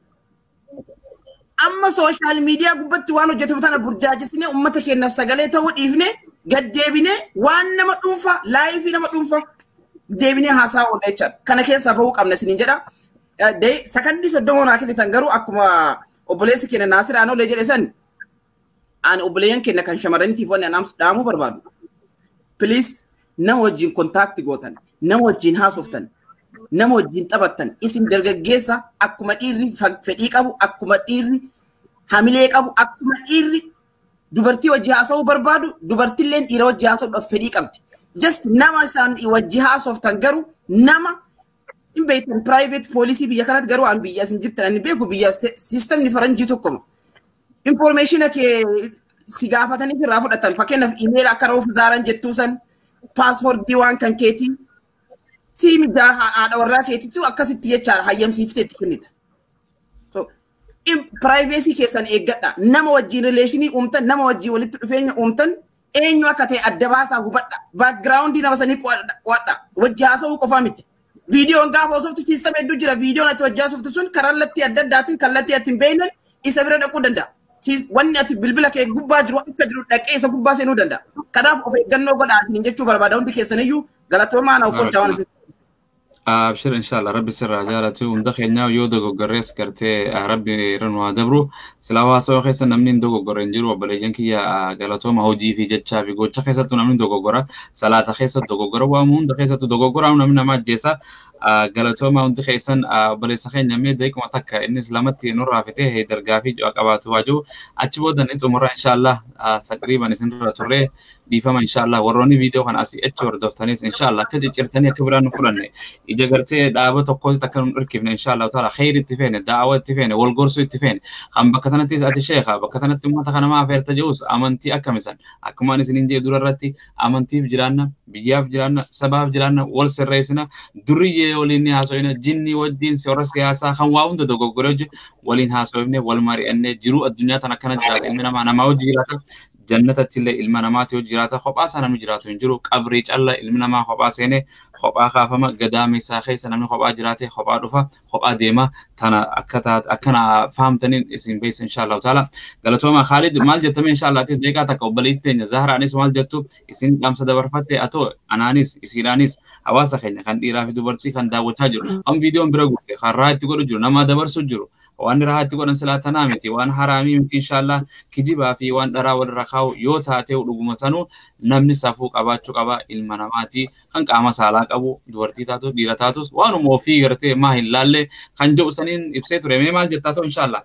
Amma sooshaal miidiyaa gubbatti waan hojjetamu tana burjaajessinee uummata keenyaaf sagalee ta'uu dhiifnee gaddeebinee waan nama dhuunfaa laayifii nama dhuunfaa Deebinee haasaa oolla jechaadha. Kana keessaa bahuu qabna isiniin jedha. Sakandii 30 naa kennitan garuu akkuma obboleessi keenya Naasir Aanoolee jedhe san ani obboleeyyan keenya kan shamarraniitiif wanni an dhaamuu barbaadu. Please nama wajjin kontaakti gootan, nama wajjin haasoftan, nama wajjin taphattan, isin dargaggeessa akkuma dhiirri fedhii qabu, akkuma dhiirri hamilee qabu, akkuma dhiirri dubartii wajji haasa'uu barbaadu, dubartilleen dhiira wajji haasa'uudhaaf fedhii qabdi. Just nama isaan wajji haasoftan garuu nama hin beektan private policy biyya kanatti garuu an biyya isin jirtan ani beeku biyya sistemni faranjii tokkoma. Information kee si gaafatanii sirraa fudhatan fakkeenyaaf email akka roof zaaran jettuu san paaswordii waan kan keetii si midaa haadha warraa keetiitu akkasitti jechaadha hayyamsiiftee itti kennita. So privacy keessan eeggadha. Nama wajjin relationii uumtan, nama wajjin walitti dhufeenya uumtan eenyu akka ta'e adda baasaa hubadha. Backgroundii nama sanii qo'adha. Wajji haasa'uu qofaa miti. Viidiyoon gaafa haasoftu siistama hedduu jira. Viidiyoon ati wajji haasoftu sun kallattii adda addaatiin kallattii ati hin beekne isa bira dhaquu danda'a. Wanni ati bilbila kee gubbaa jiru akka jiru dhaqee isa gubbaa seenuu danda'a. Kanaaf of eeggannoo godhaa isiniin jechuu barbaada. Hundi keessaniyyuu galatoomaa na of oolchaa waan isin. Abshir inshallah rabbi sirraa jaalatu hunda keenya yoo dogoggorrees gartee rabbi irra nu haa dabru silaa haasawaa keessa namni hin dogoggorre hin jiru obboleeyyan kiyya galatooma hojii fi jechaa fi gocha keessattuu namni hin dogoggora salaata keessatti dogoggora waan hunda keessattuu dogoggora namni nama ajjeesa galatooma hundi keessan obboleessa keenya mee daqiiquma takka innis lamatti nurraa fitee heedargaa fi qabaatu waajuu achi booda ni xumurra inshallah taqriiban isinirra turree dhiifama inshallah warroonni viidiyoo kana asii achi hordoftanis inshallah akka ciccirtanii akka biraan nu fudhanne ija gartee dhaaba tokkotti akka nu dhirkifne inshallah taala kheyri itti feene da'awa itti feene wal gorsuu itti feene kan bakka tanattis ati sheekha bakka tanatti uummata kana maa afeerta jedhus amantii akkamisan akkuma ani isiniin jedhe dura irratti amantiif jiraanna biyyaaf jiraanna sabaaf jiraanna wal sirreessina duriyyee waliin ni haasofna jinni wajjin warra siyaasaa kan waa hunda dogoggoree hojii waliin haasofne wal mari'annee jiruu addunyaa tana akkana jiraata ilmi namaa namaa hojii jiraata jannatatti illee ilma namaati hojii jiraata kophaa isaa namni jiraatu hin jiru qabrii calla ilmi namaa kophaa seenee kophaa kaafama gadaama isaa keessa namni kophaa jiraate kophaa dhufa kophaa deema tana akkana fahamtaniin isin beessa inshallah taala galatooma Khalid maal jettame inshallah atis deeqaa takka obboleettii teenya Zahraanis maal jettu isin dhaamsa dabarfatte atoo anaanis isiidhaanis hawaasa keenya kan dhiiraa fi dubartii kan daawwachaa jiru kan viidiyoon bira guute kan rahaa itti godhu jiru nama dabarsu jiru waan rahaa itti godhan silaa tanaa miti waan haraamii miti inshallah kijibaa fi waan dharaa walirra kaa'u yoo taate dhuguma sanuu namni safuu qabaachuu qaba ilma namaati kan qaama saalaa qabu dubartii taatu dhiira taatus waanuma ofii gartee maa hin laalle kan jedhu saniin ibsee ture mee maal jettaa ta'u inshallah.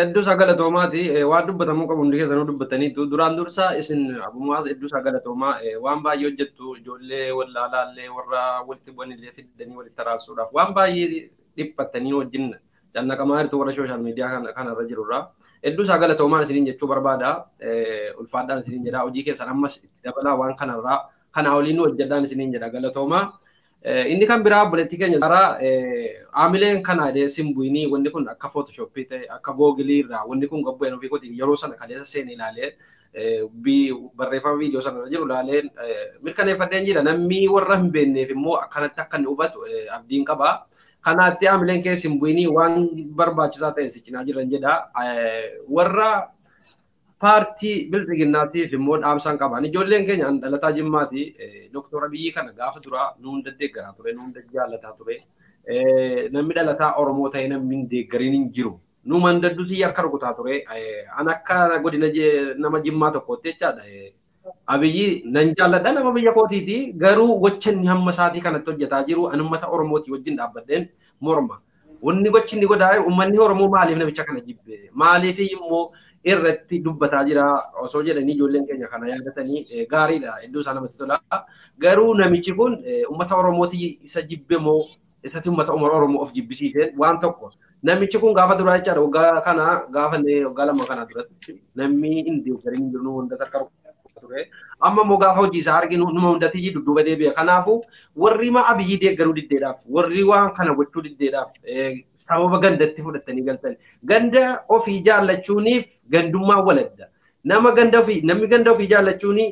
Iddoo isaa galatoomaati waan dubbatamuu qabu hundi keessanuu dubbataniitu duraan dursa isin abumaas iddoo isaa galatoomaa waan baay'ee hojjettu ijoollee wallaalaallee warra walitti bu'anillee fiddanii walitti araarsuudhaaf waan baay'ee dhiphattanii wajjin cannaqamaa jirtu warra sooshaal miidiyaa kanarra jirurraa. Iddoo isaa galatoomaan isiniin jechuu barbaada. Ulfaadhaan isiniin jedha. Hojii keessan ammas itti dabalaa waan kanarraa kanaa oliin hojjedhaan isiniin jedha galatoomaa. Inni kan biraa obboleettii keenya Zaaraa aamileen kana simbuinii wanni kun akka footoshoppii ta'e akka googilii irraa wanni kun gabbu'een ofii kootiin yeroo sana kaleessa seenee ilaalee barreeffama viidiyoo sana irra jiru ilaalee mirkaneeffadheen jira namni warra hin beekneef immoo akkanatti akka inni hubatu abdiin qaba. Kanaatti aamileen kee simbuinii waan barbaachisaa ta'e si cinaa jiran jedha. Warra paartii bilxiginnaatiif immoo dhaamsaan qaban. Ijoolleen keenya an dhalataa Jimmaati. Doktor Abiyyi kana gaafa duraa nu hunda deeggaraa ture, nu hunda jaallataa ture. Namni dhalataa Oromoo ta'e namni hin deeggariin hin jiru. Nu mandadduutii harka rukutaa ture. An akka godina nama Jimmaa tokkootti jechaadha. Abiyyi nan jaalladha nama biyya kootiiti. Garuu gocha inni hamma isaatii kanatti hojjetaa jiru an uummata Oromootii wajjin dhaabbadheen morma. Wanni gochi inni godhaa jiru uummanni Oromoo maaliif namicha kana jibbe? Maaliif immoo irratti dubbataa jira osoo jedhanii ijoolleen keenya kana yaadatanii gaariidha iddoo isaa namatti tola. Garuu namichi kun uummata Oromootii isa jibbe moo isatti uummata Oromoo of jibbisiiseen waan tokko. Namichi kun gaafa duraa jechaadha waggaa kana gaafa waggaa lama kana duratti namni hin deeggariin jiru hunda harka ture. Amma immoo gaafa hojii isaa arginu numa hundatti dudduuba deebi'a. Kanaafuu warri ma Abiyyi deeggaruu diddeedhaaf warri waan kana gochuu diddeedhaaf sababa gandatti fudhatanii galtan. Ganda ofii jaallachuuniif gandummaa waladda. Nama ganda ofii namni ganda ofii jaallachuuni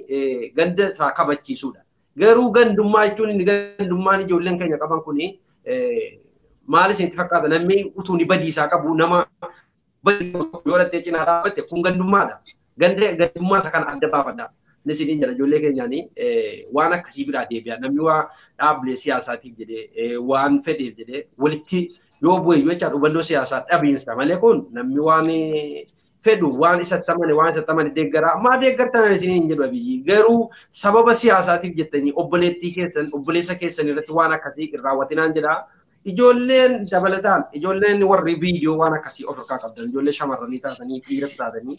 ganda isaa kabachiisuudha. Garuu gandummaa jechuun inni gandummaan ijoolleen keenya qaban kuni maal isinitti fakkaata namni utuu ni badiisaa qabu nama badii yoo dhattee cinaa dhaabbatte kun gandummaadha. Ganda gandummaa isa kana adda baafadha. Nisiniin jedha ijoollee keenyaanii waan akkasii biraa deebi'a. Namni waa dhaabbilee siyaasaatiif jedhee waan fedheef jedhee walitti yoo bu'e jechaadha hubannoo siyaasaa dhabiinsa malee kun namni waan fedhu waan isatti amane deeggaraa maa deeggartan isiniin jedhu Abiyyi garuu sababa siyaasaatiif jettanii obboleettii keessan obboleessa keessan irratti waan akkasii hin raawwatinaan jedha. Ijoolleen dabalataan ijoolleen warri viidiyoo waan akkasii of harkaa qabdan ijoollee shamarranii taatanii dhiiras taatanii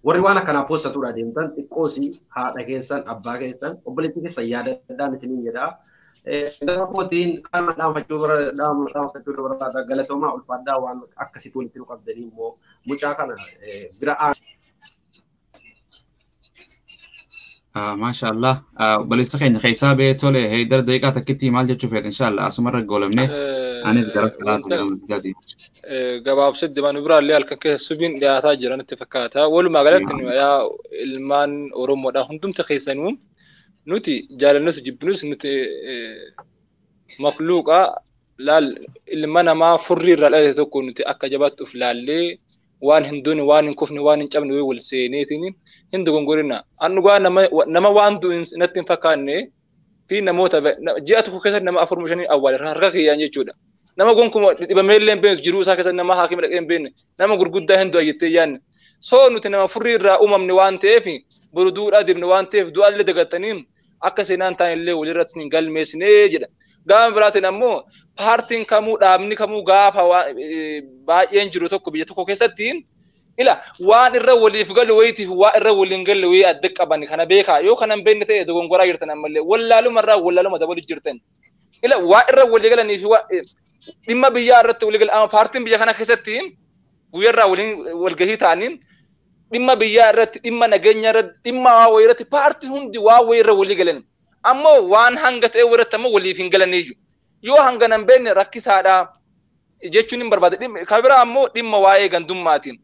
warri waan akkanaa poostatuudha deemtan xiqqoosii haadha keessan abbaa keessan obboleettii keessan yaadadhaan isiniin jedha. Nama kootiin qaama dhaanfachuu barbaada galatoomaa ulfaadhaa waan akkasitti walitti nu qabdanii immoo mucaa kana bira Maasha Allah. Obboleessa keenya keessaa ba'ee tole Heydar daqiiqaa takkitti maal jechuu feete inshallah asumarra goolamne anis gara salaata gara masjidaati. Gabaabsitti manu biraallee halkan keessa subiin dhiyaataa jiran itti fakkaata. Walumaa galatti yaa ilmaan Oromoodha hundumti keessanuu nuti jaalannus jibbinus nuti makluuqa laal ilma namaa furrii irraa dhalate tokko nuti akka jabaatti of laallee waan hin duune waan hin kufne waan hin cabne wal seeneetiin hin dogongorina. An dhugaa nama waan du'u natti hin fakkaanne fi namoota ji'a tokko keessatti nama 4-5 awwaale harka kiyyaan jechuudha. Nama gonkuma dhibamee illee hin beekne jiruu isaa keessatti nama haakima dhaqee hin beekne nama gurguddaa hin du'a jettee yaadne. Soo nuti nama furrii irraa uumamne waan ta'eef boru duudhaa deemne waan ta'eef du'aallee dagattanii akka seenaan taanillee walirratti hin galmeessinee jedha. Gama biraatiin ammoo paartiin kamuu dhaabni kamuu gaafa baay'een jiru tokko biyya tokko keessatti ila waan irra waliif galu wayiitiif waa irra waliin galle wayii adda qaban kana beekaa yoo kana hin beekne ta'e dogongoraa jirtan ammallee wallaaluma irraa wallaaluma dabalu jirtan. Ila waa irra walii galanii fi dhimma biyyaa irratti walii galan amma paartiin biyya kana keessatti guyyaarraa waliin walgahii ta'anii dhimma biyyaa irratti dhimma nageenya irratti dhimma waa wayii irratti paartiin hundi waa wayii irra walii galan. Ammoo waan hanga ta'e irratti ammoo waliif hin galaniyyuu. Yoo hanga hin beekne rakkisaadha jechuun hin barbaade. Kan biraa ammoo dhimma waa'ee gandummaatiin.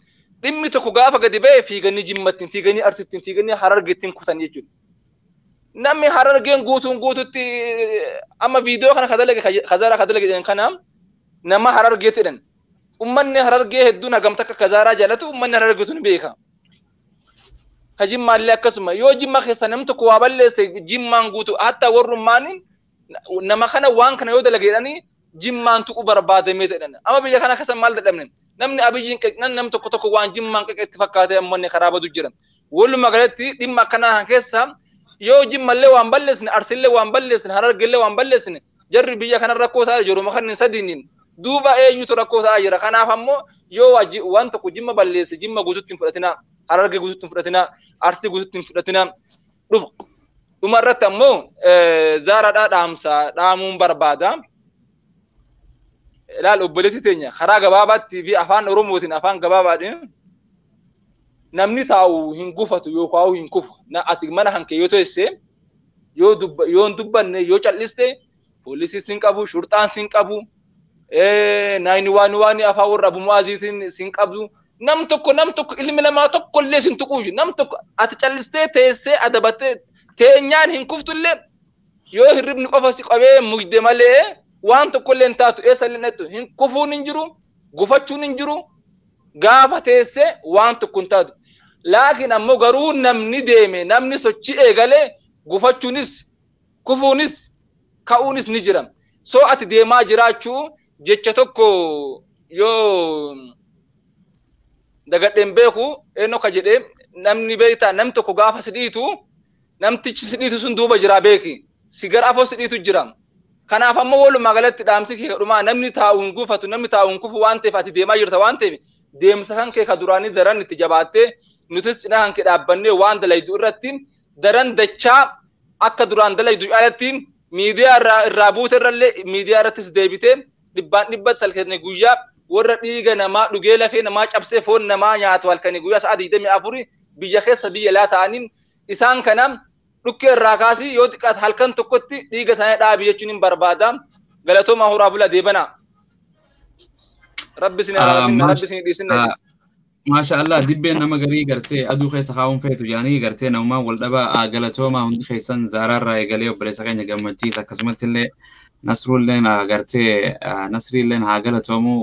Dhimmi tokko gaafa gadi ba'e fiiganii Jimmattiin, fiiganii Arsittiin, fiiganii Harargeettiin kutan jechuudha. Namni Harargeen guutuun guututti amma viidiyoo kana kazaraa kadalage jedhan kana nama Harargeetti jedhan. Uummanni Harargee hedduun hagam takka kazaaraa jaalatu uummanni Harargeetu ni beeka. Ka Jimmaallee akkasuma yoo Jimma keessa namni tokko waa balleesse Jimmaan guutuu hatta warrummaan nama kana waan kana yoo dalage jedhanii Jimmaan tuquu barbaadamee jedhan. Amma biyya kana keessa maal dadhabne namni Abiyyiin qeqnan namni tokko tokko waan Jimmaan qeqe itti fakkaatee ammoo karaa badu jira. Walumaa galatti dhimma akkanaa kan keessa yoo Jimmallee waan balleessine Arsillee waan balleessine Harargeellee waan balleessine jarri biyya kana rakkoo ta'aa jiru makanni sadiiniin duuba eenyutu rakkoo ta'aa jira. Kanaaf ammoo yoo waan tokko Jimma balleesse Jimma guutuutti hin fudhatinaa Harargee guutuutti hin fudhatinaa Arsii guutuutti hin fudhatinaa dhufa. Dhuma irratti ammoo zaaraadhaa dhaamsa dhaamuun barbaada. Ilaal obboleettii teenya karaa gabaabaatti fi afaan Oromootiin afaan gabaabaadhaan namni taa'u hin gufatu yookaan hin kufu. Ati mana hanke yoo teesse yoo hin dubbanne yoo calliste poolisii sin qabu shurxaan sin qabu naayini waan waan afaan warra Abu Mu'aaziitiin sin qabdu. Nam tokko ilmi namaa tokko illee sin tuquu nam tokko ati callistee teessee adabattee teenyaan hin kuftullee yoo hirribni qofa si qabee mugde malee waan tokko illee hin taatu eessa illee hin hin kufuun hin jiru gufachuun hin jiru gaafa teessee waan tokko hin taatu. Laakiin ammoo garuu namni deeme namni sochii eegalee gufachuunis kufuunis ka'uunis ni jira. Soo ati deemaa jiraachuu jecha tokko yoo dagadheen beeku eenyu ka jedhee namni beektaa namni tokko gaafa si dhiitu namtichi si dhiitu sun duuba jira beeki si gara afoo si dhiitu jira. Kanaaf ammoo walumaa galatti dhaamsi kee dhumaa namni taa'u hin gufatu namni taa'u hin kufu waan ta'eef ati deemaa jirta waan ta'eef deemsa kan kee ka duraanii daran itti jabaattee nutis cinaa kan kee dhaabbannee waan dalaydu irratti daran dachaa akka duraan dalaydu caalatti miidiyaa irraa buute irrallee miidiyaa irrattis deebitee dhibbaan dhibbatti halkanii guyyaa warra dhiiga namaa dhugee lafee namaa cabsee foon namaa nyaatu halkanii guyyaa sa'a 24 biyya keessa biyya laa ta'aniin isaan kana dhukkee irraa kaasii yoo xiqqaate halkan tokkotti dhiiga isaanii dhaabi jechuun hin barbaada. Galatoomaa horaa bula deebanaa. Rabbi isin araaramin rabbi isin dhiisin. Maasha Allah dibbeen nama garii gartee aduu keessa kaa'uun feetu jaanii gartee namumaan wal dhabaa galatoomaa hundi keessan zaaraarraa eegalee obboleessa keenya gammachiisa akkasumatti illee Nasrulleen gartee Nasriilleen haa galatoomu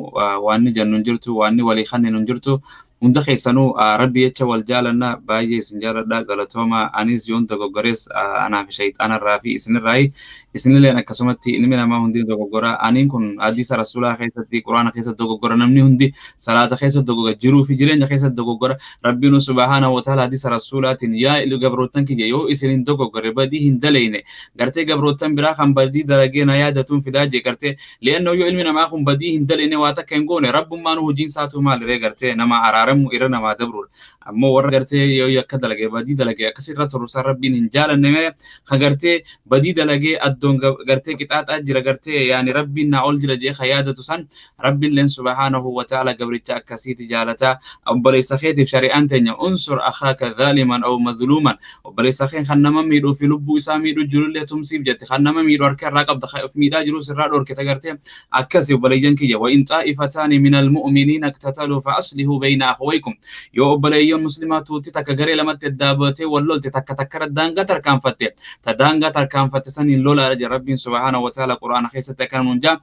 waan ni jennu hin jirtu waan ni walii kanneen hin jirtu Hunda keessanuu rabbi jecha wal jaalanna baay'ee isin jaaladha galatooma anis yoon dogoggorees anaa fi shayxaanarraa fi isinirraayi isinilleen akkasumatti ilmi namaa hundi dogoggora aniin kun hadiisa rasuulaa keessatti quraana keessatti dogoggora namni hundi salaata keessatti dogoggora jiruu fi jireenya keessatti dogoggora rabbiin subhaanahu wa ta'ala hadiisa rasuulaatiin yaa gabroottan kiyya yoo isin hin dogoggore badii hin dalayne gartee gabroottan biraa kan badii dalagee na yaadatuun fidaa jee gartee li'annoo yoo ilmi namaa kun badii hin dalayne waa takka hin goone rabbummaan hojiin isaatu maaliree gartee nama araaramu irra namaa dabruudha. Ammoo warra gartee yoo yakka dalagee badii dalagee akkasirra turuusaa rabbiin hin jaalanne malee kan gartee badii dalagee addoon gartee qixaaxaa jira gartee yaani rabbiin naa ol jira jee kan yaadatu san rabbiin leen subhaanahu wa ta'ala gabricha akkasiiti jaalataa obboleessa keetiif shari'aan teenya unsur akhaaka zaaliman aw mazluuman obboleessa kee kan nama miidhuu fi lubbuu isaa miidhuu jirullee tumsiif jette kan nama miidhu harka irraa qabda kan of miidhaa jirus irraa dhorkite gartee akkasi obboleeyyan kiyya wa in xaa'ifataani min almu'miniina iqtataluu fa aslihuu bayna akhawaykum yoo obboleeyyan muslimaa tuuti takka garee lamatti addaabbatee wal lolte takka takka daangaa tarkaanfatte ta daangaa tarkaanfatte saniin lolaadha jedha rabbiin subhaanahu wa ta'ala quraana keessatti akkana nuun jaa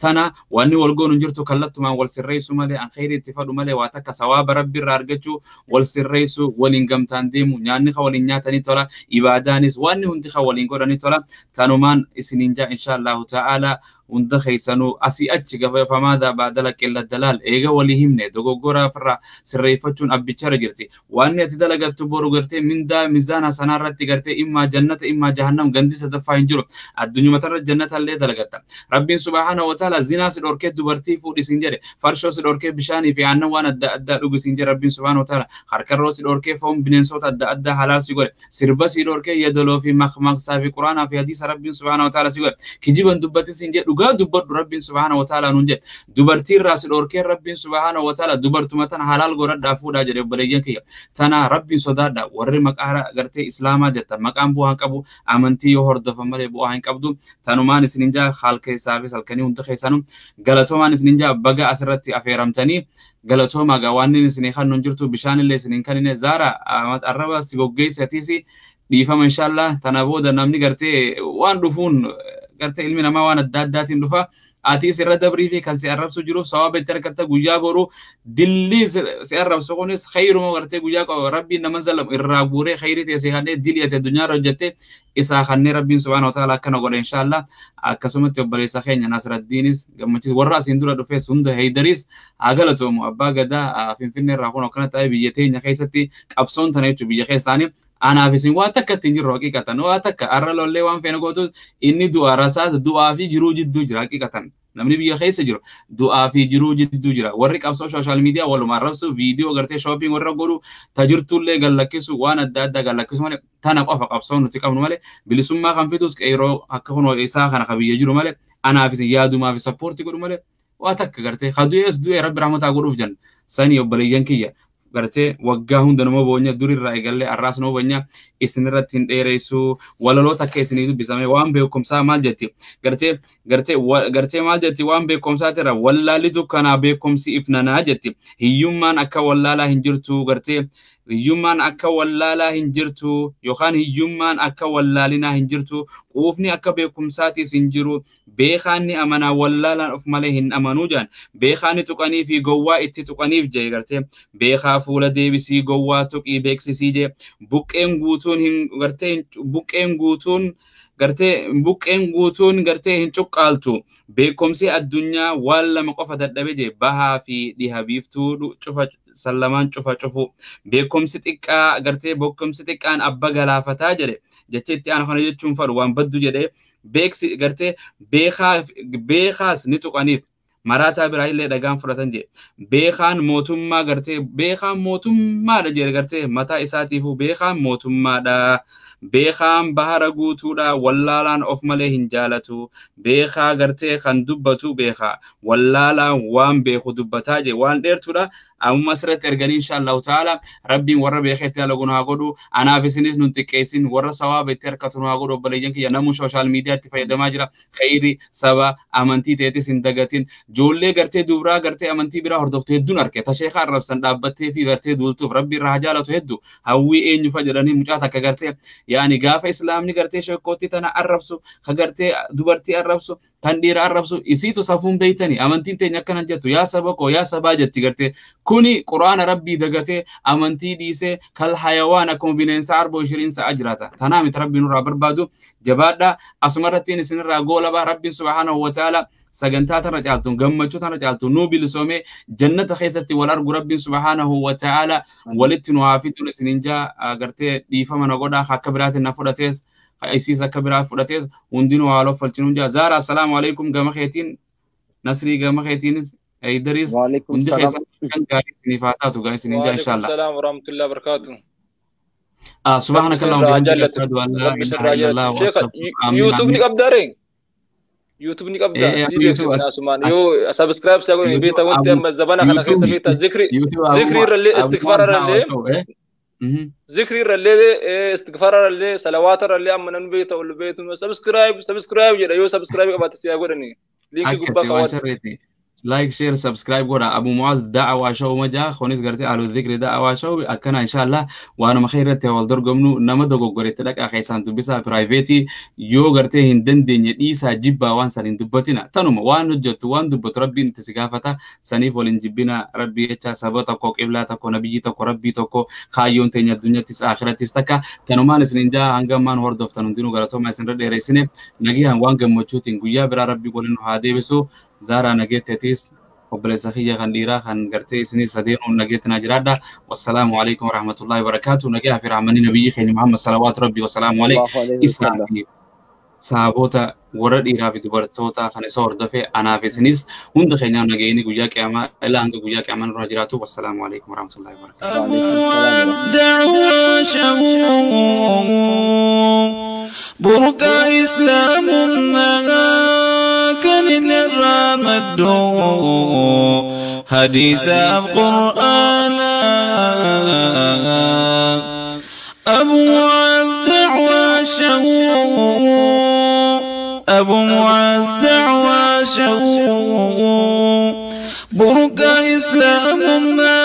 tana wanni wal goonu jirtu kallattumaan wal sirreessu malee an khayrii itti fadhu malee waa takka sawaaba rabbi irraa argachuu wal sirreessu waliin gamtaan deemu nyaanni ka waliin nyaatanii tola ibaadaanis wanni hundi ka waliin godhanii tola tanumaan isiniin jaa insha allahu ta'ala hunda keessanuu asii achi gafamaadha baadala qilla dalaal eega walii himne dogoggora ofirraa sirreeffachuun abbicharra jirti wanni ati dalagattu boru gartee mindaa mizaana sanaarratti gartee immaa jannata immaa jahannam gandi sadaffaa hin jiru addunyumatarra jannata illee dalagatta rabbiin subhaanahu wa ta'ala zinaa si dhorkee dubartii fuudhi siin jedhe farshoo si dhorkee bishaanii fi aannan waan adda addaa dhugi siin jedhe rabbiin subhaanahu wa ta'ala harkarroo si dhorkee foon bineensota adda addaa halaal si godhe sirba si dhorkee yadaloo fi maqmaqsaa fi quraanaa fi hadiisa rabbiin subhaanahu wa ta'ala si godhe kijiban dubbatti siin jedhe dhugaa dubbadhu rabbiin subhaanahu wa ta'ala nuun jedhe dubartii irraa si dhorkee rabbiin subhaanahu wa ta'ala dubartuma tana halaal godhadhaa fuudhaa jedhe obboleeyyan kiyya tana rabbiin sodaadha warri maqaa gartee islaamaa jetta maqaan bu'aa hin qabu amantii yoo hordofan malee bu'aa hin qabdu tanumaan isinin jaa haal keessaa fi salkanii hunda keessanuu galatoomaan isinin jaa baga asirratti afeeramtanii galatoomaa gaa waan inni isinii kan nun jirtu bishaan illee isinin kan inni zaara arraba si goggeessatiis dhiifama inshaallah tana booda namni gartee waan dhufuun gartee ilmi namaa waan adda addaatiin dhufa atis irra dabrii fi kan si arrabsu jiruuf sawaaba itti argatta guyyaa boru dillii si arrabsu kunis khayruma gartee guyyaa qaba rabbiin nama zalamu irraa guuree khayrii ta'e si kannee dilii ati addunyaa irra hojjette isaa kannee rabbiin subhaanahu wa ta'ala akkana godhe inshaallah akkasumatti obboleessa keenya Nasraddiinis gammachiis warra asiin dura dhufes hunda Heydariis haa galatoomu abbaa gadaa Finfinnee irraa kun akkana ta'e biyya teenya keessatti qabsoon tana jechuun biyya keessaanii anaaf isin waa takka ittiin jirru haqiiqatan waa takka har'a lollee waan feene gootu inni du'a rasaas du'aa fi jiruu jidduu jira haqiiqatan namni biyya keessa jiru du'aa fi jiruu jidduu jira warri qabsoo sooshaal miidiyaa walumaan rabsu viidiyoo gartee shooppiin warra godhu tajirtullee gallakkisu waan adda addaa gallakkisu malee tana qofa qabsoo nuti qabnu malee bilisummaa kan fidus qeeroo akka kunoo isaa kana ka biyya jiru malee anaaf isin yaadumaa fi sappoortii godhu malee waa takka gartee ka du'ees du'ee rabbi rahmataa godhuuf jenna sanii obboleeyyan kiyya gartee waggaa hunda nama boonya durirraa eegallee arraas nama boonya isinirratti hin dheeressu walaloota akka isinii dubbisame waan beekumsaa maal jetti gartee gartee gartee maal jetti waan beekumsaatirra wallaalli dukkanaa beekumsi ifnanaa jetti hiyyummaan akka wallaalaa hin jirtu gartee hiyyummaan akka wallaalaa hin jirtu yookaan hiyyummaan akka wallaalinaa hin jirtu quufni akka beekumsaatiis hin jiru beekaan ni amanaa wallaalaan of malee hin amanuu jedhan beekaan ni tuqanii fi gowwaa itti tuqaniif jee gartee beekaa fuula deebisii gowwaa tuqii beeksisii jee buqqeen guutuun hin gartee buqqeen guutuun gartee buqqeen guutuun gartee hin cuqqaaltu beekumsi addunyaa waan lama qofa dadhabe jee bahaa fi dhiha biiftuu cufa sallamaan cufa cufu beekumsi xiqqaa gartee beekumsi xiqqaan abba galaafataa jedhe jecha itti aanu kana jechuun fadhu waan baddu jedhe beeksi gartee beekaas ni tuqaniif maraataa biraa illee dhagaan fudhatan jedhe beekaan mootummaa gartee beekaan mootummaadha jedhe gartee mataa isaatiifuu beekaan mootummaadha beekaan bahara guutuudha wallaalaan of malee hin jaalatu beekaa gartee kan dubbatu beekaa wallaalaan waan beeku dubbataa jedhe waan dheertuudha amma asirratti erganii insha Allahu ta'ala rabbiin warra beekeetti dalagu nu haa godhu anaaf isinis nun xiqqeessin warra sawaaba itti harkatu nu haa godhu obboleeyyan kiyya namuu sooshaal miidiyaatti fayyadamaa jira khayri saba amantii ta'etis hin dagatin ijoollee gartee dubraa gartee amantii biraa hordoftu hedduun arge tasheekaa arrabsan dhaabbattee fi gartee duultuuf rabbi irraa haa jaalatu hedduu hawwii eenyu fa jedhanii mucaa takka gartee yaani gaafa islaamni gartee sheekootti tana arrabsu ka gartee dubartii arrabsu Tan dhiira arrabsu isiitu safuun beeytani amantiin teenya akkana jettu yaa saba koo yaa sabaa jetti gartee kuni quraana rabbii dagatee amantii dhiisee kal hayawaan akkuma bineensa arboo ishiriin sa'a jiraata. Tanaa miti rabbiin nurraa barbaadu jabaadha. Asumarrattiin isinirraa goolabaa rabbiin subhaanahu wa ta'ala sagantaa tana caaltu gammachuu tana caaltu nuu bilisoomee jannata keessatti wal argu rabbiin subhaanahu wa ta'ala walitti nu haa fiduun isinin jaa gartee dhiifama na godhaa akka biraatiin na fudhatees isiis akka biraa fudhatees hundinuu haala uffalchinuun jaa. Zaara assalaamu alaikum gama keetiin Nasrii gama keetiinis Eidariis hundi keessan kan gaarii isiniif haa taatu gaa isinin jaa inshallah. Salaam warahmatullahi wabarakatuh. سبحانك اللهم وبحمدك أشهد أن لا إله إلا الله. YouTube ni qabdaa ree? YouTube ni qabdaa si beeksifna asumaan yoo subscribe saa godhani beektaa wanti amma zabana kana keessa beektaa zikri zikri irrallee istigfaara irrallee zikri irrallee istigfaara irrallee salawaata irrallee amma namni beektaa ol beektu subscribe subscribe jedha yoo subscribe qabaate si haa godhani liinkii gubbaa kaawwatu. Like share subscribe godha Abu Muaz da'awaa show majaa kunis gartee ahlu dhikri da'awaa show akkana inshallah waanuma khayratti wal dorgomnu nama dogoggoretti dhaqaa keessaan dubbisaa private yoo gartee hin dandeenye dhiisaa jibbaa waan san hin dubbatina tanuma waan hojjettu waan dubbatu rabbiin itti si gaafata saniif waliin jibbina rabbii jecha saba tokko qiblaa tokko nabiyyi tokko rabbii tokko kaayyoon teenya addunyattis akhirattis takka tanumaan isin jaa hangammaan hordoftan hundinuu galatoomaa isinirra dheereessine nagiyaan waan gammachuutiin guyyaa biraa rabbii waliin haa deebisu. Zara nageetteetis obboleessa kiyya kan dhiiraa kan gartee isinis sadeenuun nageetti naa jiraadha. Wassalaamu alaikum warahmatullahi wabarakaatu. Nagaa fi rahmanni nabiyyi keenya Muhammad salawaatu rabbi wassalaamu alaihi. Isaa fi sahaboota warra dhiiraa fi dubartoota kan isa hordofe anaaf isinis hunda keenyaa nageenyi guyyaa qiyaamaa ilaa hanga guyyaa qiyaamaa nurra jiraatu. Wassalaamu alaikum warahmatullahi wabarakaatu. برقى إسلام ما كان للرمد حديث القرآن أبو معاذ دعوى شو أبو معاذ دعوى شو برقى إسلام ما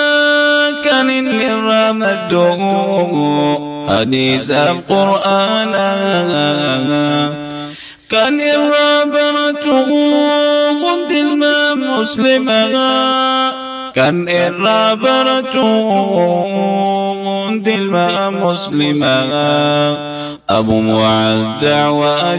كان للرمد حديث القرآن كان الرابرة قد الماء مسلما كان الرابرة قد الماء مسلما أبو معاذ دعوة.